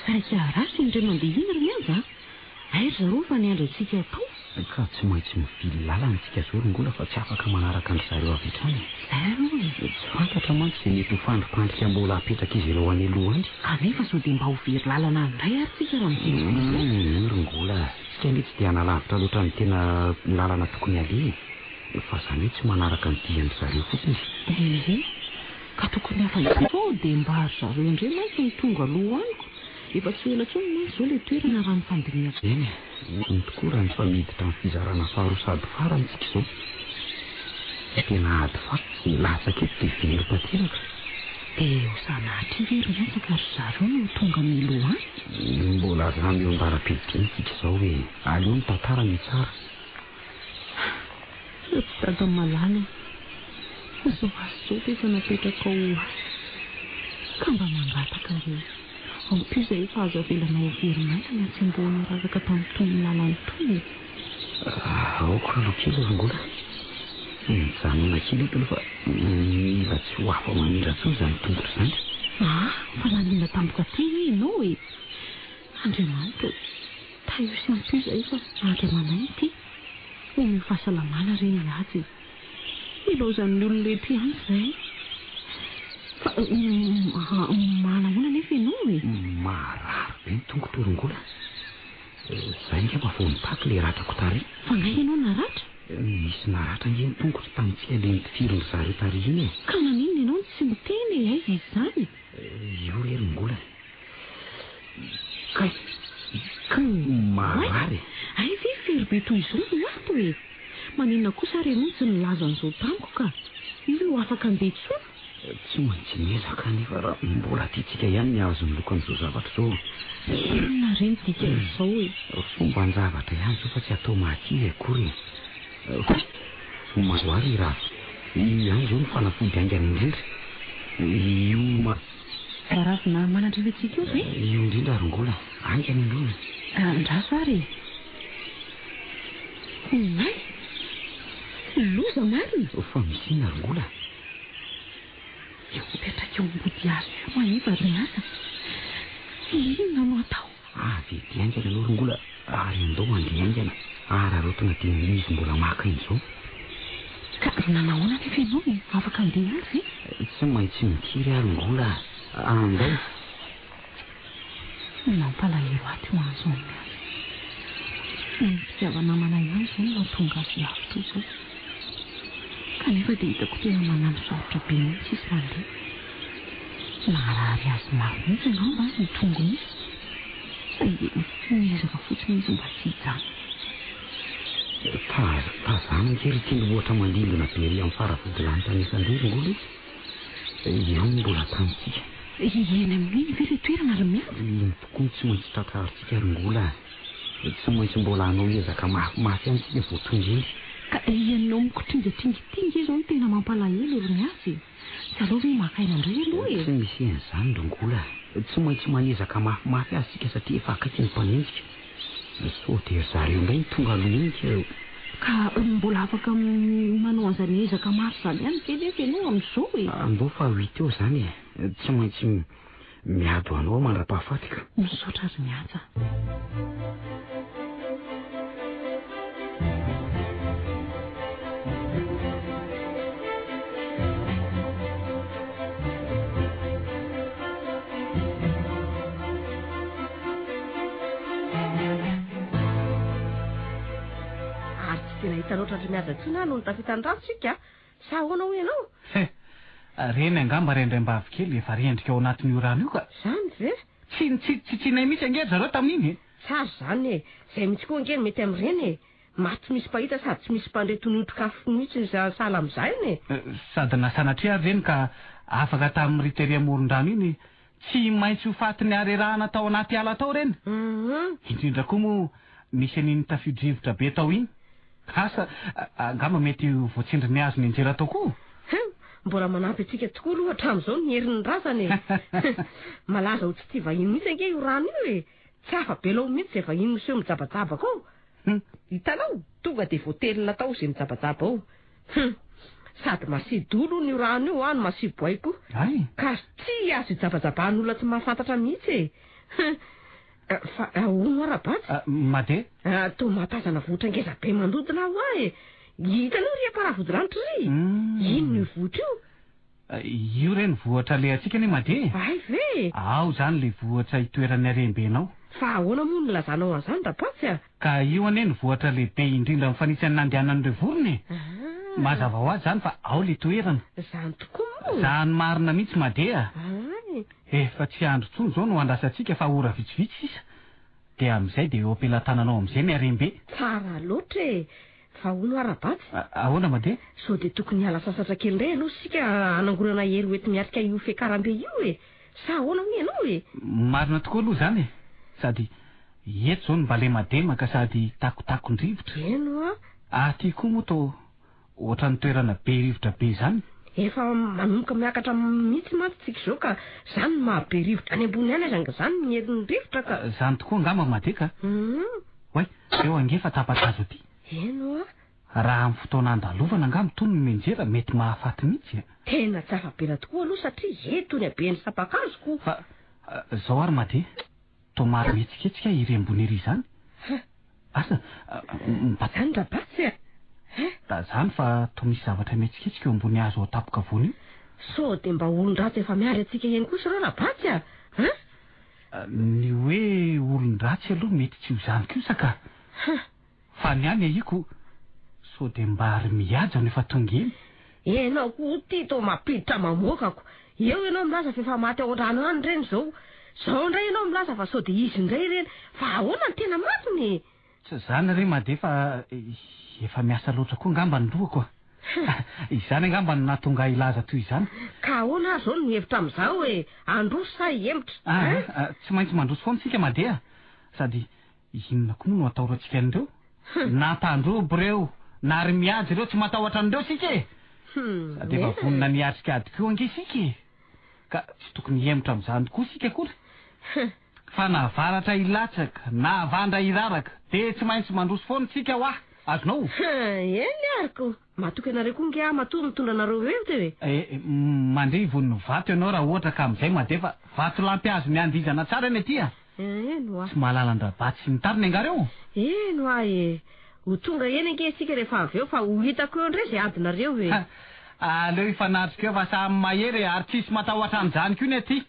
Saika ratsy indray mandeha iny ry Mihaja a! Hay ry zareo fa niandry antsika tao. Ka tsy maintsy mivily lalana isika zao ry Ngola fa tsy afaka manaraka an-dry zareo avy hatrany e! Izay aloha e! Tsy fantatra mantsy izay mety ho fandripandrika mbola hapetrak'izy ireo any aloha any. Kanefa sao dia mba ho very lalana any indray ary tsika raha mivezivezy eo? Humm ry Ngola, tsika anie tsy dia hanalavitra loatra ny tena lalana tokony haleha e! Fa izany hoe tsy manaraka ny dian-dry zareo fotsiny. Ehe! Ka tokony hafa izay sao dia mba ry zareo indray mantsy no tonga aloha any ko! Efa tsy ho ela intsony mantsy izao ilay toerana raha ny fandinihako. Eny e, iny tokoa raha ny fa miditra amin'ny fizarana faharoa sady farany tsika izao. Tena ady fa ny latsaka eto dia very tanteraka. Dia ho sanatria ve ry Miantsa ka ry zareo no ho tonga mialoha any? Mbola rano eo ambara-piadiana tsika izao e! Aleo ny tantara no hitsara. Ry dada malala ô, izao asa izao ve efa napetrakao ho ahy? Ka mba mangataka re, ampio izay fa aza avelanao ho very maina ny hatsembohana raraka tamin'itony lalana itony e! Aoka aloha kely ry Ngola, mijanona kely eto aloha fa mila tsy ho afa-mamindra intsony izany tongotra izany. Ah, fa naninona tampoka aty ve ianao e? Andriamanitra ô, tahio sy ampio izahay fa ady aman'aina ity. Omeo fahasalamana re ny ady e. Ilaozan'ny olona eto ihany izay. Fa manahoana anefa ianao e? Marary be ny tongotro ry Ngola. Izay angamba vao nitaky ilay ratrako tary. Fa angaha ianao naratra? Nisy naratra ange ny tongotro tamintsika ilay nitifirin-dry zareo tary iny e. Ka maninona ianao no tsy miteny e? Aiza izy izany? Io re ry Ngola e. Kay! Kay marary e! Hay ve fery be toy izao no ato e! Maninona kosa ary ianao no tsy nilaza an'izao tamiko ka! Io no afaka handeha intsony? Tsy maintsy miezaka anefa raha mbola tiantsika ihany ny hahazo ny lokan'izao zavatra izao. Inona re ny dikan'izao e? Fomban-javatra ihany izao fa tsy atao mahakivy akory e! Mazoary i Ravo. Io ihany izao no fanafody haingana indrindra. Io ma. Ravina manandrify antsika io ve? Io indrindra ry Ngola, haingana ianao e! Andraso ary e! Oay! Loza marina! Fa misy inona ry Ngola? Io mipetraka eo ambody hazo io Maeva ry Mihaja. Inona no atao? Avy ety haingana aloha ry Ngola ary andao handeha haingana araraotina dia izy mbola maka aina izao. Ka nanahoana anefa ianao e? Afaka handeha ihany ve? Tsy maintsy mikiry aho ry Ngola a! Andao. Mampalahelo ahy ty mahazo an'i Mihaja. Ny fitiava-namana ihany izao no mahatonga azy lavo toy izao. Kanefa dia hitako tena manano sarotra be mihitsy izy mandeha. Naharary azy mafy mihitsy angamba ny tongony iny. Saingy miezaka fotsiny izy mba tsy hijanona. Tazano ange ry tendrombohitra mandindona be ery amin'ny faravodilanitra any Isandria ry Ngola e! Io no mbola tanintsika. Eny amin'iny ve ilay toerana ry Mihaja? Iny tokoa no tsy maintsy tratrarintsika ry Ngola a! Tsy maintsy mbola hanao ezaka mafimafy ihany isika vao tonga eny. Ka ianao mikotringatringa ity ange izao no tena mampalahelo ry Mihaja e! Tsy aleo ve maka aina indray aloha e? Tsy misy an'izany ry Ngola a! Tsy maintsy manezaka mafimafy azy isika satria efa akaiky ny mpanenjika. Sao dia ry zareo indray no tonga aloha eny ka. Ka mbola afaka manao an'izany ezaka mafy izany ihany ve nefa ianao amin'izao e? Andao fa ho hita eo izany e! Tsy maintsy miady ho anao aho mandra-pahafatiko. Misaotra ry Mihaja a! Ary tsy tena. mahita loatra an-dry Mihaja intsony aho nony tafita ny rano isika a! Sa ahoana hoy ianao? He! Reny angamba ry Andraimbavy kely efa rendrika ao anatin'io rano io ka! Izany ve? Tsy nitsitsitsinay mihitsy ange ry zareo tamin'iny e! Tsara izany e! Izay mihitsy koa ange no mety amin'ireny e! Maty tsy misy mpahita sady tsy misy mpandre toy ny otrikafo mihitsy ny sahala amin'izany e! Sady na sanatria ary ireny ka afaka tamin'ny ry tery amoron-drano iny, tsy maintsy ho fatin'ny harerahana tao anaty ala tao ireny. Indrindra koa moa nisy an'iny tafio-drivotra be tao iny. Asa, angamba mety ho voatsindrin'ny hazo nianjera tao koa? Hum! Mbola manampy antsika tokoa aloha hatramin'izao ny herin'ny razana e! Malaza ho tsy tia vahiny mihitsy ange io rano io e! Tsy afa-belao mihitsy izay vahiny miseho mijabajabaka ao. Hum! Hitanao? Tonga dia voatelina tao izay mijabajaba ao. Hum! Sady masia-dolo hono io rano io an, no masia-boay koa. Hay! Ka tsy azo ijabajabahan'olona tsy mahafantatra mihitsy e! Hum! Fa hono hoa Rabatsy? Made? Toa mahatazana vohitra ngeza be mandodona aho hoa e! Hitanao ry Amparavodolanitra ry? Inona io vohitra io? Io re ny vohitra alehantsika anie Made e! Hay ve e! Ao izany ilay vohitra itoeran'ny harem-benao. Fa ahoana moa no nilazanao an'izany Rabatsy a? Ka io anie ny vohitra lehibe indrindra mifanitsy an'ny nandehanan'ireo vorona e! Mazava ho azy izany fa ao ilay toerana. Izany tokoa moa? Izany marina mihitsy Made a! Hay! Efa tsy andro intsony izao no andrasantsika fa ora vitsivitsy sisa dia amin'izay dia eo am-pelatananao amin'izay ny harem-be. Tsara loatra e! Fa hono hoa Rabatsy? Ahoana Made? Sao dia tokony hiala sasatra kely indray aloha isika hanangonana hery ho enti-miatrika io fiakaram-be io e! Sa ahoana hoy ianao e? Marina tokoa aloha izany e! Sady eto izao no mba lemademaka sady takotakon-drivotra. Eny hoa. Aty koa moa toa Ohatran'ny toerana be rivotra be izany. Efa manomboka miakatra mihitsy mantsy tsika izao ka zany no maha be rivotra any ambony any aza anga zany ny herin'ny rivotra ka. Zany tokoa angamba Made ka. Oay, eo ange fa tapa-kazo aty. Eny hoa. Raha amin'ny fotoana andalovana angamba itony no mianjera mety mahafaty mihitsy a. Tena tsy afa-bela tokoa aloha satria eto ny haben'ny sampan-kazo ko. Fa zao ary Made, toa maro mihetsiketsika ery ambony ery izany. Asa, mba. Zany Rabatsy a! Hein? Da zany fa toa misy zavatra mihetsiketsika eo ambony hazo ao an-tampon-kavoana io. Sao dia mba olon-dratsy efa miandry antsika eny kosa ireo Rabatsy a! Hein? Ny hoe olon-dratsy aloha mety tsy ho izany kosa ka! Hein! Fa ny ahy ny ahiako, sao dia mba ry Mihaja no efa tonga eny? Enao koa ity toa mampiditra mamoakako. Eo ianao milaza fa efa maty ao an-drano any ireny izao. Izao indray ianao milaza fa sao dia izy indray ireny. Fa ahoana no tena marina e? Tsy izany re Made fa efa miasa loatra koa angamba ny lohako a. Izany angamba no nahatonga ahy hilaza toy izany. Ka ahoana ary izao no hevitra amin'izao e? Handroso sa hihemotra? Aa, tsy maintsy mandroso foana isika Made a. Sady Inona koa moa no atahorantsika an'ireo? Na mpandrobo ireo, na ry mihaja ireo, tsy matahotra an'ireo isika e! Sady efa vonona ny hiatrika ady koa ange isika e! Ka tsy tokony hihemotra amin'izany koa isika akory. Fa na varatra hilatsaka, na havandra hiraraka, dia tsy maintsy mandroso foana isika hoa! Azonao? Eny ary ko! Matoky anareo koa nge aho matoa mitondra anareo eo teo e! Eh, mandria ivon'ny vato ianao raha ohatra ka amin'izay madeha fa vatolampy azony andihizana tsara eny aty a! Eny hoa. Tsy mahalala an-dRabatsy sy ny tariny angaha reo? Eny hoa e! Ho tonga eny ange isika rehefa avy eo fa ho hitako eo indray izay adinareo e! Aleo hifanatrika eo fa samy mahery e! Ary tsisy matahotra an'izany koa ny aty!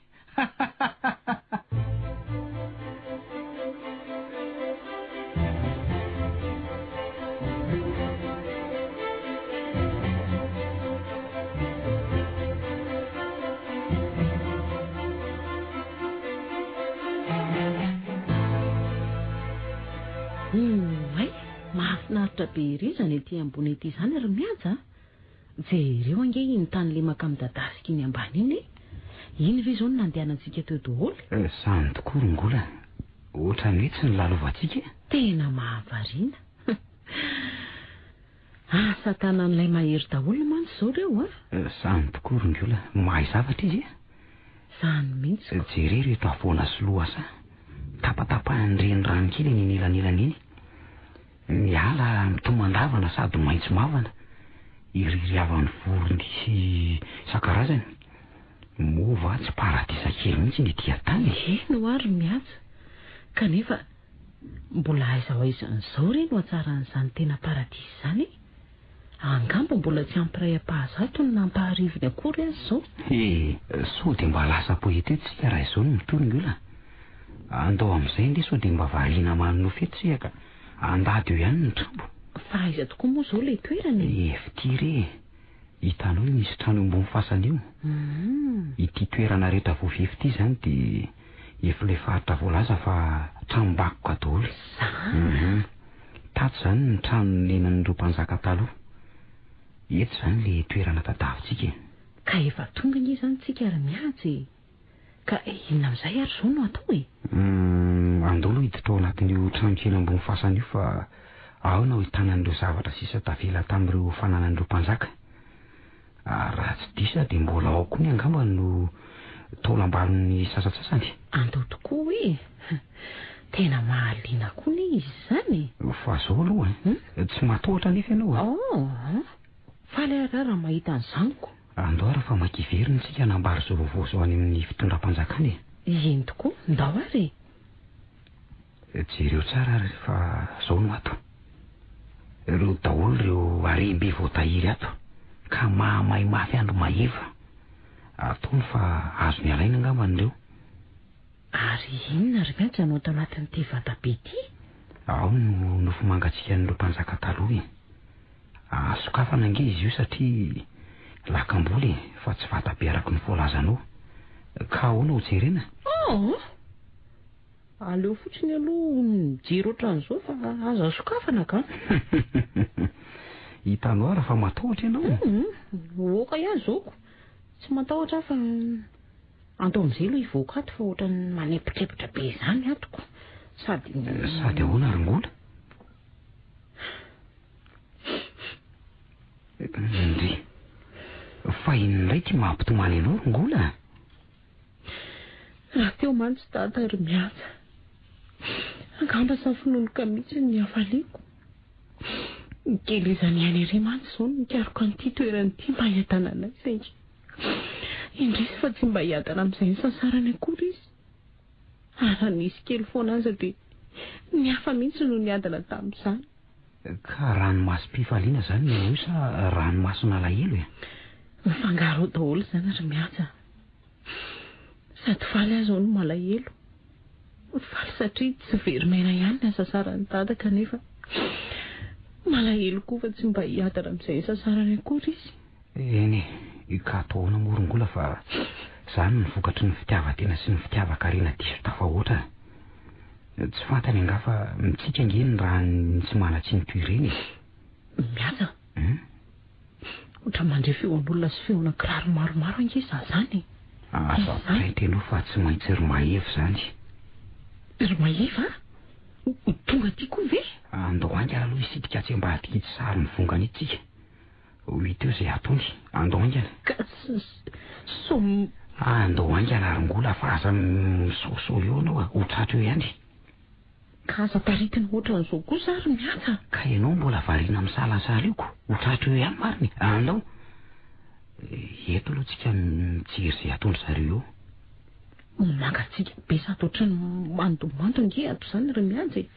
Oay! Mahafinaritra be ery izany ety ambony ety izany ry Mihaja a! Jereo ange iny tany lemaka midadasika iny ambany iny e! Iny ve izao no nandehanantsika teo daholo? Izany tokoa ry Ngola, ohatran'ny hoe tsy nolalovantsika e! Tena mahavariana! Asa tanan'ilay mahery daholo mantsy izao ireo a! Izany tokoa ry Ngola, mahay zavatra izy e! Izany mihitsy ko! Jereo ireto havoana sy lohasaha, tapatapahan'ny renirano kely eny anelanelany eny. Ny ala mitomandavana sady maitso mavana, iririavan'ny voron-dia sy isan-karazany. Moa va tsy paradisa kely mihitsy ny ety an-tany e? Eny ho'a ry Mihaja, kanefa mbola aiza ho aiza an'izao re no hatsaran'izany tena paradisa izany e? Angamba mbola tsy ampy iray ampaha-zatony na ampaharivony akory aza izao. He, sao dia mba lasa poeta eto isika raha izao no mitory ny olana. Andao amin'izay ndeha sao dia mba variana manonofy eto isika ka andady eo ihany ny trambo. Fa aiza tokoa moa izao ilay toerana e? Efa ity re e. Hitanao io misy trano eo ambony fasana io? Ity toerana rehetra voafefy ity izany dia efa ilay faritra voalaza fa tranom-bakoka daholo. Izany? Tato izany ny trano nonenan'ireo mpanjaka taloha. Eto izany ilay toerana tadiavintsika e. Ka efa tonga anie izany tsika ry Mihaja e. Ka inona amin'izay ary izao no atao e? Humm, andao aloha hiditra ao anatin'io trano kely ambony fasana io fa ao no ahitana an'ireo zavatra sisa tavela tamin'ireo fananan'ireo mpanjaka. Ary raha tsy diso aho dia mbola ao koa ny angamba no taolam-balon'ny sasantsasany. Andao tokoa hoe! Tena mahaliana koa anie izy izany e! Fa izao aloha e, tsy matahotra anefa ianao e? Oh! Faly ary aho raha mahita an'izany ko! Andao ary fa maika hiverina isika hanambara izao vaovao izao any amin'ny fitondram-panjakana e! Eny tokoa, ndao ary e! Jereo tsara ary fa izao no ato. Ireo daholo ireo harem-be voatahiry ato ka mahamay mafy andro maheva. Ataony fa azony alaina angambany ireo. Ary inona ry Mihaja no ato anatin'ity vatabe ity? Ao no nofo mangatsiakan'ireo mpanjaka taloha e! Azo sokafana ange izy io satria lakam-bola e, fa tsy vatabe araka ny voalazanao. Ka ahoana ho jerena? Oh! Aleo fotsiny aloha mijery ohatran'izao fa aza sokafana ka! Hitanao ary fa matahotra ianao? Hum, oka ihany izao ko! Tsy matahotra aho fa andao amin'izay aloha hivoaka ato fa ohatran'ny manepotrepitra be izany ato ko! Sady. Sady ahoana ry Ngola? Ndry. Fa inona indray ity mampitomany anao ry Ngola a? Raha teo mantsy Dada ry Mihaja, angamba safononoka mihitsy ny hafaliako. Ny kelezany ihany ery mantsy izao no nikaroka an'ity toerana ity mba hiadananay saingy indrisy fa tsy mba hiadana amin'izay nisasarany akory izy. Ary raha nisy kely foana aza dia ny hafa mihitsy no niadana tamin'izany. Ka ranomasom-pifaliana izany ny anao io sa ranomason'alahelo e? Mifangaro ao daholo izany ry Mihaja a! Sady faly aho izao no malahelo. Faly satria tsy very maina ihany ny hasasaran'i Dada kanefa malahelo koa fa tsy mba hiadana amin'izay nisasarany akory izy. Eny e, ka atao ahoana moa ry Ngola fa izany no vokatry ny fitiavan-tena sy ny fitiavan-karena diso tafahoatra. Tsy fantany angaha fa mitsika ange ny ràn'ny tsy manan-tsiny toy ireny e. Mihaja, ohatran'ny mandre feon'olona sy feona kiraro maromaro ange izaho izany e. Aza ampirainty ianao fa tsy maintsy ry Mahefa izany. Ry Mahefa? Ho tonga aty koa ve? Andao haingana aloha hisitrika atsy ambadika itsy sary mivongana itsy tsika. Ho hita eo izay ataony. Andao haingana. Ka sao. Andao haingana ry Ngola fa aza misaosao eo ianao a. Ho tratra eo ihany. Ka aza taritina ohatran'izao kosa ary Mihaja a. Ka ianao mbola variana misalasala io ko. Ho tratra eo ihany marina e. Andao. Eto aloha tsika mijery izay ataon-dry zareo eo. Mangatsiaka be sady ohatran'ny mandomando ange ato izany ry Mihaja e.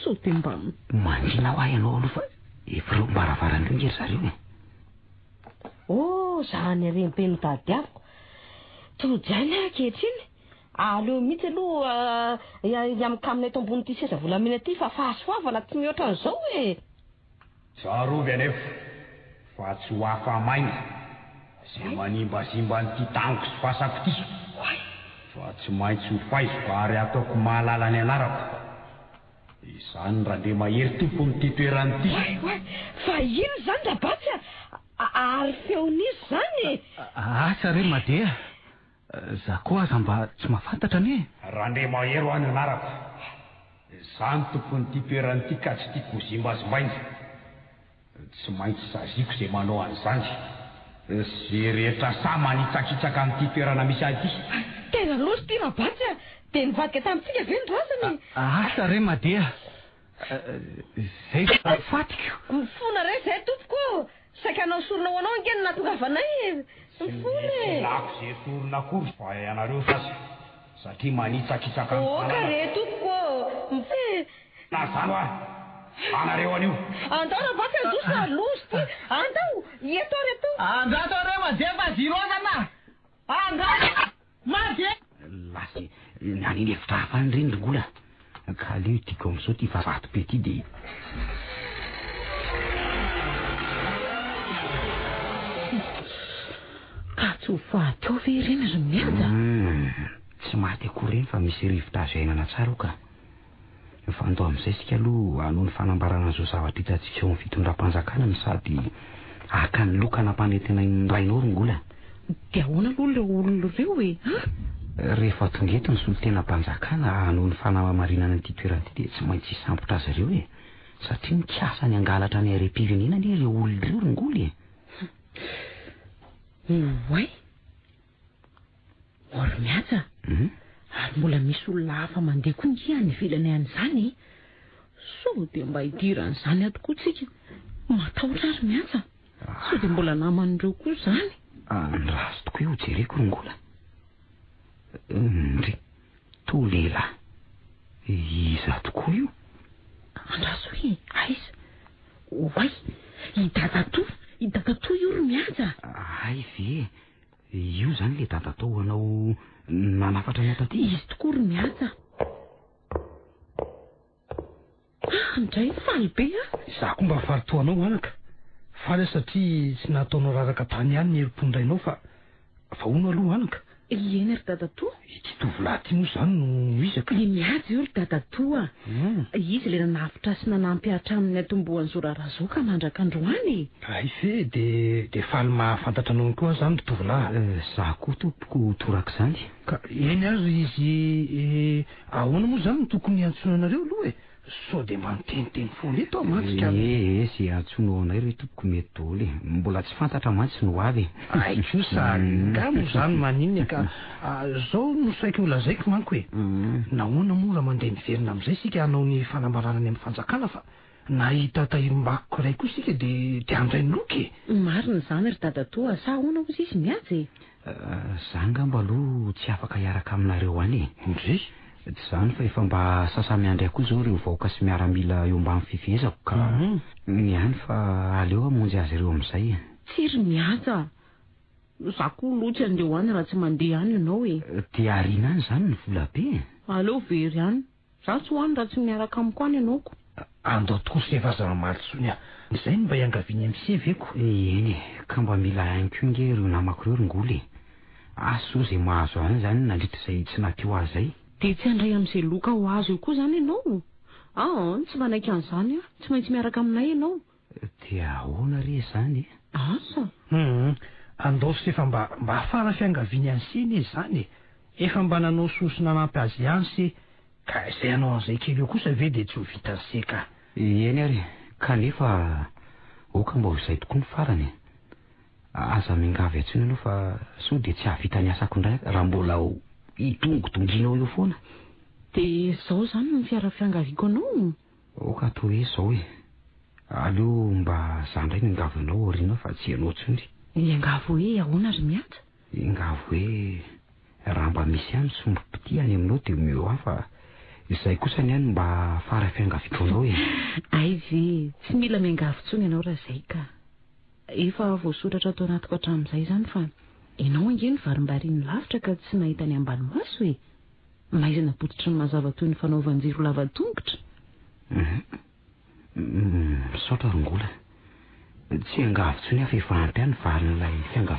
Sao dia mba. Mangina hoa ianao aloha fa efa ireo am-baravarana ireo ange ry zareo e. Oh, zany harem-be notadiaviko. Tody ihany aho ankehitriny. Aleo mihitsy aloha hiaminkamina eto ambonin'ity seza volamena ity fa fahasoavana tsy mihoatra an'izao e. Tsarovy anefa fa tsy ho afa-maina izay manimbazimba an'ity taniko sy fasako ity, fa tsy maintsy ho faiziko ary hataoko mahalala ny anarako. Izany Randriamahery tompon'ity toerana ity. Oay, oay, fa inona izany Rabatsy a? Ary feon'iza izany e? Asa re Made a! Za koa aza mba tsy mahafantatra anie e! Randriamahery hoa ny anarako. Za no tompon'ity toerana ity ka tsy tiako ho zimbazimbaina. Tsy maintsy saziako izay manao an'izany. Izay rehetra sahy manitsakitsaka an'ity toerana misy ahy ity. Tena loza ity Rabatsy a! Dia nivadika tamintsika ve ny razana e? Asa re Made a! Izay fa fatiko. Mifona re izay tompoko ô! Saika hanao sorona ho anao ange no nahatongavanay e! Mifona e! Tsy ilako izay sorona akory fa ianareo sasa satria manitsakitsaka ny Oka tanànako. re tompoko ô! Mifona e! Na izany hoa, anareo anio. Andao Rabatsy handroso fa loza ity! Andao! Eto ary eto! Andraso re Made fa zirozana! Andraso Made! Lasa any iny efitra hafa any ireny ry Ngola. Ka aleo ity gomme sao ity vato be ity dia. Tsy ho faty ao ve ireny ry Mihaja? Tsy maty akory ireny fa misy rivotra azo iainana tsara ao ka. Fa andao amin'izay isika aloha hanao ny fanambarana an'izao zavatra hitantsika eo amin'ny fitondram-panjakana no sady haka ny loka nampanantenain'ny rainao ry Ngola. Dia ahoana aloha ireo olona ireo e? An? Rehefa tonga eto ny solontenam-panjakana hanao ny fanamarinana an'ity toerana ity dia tsy maintsy hisambotra azy ireo e! Satria mikasa ny hangalatra ny harem-pirenena anie ireo olona ireo ry Ngola e! Oay! Ô ry Mihaja, ary mbola misy olona hafa mandeha koa nge any ivelany any izany e! Sao dia mba hidiran'izany ato koa tsika? Matahotra aho ry Mihaja, sao dia mbola naman'ireo koa izany? Andraso tokoa io jereko ry Ngola. Ndry, toa lehilahy. Iza tokoa io? Andraso e, aiza? Oay! I dadatoa! I dadatoa io ry Mihaja! Hay ve? Io izany ilay dadatoa anao nanafatra anao taty? Izy tokoa ry Mihaja! Ah, ndray faly be aho! Izaho koa mba faly toa anao anaka. Faly aho satria tsy nataonao raraka tany ihany ny herim-pon-drainao fa fa hono aloha anaka. Eny ry dadatoa. Ity tovolahy ity moa izany no iza ka? I Mihaja io ry dadatoa. Izy ilay nanavotra sy nanampy ahy hatramin'ny niantombohan'izao raharaha izao ka mandraka androany e. Hay ve dia dia faly mahafantatra anao ihany koa aho izany ry tovolahy. Izaho koa tompoko torak'izany. Ka eny ary izy e, ahoana moa izany no tokony hiantsoana anareo aloha e? Sao dia mba miteniteny foana eto aho mantsy ka. Ee, ze antsoinao anay re tompoko mety daholo e. Mbola tsy fantatra mantsy ny ho avy e. Hay kosa, nga moa izany maninona e ka. Zao no saika ho lazaiko manko e. Nahoana moa raha mandeha miverina amin'izay isika hanao ny fanambarana any amin'ny fanjakana fa nahita tahirim-bakoka iray koa isika dia dia handray ny loka e. Marina izany ry dadatoa, sa ahoana hozy izy mihaja e? Za angamba aloha tsy afaka hiaraka aminareo any e. Ndry! Tsy izany fa efa mba sasa-miandry ahy koa izao ireo vahoaka sy miaramila eo ambany fifehezako ka ny any fa aleo hamonjy azy ireo amin'izay e. Tsia ry Mihaja a! Za koa aloha tsy handeha ho any raha tsy mandeha any ianao e. Dia ariana any izany ny vola be e. Aleo very any. Za tsy ho any raha tsy miaraka amiko any ianao ko. Andao tokoa se fa aza mamaly tsony ah. Izay no mba iangavian'i MC ve ko? Eny e, ka mba mila ahy ihany koa nge ireo namako ireo ry Ngoly e. Asa zao izay mahazo ahy izany nandritra izay tsy naha-teo ahy izay. Dia tsy handray amin'izay loka ho azo eo koa izany ianao? Aa, tsy manaiky an'izany aho. Tsy maintsy miaraka aminay ianao. Dia ahoana re izany e? Asa? Hum, andao se fa mba mba fara fiangaviany an'i se anie izany e. Efa mba nanao soa sy nanampy azy ihany se, ka izay hanao an'izay kely eo kosa ve dia tsy ho vitan'i se ka. Eny ary e, kanefa aoka mba ho izay tokoa ny farany e. Aza miangavy intsony ianao fa sao dia tsy hahavita ny asako indray aho raha mbola hidongidonginao eo foana. Dia izao izany no fiara fiangaviako anao? Aoka atao hoe izao e. Aleo mba za indray miangavy anao aoriana ao fa tsy ianao intsony. Miangavy hoe ahoana ry Mihaja? Miangavy hoe raha mba misy ihany sombim-pitia any aminao dia omeo ahy fa izay kosa ny ahy no mba fara fiangaviako anao e. Hay ve, tsy mila miangavy intsony ianao raha izay ka. Efa voasoratra ato anatiko hatramin'izay izany fa ianao ange no varimbarian'ny lavitra ka tsy nahita ny ambany maso e. Maizina bototry ny mazava toy ny fanaovan-jiro lava tongotra. Misaotra ry Ngola. Tsy hiangavy intsony aho fa efa ampy ahy ny valin'ilay fiangaviana.